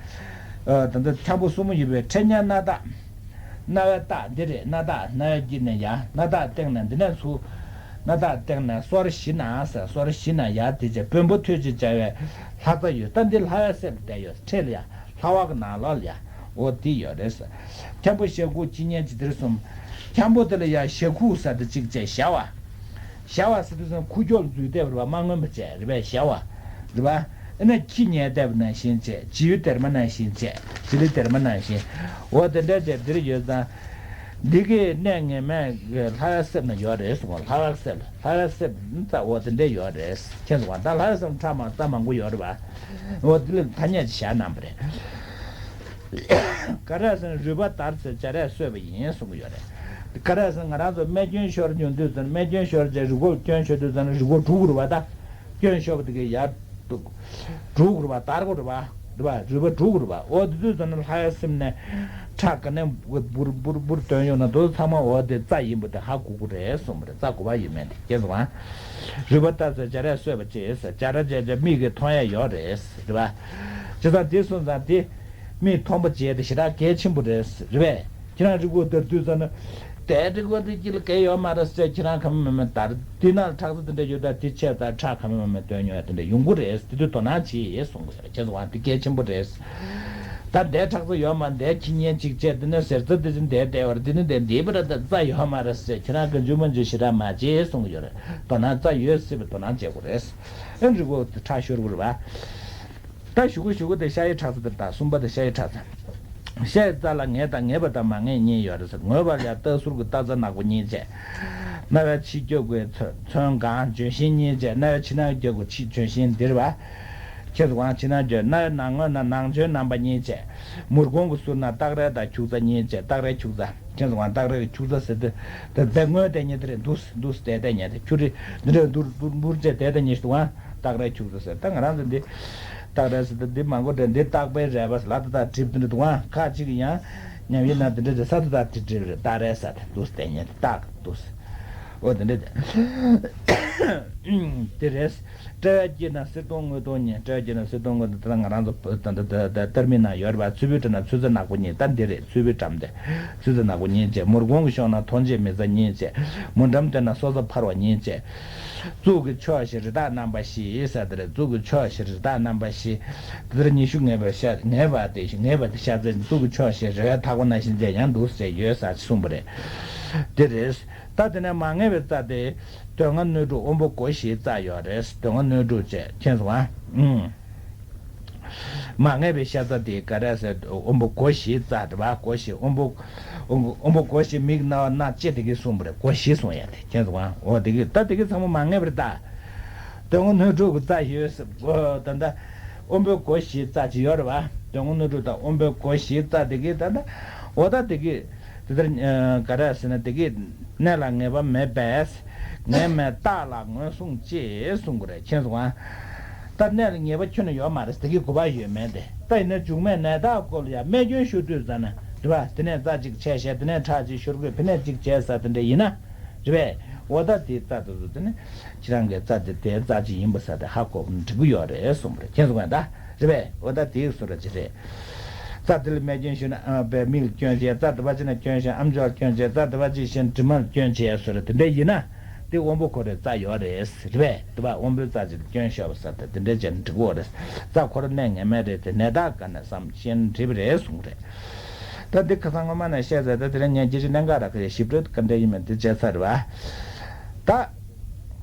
ཨ་ད་ལྟ་འཁྱམ་པོ་གསུམ་ཡོད་པའི་ཕྲེང་ཉལ་སྣ་ཐག་སྣ་བའི་ཐག་འདི་རེད། སྣ་ཐག་སྣ་བའི་དཀྱིལ་ནས་ཡར་སྣ་ཐག་སྟེང་ནས་འདི་ནས་ཚུར། སྣ་ཐག་སྟེང་ནས་སོར་བཞི་ན་ཟེར། སོར་བཞི་ན་ཡར་དེ་བྱས་བོན་པོ་ཐོད་ཅེས་བྱ་བའི་ལྷ་རྩ་ཡོད། ད་འདི་ལྷ་བའི་སེམས་བསྡད་ཡོད། ཁྲེལ་ཡ་ལྷ་བ་གི་ནང་ལོགས་ལ་ཡ་འོ་འདི་ཡོད་རེད་ཟེར། འཁྱམ་པོ་ཞལ་དགུ་སྤྱི་ཉལ་ཇི་ལྟར་གསུམ། འཁྱམ་པོ་དེ་ལ་ཡ་ཞལ་ཁུག་ཟེར་དེ་གཅིག་བྱས་ཞ་བ། ཞ་བ་ཟེར་དུས་ཙམ་ཁུ་ཁྱོག་འཛུལ་བསྡད་པ་རེད་པ། མ་མངོན་པ་བྱས་རེད་པས་ཞ་བ། རེད་པ། ཨ་ནི་ཁྱི་ཉལ་བསྡད་པ་ནང་བཞིན་བྱས། བྱིའུ་སྡེར་མ་ནང་བཞིན་བྱས། བྱི་ལི་སྡེར་མ་ནང་བཞིན། འོ་དེ་འདྲ་བྱས་འདིར་ཡོད་ཙང་། འདི་གའི་གནས་ངེས་མེད་ལྷ་ཡ་སེམས་ན་ཡོད་རེད་གསུངས། ལྷ་ཡ་སེམས་ལྷ་ཡ་སེམས་ནི་རྩ་འོ་དེ་འདྲ་ཡོད་རེད། ཁྱེད་ཚོ་བ་ད་ལྷ་ཡ་སེམས་ཁྲ་མང་རྩ་མང་པོ་ཡོད་རེད་པ། འོ་དེ་ལ་ཐ་སྙད་ཅིག་བཞག་གནང་པ་རེད། ག་རེ་ཟེར་ན་རུས་པ་དར་ཚེ་སྦྱར་ཡས་གསོས་པ་ཡིན་གསུང་གི་ཡོད་རེད། ག་རེ་ཟེར་ན་ང་རང་ཚོ་རྨས་སྐྱོན་ཤོར་ཡོང་དུས་ཙམ་རྨས་སྐྱོན་ཤོར་རྗེས་རུས་ཁོག་སྐྱོན་ཤོར་དུས་ཙམ་རུས་ཁོག་འཁྲུ་དགོས་རེད་པ། ད་སྐྱོན་ཤོར་བ་དེ་གས་ཡར་འཁྲུ་དགོས་རེད་པ། དར་དགོས་རེད་པ། རེད་པ། རུས་པ་འཁྲུ་དགོས་རེད་པ། འོ་དེ་དུས་ཙམ་ན་ལྷ་ཡ་སེམས་ནས་ཁྲག་ག་ནས་འབུར་འབུར་འབུར་འདོན་ཡོང་ན་དེ་ཚང་མ་འོ་དེ་རྩ་ཡིན་པ་དེ་ཧ་གོ་དགོས་རེད་གསུངས་པ་རེད། རྩ་དགོས་པ་ཡོད་མེད་དེ་སྐྱེས་སོང་ཨ། རུས་པ་དར་ཚེ་སྦྱར་ཡས་གསོས་པ་བྱེད་ཟེར། སྦྱར་བྱས་བྱས་མིག་གིས་མཐོང་ཡས་ཡོད་རེད། རེད་པ། བྱས་ཙང་དེ་སོང་ཙང་དེ་མིག་མཐོང་པ་བྱས་དེ་ཞེ་དྲག་གལ་ཆེན་པོ་རེད། རེད་པས། ཁྱེད་རང་རུས་ཁོག་དར་དུས་ཙམ་ན། དེ་རུས་ཁོག་དེ་དཀྱིལ་གལ་ཡོད་མ་རེད་ཟེར་ཁྱེད་རང་ཁ་མི་མ་མི་དར། དེ་ནང་ཁྲག་རྩ་དེ་འདྲ་ཡོད་ད་དེ་ཆད་ད་ཁྲག་ཁ་མི་མ་མི་བཏོན་ཡོང་ཡ་དེ་འདྲ་ཡོང་གི་རེད། དེ་དུས་དོ་སྣང་བྱེད་ཡས་གསུང་གི་རེད། ཁྱེད་ཚོ་བ་དེ་གལ་ཆེན་པོ་རེད། ད་འདའི་ཁྲག་རྩ་ཡོད་མ་འདའི་ཁྱི་ཉན་གཅིག་བྱས་འདི་ནས་ཟེར་རྩ་འདི་བཞིན་འདའི་བདེ་བར་འདི་ནི་འདའི་འདིའི་བར་ད་རྩ་ཡོད་མ་རེད་ཟེར། ཁྱེད་རང་གི་འཇུ་མ་འཇུ་ཞེ་དྲག་མ་བྱེད་གསུང་གི་ཡོད་རེད། དོ་སྣང་རྩ་ཡོད་སྲིད་པའི་དོ་སྣང་བྱེད་དགོས་རེད། ཨེ་འདྲི་གོ་ཁྲག་ཤོར་གི་རེད་བ། ད་ཞུ་གུ་ཞུ་གུ་དེ་ཤ་ཡི་ཁྲག་རྩ་དེ་དང་གསུམ་པ་དེ་ཤ་ཡི་ཁྲག་རྩ། ཤ་ཡི་རྩ་ལ་ངེས་དང་ངེས་པ་དང་མ་ངེས་གཉིས་ཡོད་རེད་ཟེར། ངེས་པ་ལ་ཡ་ལྟ་ཟུར་གྱི་ལྟ་རྩ་ནག་པོ་གཉིས་བྱས། རྣ་བའི་ཕྱི་རྒྱབ་ཀྱི་ཚོན་ཚོན་གང་ལྗོན་ཤིང་གཉིས་བྱས། རྣ་བའི་ཕྱི་ནང་རྒྱབ་ཀྱི་ཕྱི་ལྗོན་ཤིང་འདིར་བ། ཁྱེད་ཚོ་གང་ཕྱི་ནང་ལྗོན་རྣ་བའི་ནང་ངོས་ན་ནང་ལྗོན་རྣམ་པ་གཉིས་བྱས། མུར་གོང་གི་ཟུར་ན་སྟག་རལ་དང་ཁྱུག་ཙ་གཉིས་བྱས། སྟག་རལ་ཁྱུག་ཙ། ཁྱེད་ཚོ་གང་སྟག་རལ་གྱི་ཁྱུག་ཙ་ཟེར་ཏེ། དེ་དེ་ངོས་དེ་ཉིད་དེ་རེད། འདུག་འདུག་དེ་དེ་ཉིད་དེ་ཁྱུ་རེད། འདི་འདྲ་འདུར་འདུར་འབུར་བྱས་དེ་དེ་ཉིད་དུ་གང་སྟག་རལ་ཁྱུག་ཙ་ཟེར། ད་ང་རང་ཚོ་འདི་སྟག་རལ་ཟེར་ཏེ་འདི་མང་པོ་འདྲ། འདི་སྟག་པའི་རལ་པ་ལ་ད་ད་གྲིབ་འདི་འདྲ་འདུག་ཨང་། ཁ་ཅིག་གི་ཡང་ཉམས་ཡིན་ན་འདི་འདྲ་ཟེར་ས་ད་ད་གྲིབ་གྲིབ་རེད། སྟག་རལ་ཟེར་ཏེ་འདུག་དེ་ཉིད་དེ་སྟག་འདུག་འོ་དེ་འདྲ་དེ་རེད། དཔྲལ་བ་དཀྱིལ་ན་གསེར་སྡོང་དངུལ་སྡོང་གཉིས། དཔྲལ་བ་དཀྱིལ་ན་གསེར་སྡོང་དངུལ་སྡོང་དེ་ལ་ང་རང་ཚོ་བོད་ད་ད་ད་ད་ད་ལྟར་མི་ན་ཡོད་རེད་བ། ཚུལ་བུའི་དྲི་ན་ཚུལ་རྩ་ནག་པོ་གཉིས། ད་འདི་རེད། ཚུལ་བུའི་འགྲམ་དེ་ཚུལ་རྩ་ནག་པོ་གཉིས་བྱས། མུར་གོང་གི་གཤོང་ན་ཐོང་ཆེན་མི་རྩ་གཉིས་བྱས། མུར་འགྲམ་དེ་ན་སོ་རྩ་འཕར་བ་གཉིས་བྱས། གཙུག་གི་ཕྱོགས་བཞི་རི་དྭགས་རྣམ་པ་བཞི་ཟེར་དེ་རེད། གཙུག་གི་ཕྱོགས་བཞི་རི་དྭགས་རྣམ་པ་བཞི། དེ་ལྟར་ཉི་ཤུ་ངེས་པའི་ཤ་ངེས་པ་དེ་ངེས་པ་དེ་ཤ་ཚའི་གཙུག་གི་ཕྱོགས་བཞི་རི་བའི་ཐག་པ་ན་བཞིན་བྱས་ཡང་འདུག་ཟེར་ཡོད་ཟེར་གསུངས་པ་རེད། དེ་རེད། ད་དེ་ནས་མ་ངེས་པའི་རྩ་དེ། དོན་ལྔ་སྣོད་དྲུག་དབོན་པོ་སྒོ་བཞིའི་རྩ་ཡོད་རེད། དོན་ལྔ་སྣོད་དྲུག་བཅས་ཁྱེད་སོང་ཨ། ཨུམ། མ་ངེས་པའི་ཤ་རྩ་དེ་ག་རེ་ཟེར། དབོན་པོ་སྒོ་བཞིའི་རྩ་དེ་བ། སྒོ་བཞི་དབོན་པོ། དབོན་པོ་དབོན་པོ་སྒོ་བཞི་མིག་རྣ་བ་སྣ་ལྕེ་དེ་གའི་གསུངས་པ་རེད། སྒོ་བཞི་གསུངས་ཡ་དེ་ཁྱེད་སོང་ཨ། འོ་དེ་གི་ད་དེ་གི་ཚང་མ་མ་ངེས་པ་རེད་ད། དོན་ལྔ་སྣོད་དྲུག་གི་རྩ་ཡོད་ཟེར། འོ་ད་ལྟ་དབོན་པོའི་སྒོ་བཞིའི་རྩ་ཅིག་ཡོད་རེད་བ། དོན་ལྔ་སྣོད་དྲུག་དང་དབོན་པོའི་སྒོ་བཞིའི་རྩ་དེ་གི་ད་ལྟ་འོ་ད་དེ་གི། དེ་ལྟར་ག་རེ་ཟེར་ན་དེ་གི་གནས་ལ་ངེས་པ་མེད་པས། ངེས་མེད་རྟགས་ལ་ངོས་བཟུང་ཅེས་གསུང་གི་རེད། མཁྱེན་སོང་ཨ། ད་གནས་ལ་ངེས་པ་ཁྱོན་ནས་ཡོད་མ་རེད། དེ་གི་དགོས་པ་ཡོད་མེད་དེ། ད་ཡིན་ན་འཇུག་མེད་ནས་བདག་སྐོར་ལ་ཡང་རྨས་སྐྱོན་ཤོར་དུས་ཙ་ན་རེད་བ། དེ་ནས་རྩ་གཅིག་ཆད་བྱས། དེ་ནས་ཁྲག་གཅིག་ཤོར་དགོས། དེ་ནས་གཅིག་བྱས་ས་དེ་འདྲ་ཡིན་ན་རེད་པས། འོ་ད་དེའི་རྩ་དེ་ཚོ་དེ་ནི་ཁྱེད་རང་གི་རྩ་དེ་དེའི་རྩ་གཅིག་ཡིན་པ་ས་དེ་ཧ་གོ་འགྲིག་གི་ཡོད་རེད་གསུངས་པ་རེད། མཁྱེན་སོང་ཨ་ད། རེད་པས། འོ་ད་དེའི་བཟོ་འདྲ་ཅིག་རེད། རྩ་དེ་ལ་རྨས་སྐྱོན་ཤོར་ན་ཨ་པའི་མིག་ལ་སྐྱོན་བྱས། རྩ་དེ་བ་ཅིག་ན་སྐྱོན་ཤོར་ཨམ་ཅོག་ལ་སྐྱོན་བྱས། རྩ་དེ་བ་ཅིག་གཞན་གྲིབ་མ་ལ་སྐྱོན་བྱས་བཟོ་འདྲ་དེ་འདྲ་ཡིན་ན། དེ་དབོན་པོ་ཁོ་རའི་རྩ་ཡོད་རེད། རེད་པས། དེ་བ་དབོན་པོའི་རྩ་ཅིག་ལ་སྐྱོན་ཤོར་བ་ས་དེ་དེ་འདྲ་བྱས་ན་འགྲིག་གོ་རེད། རྩ་ཁོ་ར་གནས་ངེས་མེད་རེད། དེ་ནས་ད་ག་ནས་བསམ་ཤེས་ན་འགྲིག་པ་རེད་གསུངས་རེད། ད་འདི་ཁ་སང་སྔོན་མ་ནས་བཤད་ཟེར། ད་དེ་རིང་ངས་རྒྱལ་སྤྱི་གླིང་ག་ར་ཁ་ཡ་ཞིབ་ཕྲ་ག་འདྲ་ཡིན་མིན་དེ་བྱས་ཚར་བ། ད།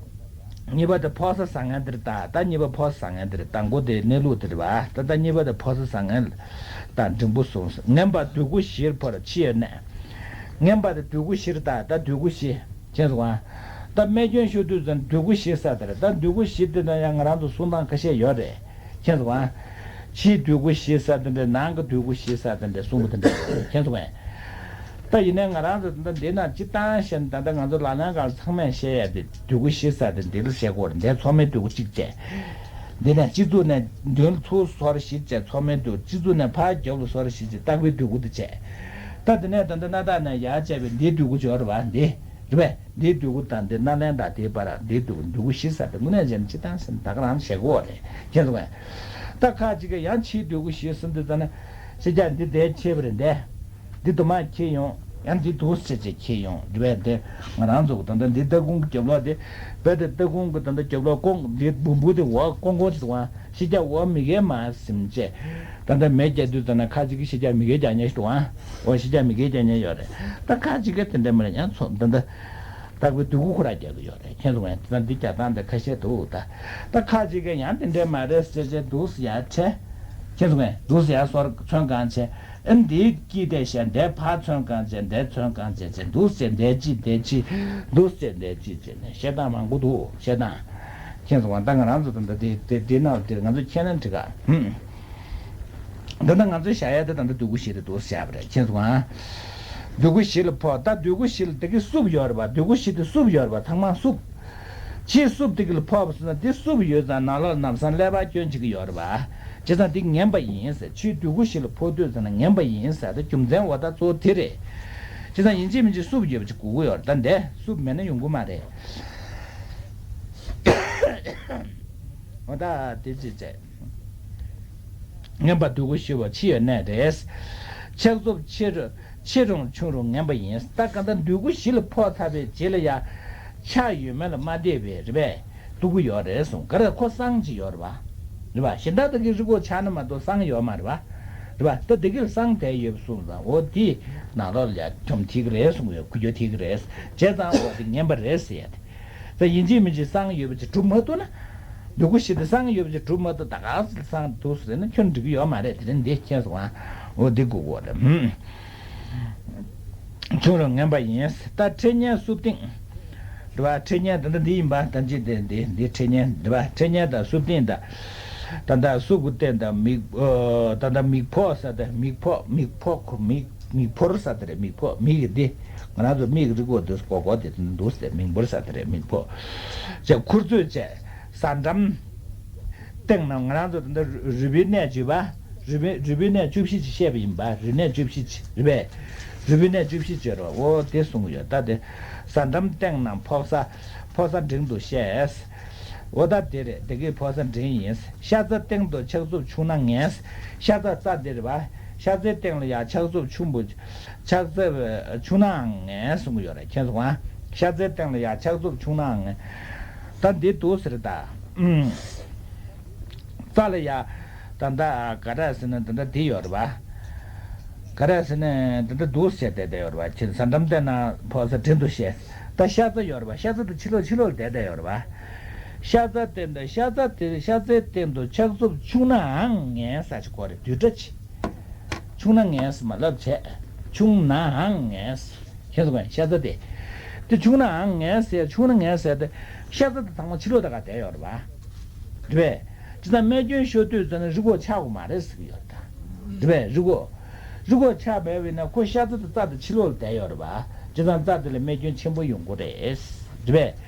གཉིས་པ་དེ་ཕོ་གསར་བཟང་ངན་དེར་ལྟ། ད་གཉིས་པ་ཕོ་གསར་བཟང་ངན་དེར། དང་པོ་དེ་གནས་ལུགས་དེར་བ། ད་ད་གཉིས་པ་དེ་ཕོ་གསར་བཟང་ངན་དང་འབྲིང་པོ་གསུངས། ངན་པ་སྡུག་ཀུན་གཞིར་འཕོ་བར་ཕྱི་ཡི་གནས། ངན་པ་དེ་སྡུག་ཀུན་གཞིར་ལྟ། ད་སྡུག་ཀུན་གཞི། མཁྱེན་སོང་ཨ། ད་རྨས་སྐྱོན་ཤོར་དུས་ཙམ་སྡུག་ཀུན་གཞི་ས་དེར། ད་སྡུག་ཀུན་གཞི་དེ་ན་ཡང་ང་རང་ཚོ་གསུང་སྟངས་ཁ་ཤས་ཡོད་རེད། མཁྱེན་སོང་ཨ། ཕྱིའི་སྡུག་ཀུན་གཞི་ས་དེ་འདྲ་ནང་གི་སྡུག་ཀུན་གཞི་ས་དེ་འདྲ་གསུང་གི་དེ་འདྲ་མཁྱེན་སོང་ཨ། ད་ཡིན་ནའི་ང་རང་ཚོ་ད་འདི་ན་སྤྱི་བཏང་བཤད་ན་ད་ལྟ་ང་ཚོ་ལ་ལན་གང་ཚང་མས་བཤད་ཡ་དེ་སྡུག་ཀུན་གཞི་ས་དེ་འདི་ལ་བཤད་དགོས་རེད། འདི་ཚོགས་མེད་སྡུག་ཀུན་གཅིག་བྱས། འདི་ནས་སྤྱི་གཙུག་ནས་མདུན་ལ་ཚུར་སོར་བཞི་བྱས་ཚོགས་མེད་སྡུག་སྤྱི་གཙུག་ནས་ཕར་རྒྱབ་ལ་སོར་བཞི་བྱས་ལྟག་པའི་སྡུག་ཀུན་དེ་བྱས། ད་འདི་ནས་ད་ལྟ་སྣ་ཐག་ནས་ཡར་བྱས་པའི་འདིའི་སྡུག་ཀུན་སྦྱོར་བ་འདི། རེད་པས། འདིའི་སྡུག་ཀུན་དང་འདི་སྣ་ལེན་དང་དེའི་བར་འདིའི་སྡུག་ཀུན་སྡུག་ཀུན་གཞི་ས་དེ་དངོས་གནས་བྱས་ན་སྤྱི་བཏང་ཟེར་ན་ད་ག་རང་བྱེད་དགོས་རེད། མཁྱེན་སོང་ངས། ད་ཁ་ཅིག་གིས་ཡང་ཕྱིའི་སྡུག་ཀུན་གཞི་ཟེར་འདི་ཙ་ན། ཤེས་རྒྱ་འདི་དེ་ཆེ་བ་རེད་འདས། འདི་དུ་མ་ཁྱེར་ཡོང་། ཡང་འདི་འདུག་ཟེར་བྱས་ཁྱེར་ཡོང་རེད་པས། འདི་ང་རང་ཚོ་གི་ད་ལྟ་འདི་སྟ་གོན་གྱི་རྒྱབ་ལོགས་དེ། རྦད་དེ་སྟ་གོན་གྱི་ད་ལྟ་རྒྱབ་ལོགས་ཀོང་འདི་འབུམ་འབུམ་དེ་འོག་ཀོང་ཀོང་ཅིག་འདུག་ཨང་། ཤེས་རྒྱ་འོག་མི་སྒེར་མ་ཟིན་བྱས། ད་ལྟ་མེ་རྒྱག་དུས་ཙ་ན་ཁ་ཅིག་གིས་ཤེས་རྒྱ་མི་སྒེར་རྒྱག་མཁན་ཞིག་འདུག་ཨང་། འོ་ཤེས་རྒྱ་མི་སྒེར་རྒྱག་མཁན་ཡོད་རེད། ད་ཁ་ཅིག་གིས་དེ་འདྲ་མ་རེད། ཡང་ཚོ་ད་ལྟ་ལྟག་པའི་སྡུག་གུ་ཁོ་ར་རྒྱག་གི་ཡོད་རེད། མཁྱེན་སོང་ངས། ད་འདི་རྒྱག་སྟངས་དེ་ཁ་ཤས་འདུག་ད་ད་ཁ་ཅིག་གིས་ཡང་དེ་འདྲ་མ་རེད་ཟེར་བྱས་འདུག་ཟེར་ཡ་ཁྲེ། མཁྱེན་སོང་ངས། འདུག་ཟེར་ཡ་སོར་ཚོན་གང་བྱས། ཨ་འདིའི་དཀྱིལ་དེ་བཤད། འདས་ཕར་ཚོན་གང་བྱས། འདས་ཚོན་གང་བྱས་བྱས། འདུག་ཟེར་འདས་ཅི་འདས་ཅི། འདུག་ཟེར་འདས་ཅི་བྱས་ནས་བཤད་སྟངས་མང་པོ་འདུག་བཤད་སྟངས། མཁྱེན་སོང་ང་། ད་ང་རང་ཚོ་ད་ལྟ་དེ་དེ་དེ་ནང་དེ་ང་ཚོ་མཁྱེན་ན་འགྲིག་ག་ཧུམ། ད་ལྟ་ང་ཚོའི་བཞག་ཡ་དེ་ད་ལྟ་སྡུག་གུ་ཞིག་རེད་འདུག་བཞག་པ་རེད། མཁྱེན་སོང་ང་། སྡུག་གུ་ཞིག་ལ་ཕོག་ད་སྡུག་གུ་ཞིག་ལ་དེ་གི་སྲུབས་ཡོད་རེད་པ། སྡུག་གུ་ཞིག་དེ་སྲུབས་ཡོད་རེད་པ། ཚང་མ་སྲུབས། ཕྱིའི་སྲུབས་དེ་གི་ལ་ཕོག་པ་སོང་ན་དེ་སྲུབས་ཡོད་ཙང་ནང་ལོགས་ལམ་སང་ཀླད་པ་སྐྱོན་བྱེད་ཀྱི་ཡོད་རེད་པ། བྱས་ཙང་དེ་ངན་པ་ཡིན་ཟེར། ཕྱིའི་སྡུག་གུ་ཞིག་ལ་ཕོག་དུས་ཙམ་ན་ངན་པ་ཡིན་ཟེར། ད་རྒྱུ་མཚན་འོ་ད་གཙོ་བོ་དེ་རེད། བྱས་ཙང་ཡིན་གཅིག་མིན་གཅིག་སྲུབས་ཡོད་པ་ཅིག་དགོས་ཀྱི་ཡོད་རེད། ད་འདས་སྲུབས་མེད་ན་ཡོང་གི་མ་རེད། འོ་ད་དེ་ཅི་བྱས། ངན་པ་སྡུག་གུ་ཞི་བ་ཕྱི་ཡི་གནས་རེད། ཆགས་རྩུབ་ཆེ་རུ་ཆེ་རུང་ཆུང་རུང་ངན་པ་ཡིན། ད་གང་ལྟར་སྡུག་གུ་ཞི་ལ་ཕོག་ཚར་བའི་རྗེས་ལ་ཡ། ཆགས་ཡོད་མེད་ལ་མ་བལྟས་པའི་རེད་པས། སྡུག་གུ་ཡོད་རེད་གསུངས། ག་རེ་ཁོ་སངས་ཀྱི་ཡོད་རེད་པ། རེད་པ། གཞན་དག་དག་གི་རི་མགོ་ཆགས་ན་མ་གཏོགས་སངས་ཡོད་མ་རེད་པ། རེད་པ། ད་དེ་གིར་སང་དེ་ཡོད་པ་གསུངས་ཙང་འོ་དེ་ནང་ལོགས་ལ་ཡ་ཁྱོམ་ཐིག་རེད་གསུངས་ཡོད། ཁུ་རྒྱོ་ཐིག་རེད། བྱས་ཙང་འོ་དེ་ངན་པ་རེད་ཟེར་ཡ་དེ། ད་ཡིན་གཅིག་མིན་གཅིག་སང་ཡོད་པ་ཅིག་གྲུབ་མ་ཐུབ་ན། ལུ་གུ་ཞིག་དེ་སང་ཡོད་པ་ཅིག་གྲུབ་མ་ཐུབ། ད་ག་ཚོད་སང་འདུག་ཟེར་ན་ཁྱོད་འགྲིག་གི་ཡོད་མ་རེད། དེ་རིང་འདི་ཁྱེད་སོང་ཨ། འོ་འདི་དགོས་གོ་རེད། ཁྱུང་རུ་ངན་པ་ཡིན། ད་ཁྲེ་གཉན་སུབ་ཏིང་། རེད་པ། ཁྲེ་གཉན་ད་ལྟ་འདི་ཡིན་པ། ད་ཅི་དེ་འདི་འདི་ཁྲེ་གཉན་རེད་པ། ཁྲེ་གཉན་དང་སུབ་ཏིང་དང་། ད་ལྟ་སུབ་གུ་ཏེ་དང་མིག་ཨོ་ད་ལྟ་མིག་ཕོག་ས་དེ་མིག་ཕོག་མིག་ཕོག་མིག་མིག་ཕོར་ས་དེ་རེད། མིག་ཕོག་མིག་གི་འདི་ང་རང་ཚོ་མིག་རིག་གོ་འདུག་གོ་གོ་དེ་འདུག་སྟེ་མིག་ཕོར་ས་དེ་རེད། མིག་ཕོག་བྱས། མཁུར་ཚོས་བྱས། ཟ་འགྲམ་སྟེང་ན་ང་རང་ཚོ་ད་ལྟ་རུས་པའི་གནས་བཅུ་པ། རུས་པའི་རུས་པའི་གནས་བཅུ་བཞི་ཅིག་བཤད་པ་ཡིན་པ། རུས་གནས་བཅུ་བཞི་ཅིག་རེད་པས། རུས་པའི་གནས་བཅུ་བཞི་ཅིག་ཡོད་རེད་པ། འོ་དེ་གསུང་གི་ཡོད། ད་དེ་ཟ་འགྲམ་སྟེང་ན་ཕོག་ས་ཕོག་ས་འབྲིང་དུ་བཤད། འོ་ད་དེ་རེད། དེ་གའི་ཕོག་ས་འབྲིང་ཡིན། ཤ་ཚ་སྟེང་དུ་ཆག་རྩུབ་ཆུང་ན་ངན། ཤ་ཚ་རྩ་དེ་རེད་པ། ཤ་ཚའི་སྟེང་ལ་ཡ་ཆག་རྩུབ་ཆུང་པོ། ཕྱག་འཚལ་ཆུང་ནའང་ངན་གསུང་གི་ཡོད་རེད། མཁྱེན་སོང་ང་། ཕྱག་འཚལ་སྟེང་ལ་ཡང་ཕྱག་རྩུབ་ཆུང་ནའང་ངན། ད་འདི་འདུག་ཟེར་ད། ཨུམ། རྩ་ལ་ཡ། ད་ལྟ་ག་རེ་ཟེར་ན་ད་ལྟ་འདི་ཡོད་རེད་པ། ག་རེ་ཟེར་ན་ད་ལྟ་འདུག་ཟེར་བསྡད་བསྡད་ཡོད་རེད་པ། ཁྱེད་ཟ་འགྲམ་བསྟན་ན་ཕོག་ས་དྲིན་དུ་བཤད། ད་ཤ་ཚ་ཡོད་རེད་པ། ཤ་ཚ་དེ་ཕྱི་ལོགས་ཕྱི་ལོགས་ལ་བསྡད་བསྡད་ཡོད་རེད་པ། ཤ་ཚ་སྟེང་དུ་ཤ་ཚ་དེ་ཤ་ཚའི་སྟེང་དུ་ཕྱག་རྩུབ་ཆུང་ནའང་ངན་ས་ཅིག་གོ་རེད། བསྡུས་གྲྭ་ཅིག་ཆུང་ན་ངན་ཟེར་མ་ལབ་བྱས། ཆུང་ནའང་ངན། ཤེས་སོང་ངས། ཤ་ཚ་དེ། དེ་ཆུང་ནའང་ངན་ཟེར། ཆུང་ན་ངན་ཟེར་ཏེ། ཤ་ཚ་དེ་ཚང་མ་ཕྱི་ལོགས་ད་ག་བསྡད་ཡོད་རེད་པ། རེད་པས། ཅི་ཙང་རྨས་སྐྱོན་ཤོར་དུས་ཙམ་ན་རི་མགོ་ཆག་དགོས་མ་རེད་ཟེར་གྱི་ཡོད་རེད་ད། རེད་པས། རི་མགོ། རི་མགོ་ཆག་མེད་པ་ཡིན་ན་ཁོ་ཤ་ཚ་དེ་རྩ་དེ་ཕྱི་ལོགས་ལ་བསྡད་ཡོད་རེད་པ། ཅི་ཙང་རྩ་དེ་ལ་རྨས་སྐྱོན་ཆེན་པོ་ཡོང་གི་རེད། རེད་པས།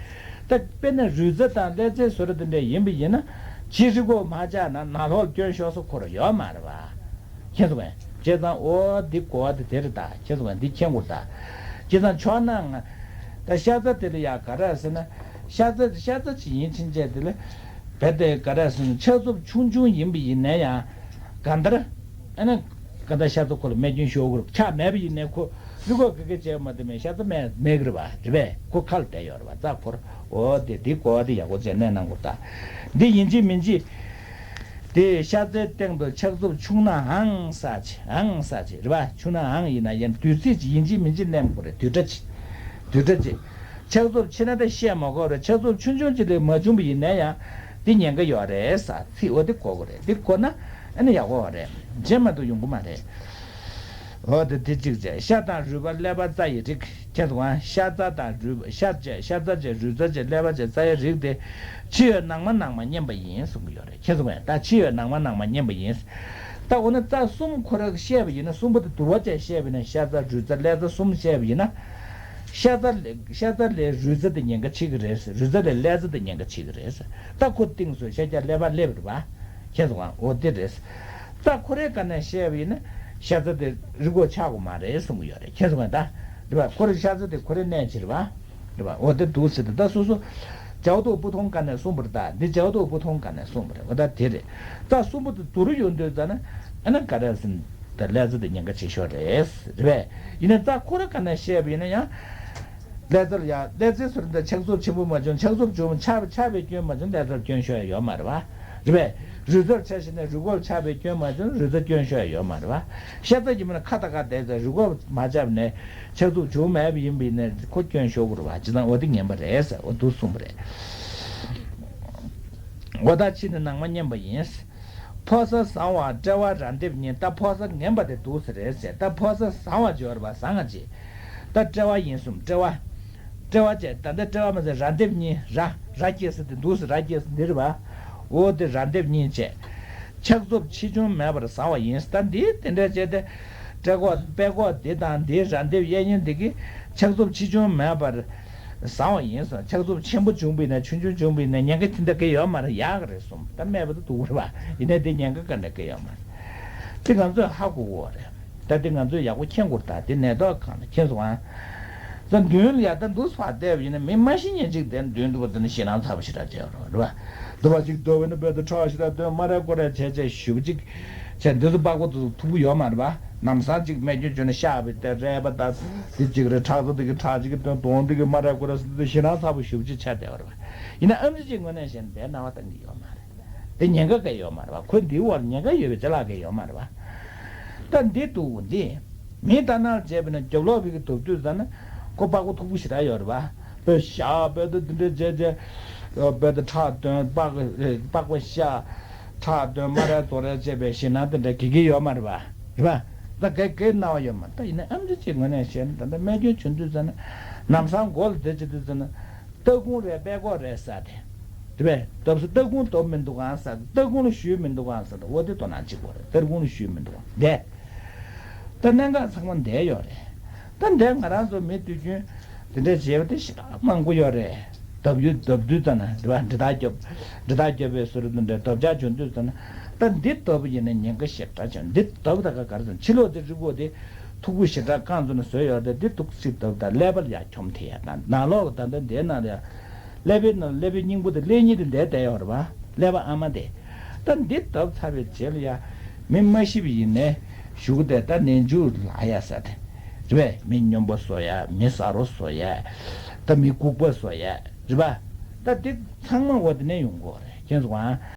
ད་དཔེར་ན་རུས་རྩ་དང་ཀླད་རྩའི་བཟོ་འདྲ་དེ་འདྲ་ཡིན་པ་ཡིན་ན། ཕྱི་རི་མགོ་མ་ཆག་ན་ནང་ལོགས་ལ་སྐྱོན་ཤོར་ས་ཁོ་རང་ཡོད་མ་རེད་པ། མཁྱེན་སོང་ངས། བྱས་ཙང་འོ་འདི་གོ་བ་དེ་དེ་རེད་ད། མཁྱེན་སོང་ངས། འདི་མཁྱེན་དགོས་ད། བྱས་ཙང་ཆོག་ན་ང་། ད་ཤ་ཚ་དེ་ལ་ཡ་ག་རེ་ཟེར་ན། ཤ་ཚ་ཤ་ཚ་ཅིག་ཡིན་ཕྱིན་ཆད་དེ་ལ། རྦད་དེ་ག་རེ་ཟེར་ན་ཆག་རྩུབ་ཆུང་ཆུང་ཡིན་པ་ཡིན་ན་ཡང་། གང་ལྟར། ཨ་ནི། གང་ལྟར་ཤ་ཚ་ཁོ་ལ་རྨས་སྐྱོན་ཤོར་དགོས་རེད། ཆག་མེད་པ་ཡིན་ནའི་ཁོ་རི་མགོ་ག་གེ་བྱས་མ་དེ་མེད་ཤ་ཚ་མེད་མེད་གི་རེད་པ། རེད་པས། ཁོ་ཁ་ལ་བསྡད་ཡོད་རེད་པ། རྩ་འཁོར། འོ་དེ་འདི་གོ་བ་དེ་ཡག་པོ་བྱས་ནས་གནང་དགོས་ད། འདི་ཡིན་གཅིག་མིན་གཅིག་དེ་ཤ་ཚའི་སྟེང་དུ་ཆག་རྩུབ་ཆུང་ནའང་ས་ཆེ་ཨང་ས་ཆེ་རེད་པ། ཆུང་ནའང་ཡིན་ན་ཡང་བསྡུས་ཚིག་ཅིག་ཡིན་གཅིག་མིན་གཅིག་ལེན་དགོས་རེད། བསྡུས་སྒྲ་ཅིག་བསྡུས་སྒྲ་ཅིག་ཆག་རྩུབ་ཆེ་ན་ད་བཤད་མ་དགོས་རེད། ཆག་རྩུབ་ཆུང་ཆུང་ཅིག་ལས་མ་བྱུང་བ་ཡིན་ན་ཡང་འདི་ཉེན་ཁ་ཡོད་རེད་ས་ཚིག་འོ་འདི་གོ་དགོས་རེད། འདི་གོ་ན་ཨ་ནི་ཡག་པོ་རེད། རྗེས་མ་གཏོགས་ཡོང་གི་མ་རེད། འོ་དེ་དེ་གཅིག་བྱས། ཤ་དང་རུས་པ་ཀླད་པ་རྩ་ཡི་རིགས། ཁྱེད་ཚོ་གང་ཤ་རྩ་དང་རུས་པ་ཤ་བཅས་ཤ་རྩ་བཅས་རུས་རྩ་བཅས་ཀླད་པ་བཅས་རྩ་ཡི་རིགས་དེ་ཕྱི་ཡོད་ནང་མ་ནང་མ་མཉམ་པ་ཡིན་གསུང་གི་ཡོད་རེད། ཁྱེད་ཚོ་གང་ད་ཕྱི་ཡོད་ནང་མ་ནང་མ་མཉམ་པ་ཡིན། ད་འོ་ན་རྩ་གསུམ་ཁོ་རང་བཤད་པ་ཡིན་ན་གསུམ་པོ་དེ་བསྡུར་བ་བྱས་བཤད་པ་ཡིན་ན་ཤ་རྩ་རུས་རྩ་ཀླད་རྩ་གསུམ་བཤད་པ་ཡིན་ན། ཤ་རྩ་ལས་ཤ་རྩ་ལས་རུས་རྩ་དེ་ཉེན་ཁ་ཆེ་གི་རེད། རུས་རྩ་ལས་ཀླད་རྩ་དེ་ཉེན་ཁ་ཆེ་གི་རེད། ད་ཁོ་གཏིང་སོ་ཤ་རྒྱགས་ཀླད་པ་སླེབས་རེད་པ། ཁྱེད་ཚོ་གང་འོ་དེ་རེད། ད་ཁོ་རའི་བཀའ་ནས་བཤད་པ་ཡིན་ན་ཤ་ཚ་དེ་རི་མགོ་ཆག་དགོས་མ་རེད་གསུང་གི་ཡོད་རེད། ཁྱེད་ཚོ་གང་ད་རེད་པ། ཁོ་རའི་ཤ་ཚ་དེ་ཁོ་རའི་གནས་ཆེ་རེད་པ། རེད་པ། འོ་དེ་འདུག་ཟེར་ཏེ་ད་སོ་སོ་ཇའོ་ཏོ་པུ་ཐོང་བཀའ་ནས་གསུངས་པ་རེད། ད་འདི་ཇའོ་ཏོ་པུ་ཐོང་བཀའ་ནས་གསུངས་པ་རེད། འོ་ད་དེ་རེད། ད་གསུམ་པོ་དེ་བསྡུར་ཡོང་དུས་ཙ་ན་ཨ་ན་ག་རེ་ཟེར་ད་ཀླད་རྩ་དེ་ཉེན་ཁ་ཆེ་ཤོས་རེད། རེད་པས། ཡིན་ན་རྩ་ཁོ་ར་བཀའ་ནས་བཤད་པ་ཡིན་ན་ཡང་། ཀླད་རྩར་ཡང་ཀླད་རྩའི་ཟུར་འདི་ཆག་རྩུབ་ཆེན་པོ་མ་བྱུང་། ཆག་རྩུབ་བྱུང་ཆག་ཆག་པའི་སྐྱོན་མ་བྱུང་། ཀླད་རྩར་སྐྱོན་ཤོར་ཡ་ཡོད་མ་རེད་པ། རེད་པས། རུས་རྩར་ཆགས་ཤིང་ནས་རུས་ཁོག་ཆག་པའི་སྐྱོན་མ་བྱུང་། རུས་རྩར་སྐྱོན་ཤོར་ཡ་ཡོད་མ་རེད་པ། ཤ་རྩ་ཡིན་པ་ན་ཁ་ད་ཁ་བསྡད་ཚེ་རུས་ཁོག་མ་ཆག་པ་ནས་ཆག་རྩུབ་བྱུང་མེད་པ་ཡིན་པ་ཡིན་ན་ཁོ་སྐྱོན་ཤོར་དགོས་རེད་པ། ཇི་ལྟར་འོ་དེ་ངན་པ་རེད་ཟེར་འོ་འདུག་གསུངས་པ་རེད། འོ་ད་ཕྱི་ནས་ནང་མ་མཉམ་པ་ཡིན། ཕོ་གསར་བཟང་བ་དཔྲལ་བ་ར་འདེབས་གཉིས། ད་ཕོ་གསར་ངན་པ་དེ་འདུག་ཟེར་རེད་ཟེར། ད་ཕོ་གསར་བཟང་བ་འབྱོར་བ་བཟང་ང་ཅི། ད་དཔྲལ་བ་ཡིན་གསུམ་དཔྲལ་བ། དཔྲལ་བ་བྱས་ད་ལྟ་དཔྲལ་བ་མ་ཟེར་ར་འདེབས་གཉིས་ར་ར་སྐྱེས་ས་དེ་འདུག་ཟེར། ར་སྐྱེས་ས་འདི་རེད་པ། འོ་དེ་ར་འདེབས་གཉིས་བྱས། ཆག་རྩུབ་ཆེ་ཆུང་མེད་པར་བཟང་བ་ཡིན། ད་འདི་དེ་འདྲ་བྱས་ཏེ། དཔྲལ་ཁོག་དཔྲལ་ཁོག་འདི་དང་འདིའི་ར་འདེབས་གཡས་གཡོན་འདི་གི་ཆག་རྩུབ་ཆེ་ཆུང་མེད་པར། བཟང་བ་ཡིན་གསུངས། ཆག་རྩུབ་ཆེན་པོ་བྱུང་བ་ཡིན་ན་ཆུང་ཆུང་བྱུང་བ་ཡིན་ན་ཉེན་ཁ་དེ་འདྲ་གང་ཡང་ཡོད་མ་རེད། ཡག་རེད་གསུངས། ད་སྨྲས་པ་དེ་སྡུག་རེད་པ། ཡིན་ནའི་དེ་ཉེན་ཁ་ག་འདྲ་གང་ཡང་ཡོད་མ་རེད། དེ་ང་ཚོས་ཧ་གོ་དགོས་པ་རེད། ད་དེ་ང་ཚོས་ཡག་པོ་མཁྱེན་དགོས། ད་དེ་ནད་ཐོག་གང་ལ་མཁྱེན་སོང་ཨ། ད་མདུན་ལ་ཡ་ད་འདུག་སེ་ཕར་བལྟས་པ་ཡིན་ན་མི་མ་ཤི་ཉེན་གཅིག་དེ་མདུན་དུ་བ་དེ་ནི་ཞེད་སྣང་ཚ་པོ་ཞེ་དྲག་བྱས་རོགས་རེད་པ། འདུག་པ་ཅིག་འདུག་པ་ཡིན་ན་བོད་དུ་ཁྲག་ཞེ་དྲག་འདོན་མ་རེད་ཀོ་རེད་བྱས་བྱས་ཞུ་བ་ཅིག་བྱས་འདི་ཚོ་པགས་པ་དེ་ཚོ་ཐུག་གི་ཡོད་མ་རེད་པ། ལམ་སང་ཅིག་སྨན་སྐྱོན་བྱུང་ན་གཤགས་པའི་དེ་རེད་པ། ད་འདི་གཅིག་རེད། ཁྲག་རྩ་འདི་གི་ཁྲག་ཅིག་གི་དོན་དོན་འདི་གི་མ་རེད་ཀོ་རེད་ཟེར་འདི་ཞེད་སྣང་ཚ་པོ་ཞེ་པོ་ཅིག་ཆགས་བསྡད་པ་རེད་པ། ཡིན་ན་ཨམ་ཆི་ཅིག་ངོས་ནས་བཤད་ན་དེ་སྣང་བ་གཏང་གི་ཡོད་མ་རེད། དེ་ཉེན་ཁ་གང་ཡོད་མ་རེད་པ། ཁོ་འདིའི་འོག་ལ་ཉེན་ཁ་ཡོད་པའི་ཅ་ལག་གང་ཡོད་མ་རེད་པ། ད་འདི་འདུག་འདི། མི་ལྟ་ན་བྱས་པས་ན་རྒྱབ་ལོག་བི་གི་དུབ་དུས་ཙ་ན་ཁོ་པགས་པ་མཐུག་པོ་ཞེ་དྲག་ཡོད་རེད་པ། བོད་ཤ་བོད་དུ་འདི་འདྲ་བྱས་བྱས། བོད་དུ་ཁྲག་འདོན་པགས་པགས་པ་ཤ། ཁྲག་འདོན་སྨ་ར་རྡོ་ར་བྱས་པའི་ཞེད་སྣང་དེ་འདྲ་གི་གི་ཡོད་མ་རེད་པ། རེད་པ། ད་ག་གེ་སྣང་བ་ཡོད་མ་རེད། ད་ཡིན་ན་ཨེམ་ཆི་ཅིག་ངོས་ནས་བཤད་ན་ད་ལྟ་རྨས་སྐྱོན་བྱུང་དུས་ཙ་ན་ལམ་སང་མགོ་ལ་བསྡད་བྱེད་དུས་ཙ་ན། སྟ་གུང་རེད་པད་ཀོག་རེད་ཟེར་ཏེ། དེ་བས་དོབ་སུ་སྟ་གུང་དོབ་མི་འདུག་གང་ཟེར་ཏེ། སྟ་གུང་ལ་ཞུས་མི་འདུག་གང་ཟེར་ཏེ། འོ་དེ་དོ་སྣང་གཅིག་པོ་རེད། སྟ་གུང་ལ་ཞུས་མི་འདུག་གང་བསྡད། ད་གནད་འགག་ཚང་མ་འདས་ཡོད་རེད། ད་འདས་ང་རང་ཚོ་མི་དུས་རྒྱུན་དེ་འདྲ་བྱས་པ་དེ་ཞེ་དྲག་མང་པོ་ཡོད་རེད། དོབ་ཡུལ་དོབ་དུས་ཙ་ན་དེ་བས་འདྲི་རྟགས་རྒྱོབ། འདྲི་རྟགས་རྒྱོབ་པའི་ཟུར་དུ་འདྲ་དོབ་ཆགས་བྱུང་དུས་ཙ་ན། ད་འདི་དོབ་ཡིན་ན་ཉེན་ཁ་ཞེ་དྲག་བྱུང་། འདི་དོབ་ད་ག་ག་རེ་ཟེར། ཕྱི་ལོགས་དེ་རི་བོ་དེ་མཐུག་པོ་ཞེ་དྲག་རྐང་བཙུགས་ནས་བཟོས་ཡོད་རེད། འདི་མཐུག་ཅིག་དོབ་ད་ཀླད་པ་ལ་ཡ་འཁྱོམ་ཐེ་ཡ་དང་ནང་ལོགས་ལ་ད་ལྟ་འདིའི་ནང་ལ་ཡ། ཀླད་པའི་ནང་ཀླད་པའི་སྙིང་པོ་དེ་ཀླད་སྙིང་དེ་འདིར་བསྡད་ཡོད་རེད་པ། ཀླད་པ་ཨ་མ་དེ། ད་འདི་དོབ་ཚར་བའི་རྗེས་ལ་ཡ། མི་མ་ཤི་བ་ཡིན་ནའི་གཞུག་དེ་ད་ནས་འཇུ་ལ་ཡ་ཟེར་ཏེ། རེད་པས། མི་སྨྱོན་པ་བཟོ་ཡ། མི་ཟ་རོ་བཟོ་ཡ། ད་མི་ལྐུགས་པ་བཟོ་ཡ། རེད་པ། ད་འདི་ཚང་མ་འོ་དེ་ནས་ཡོང་གོ་རེད། མཁྱེན་སོང་ཨ།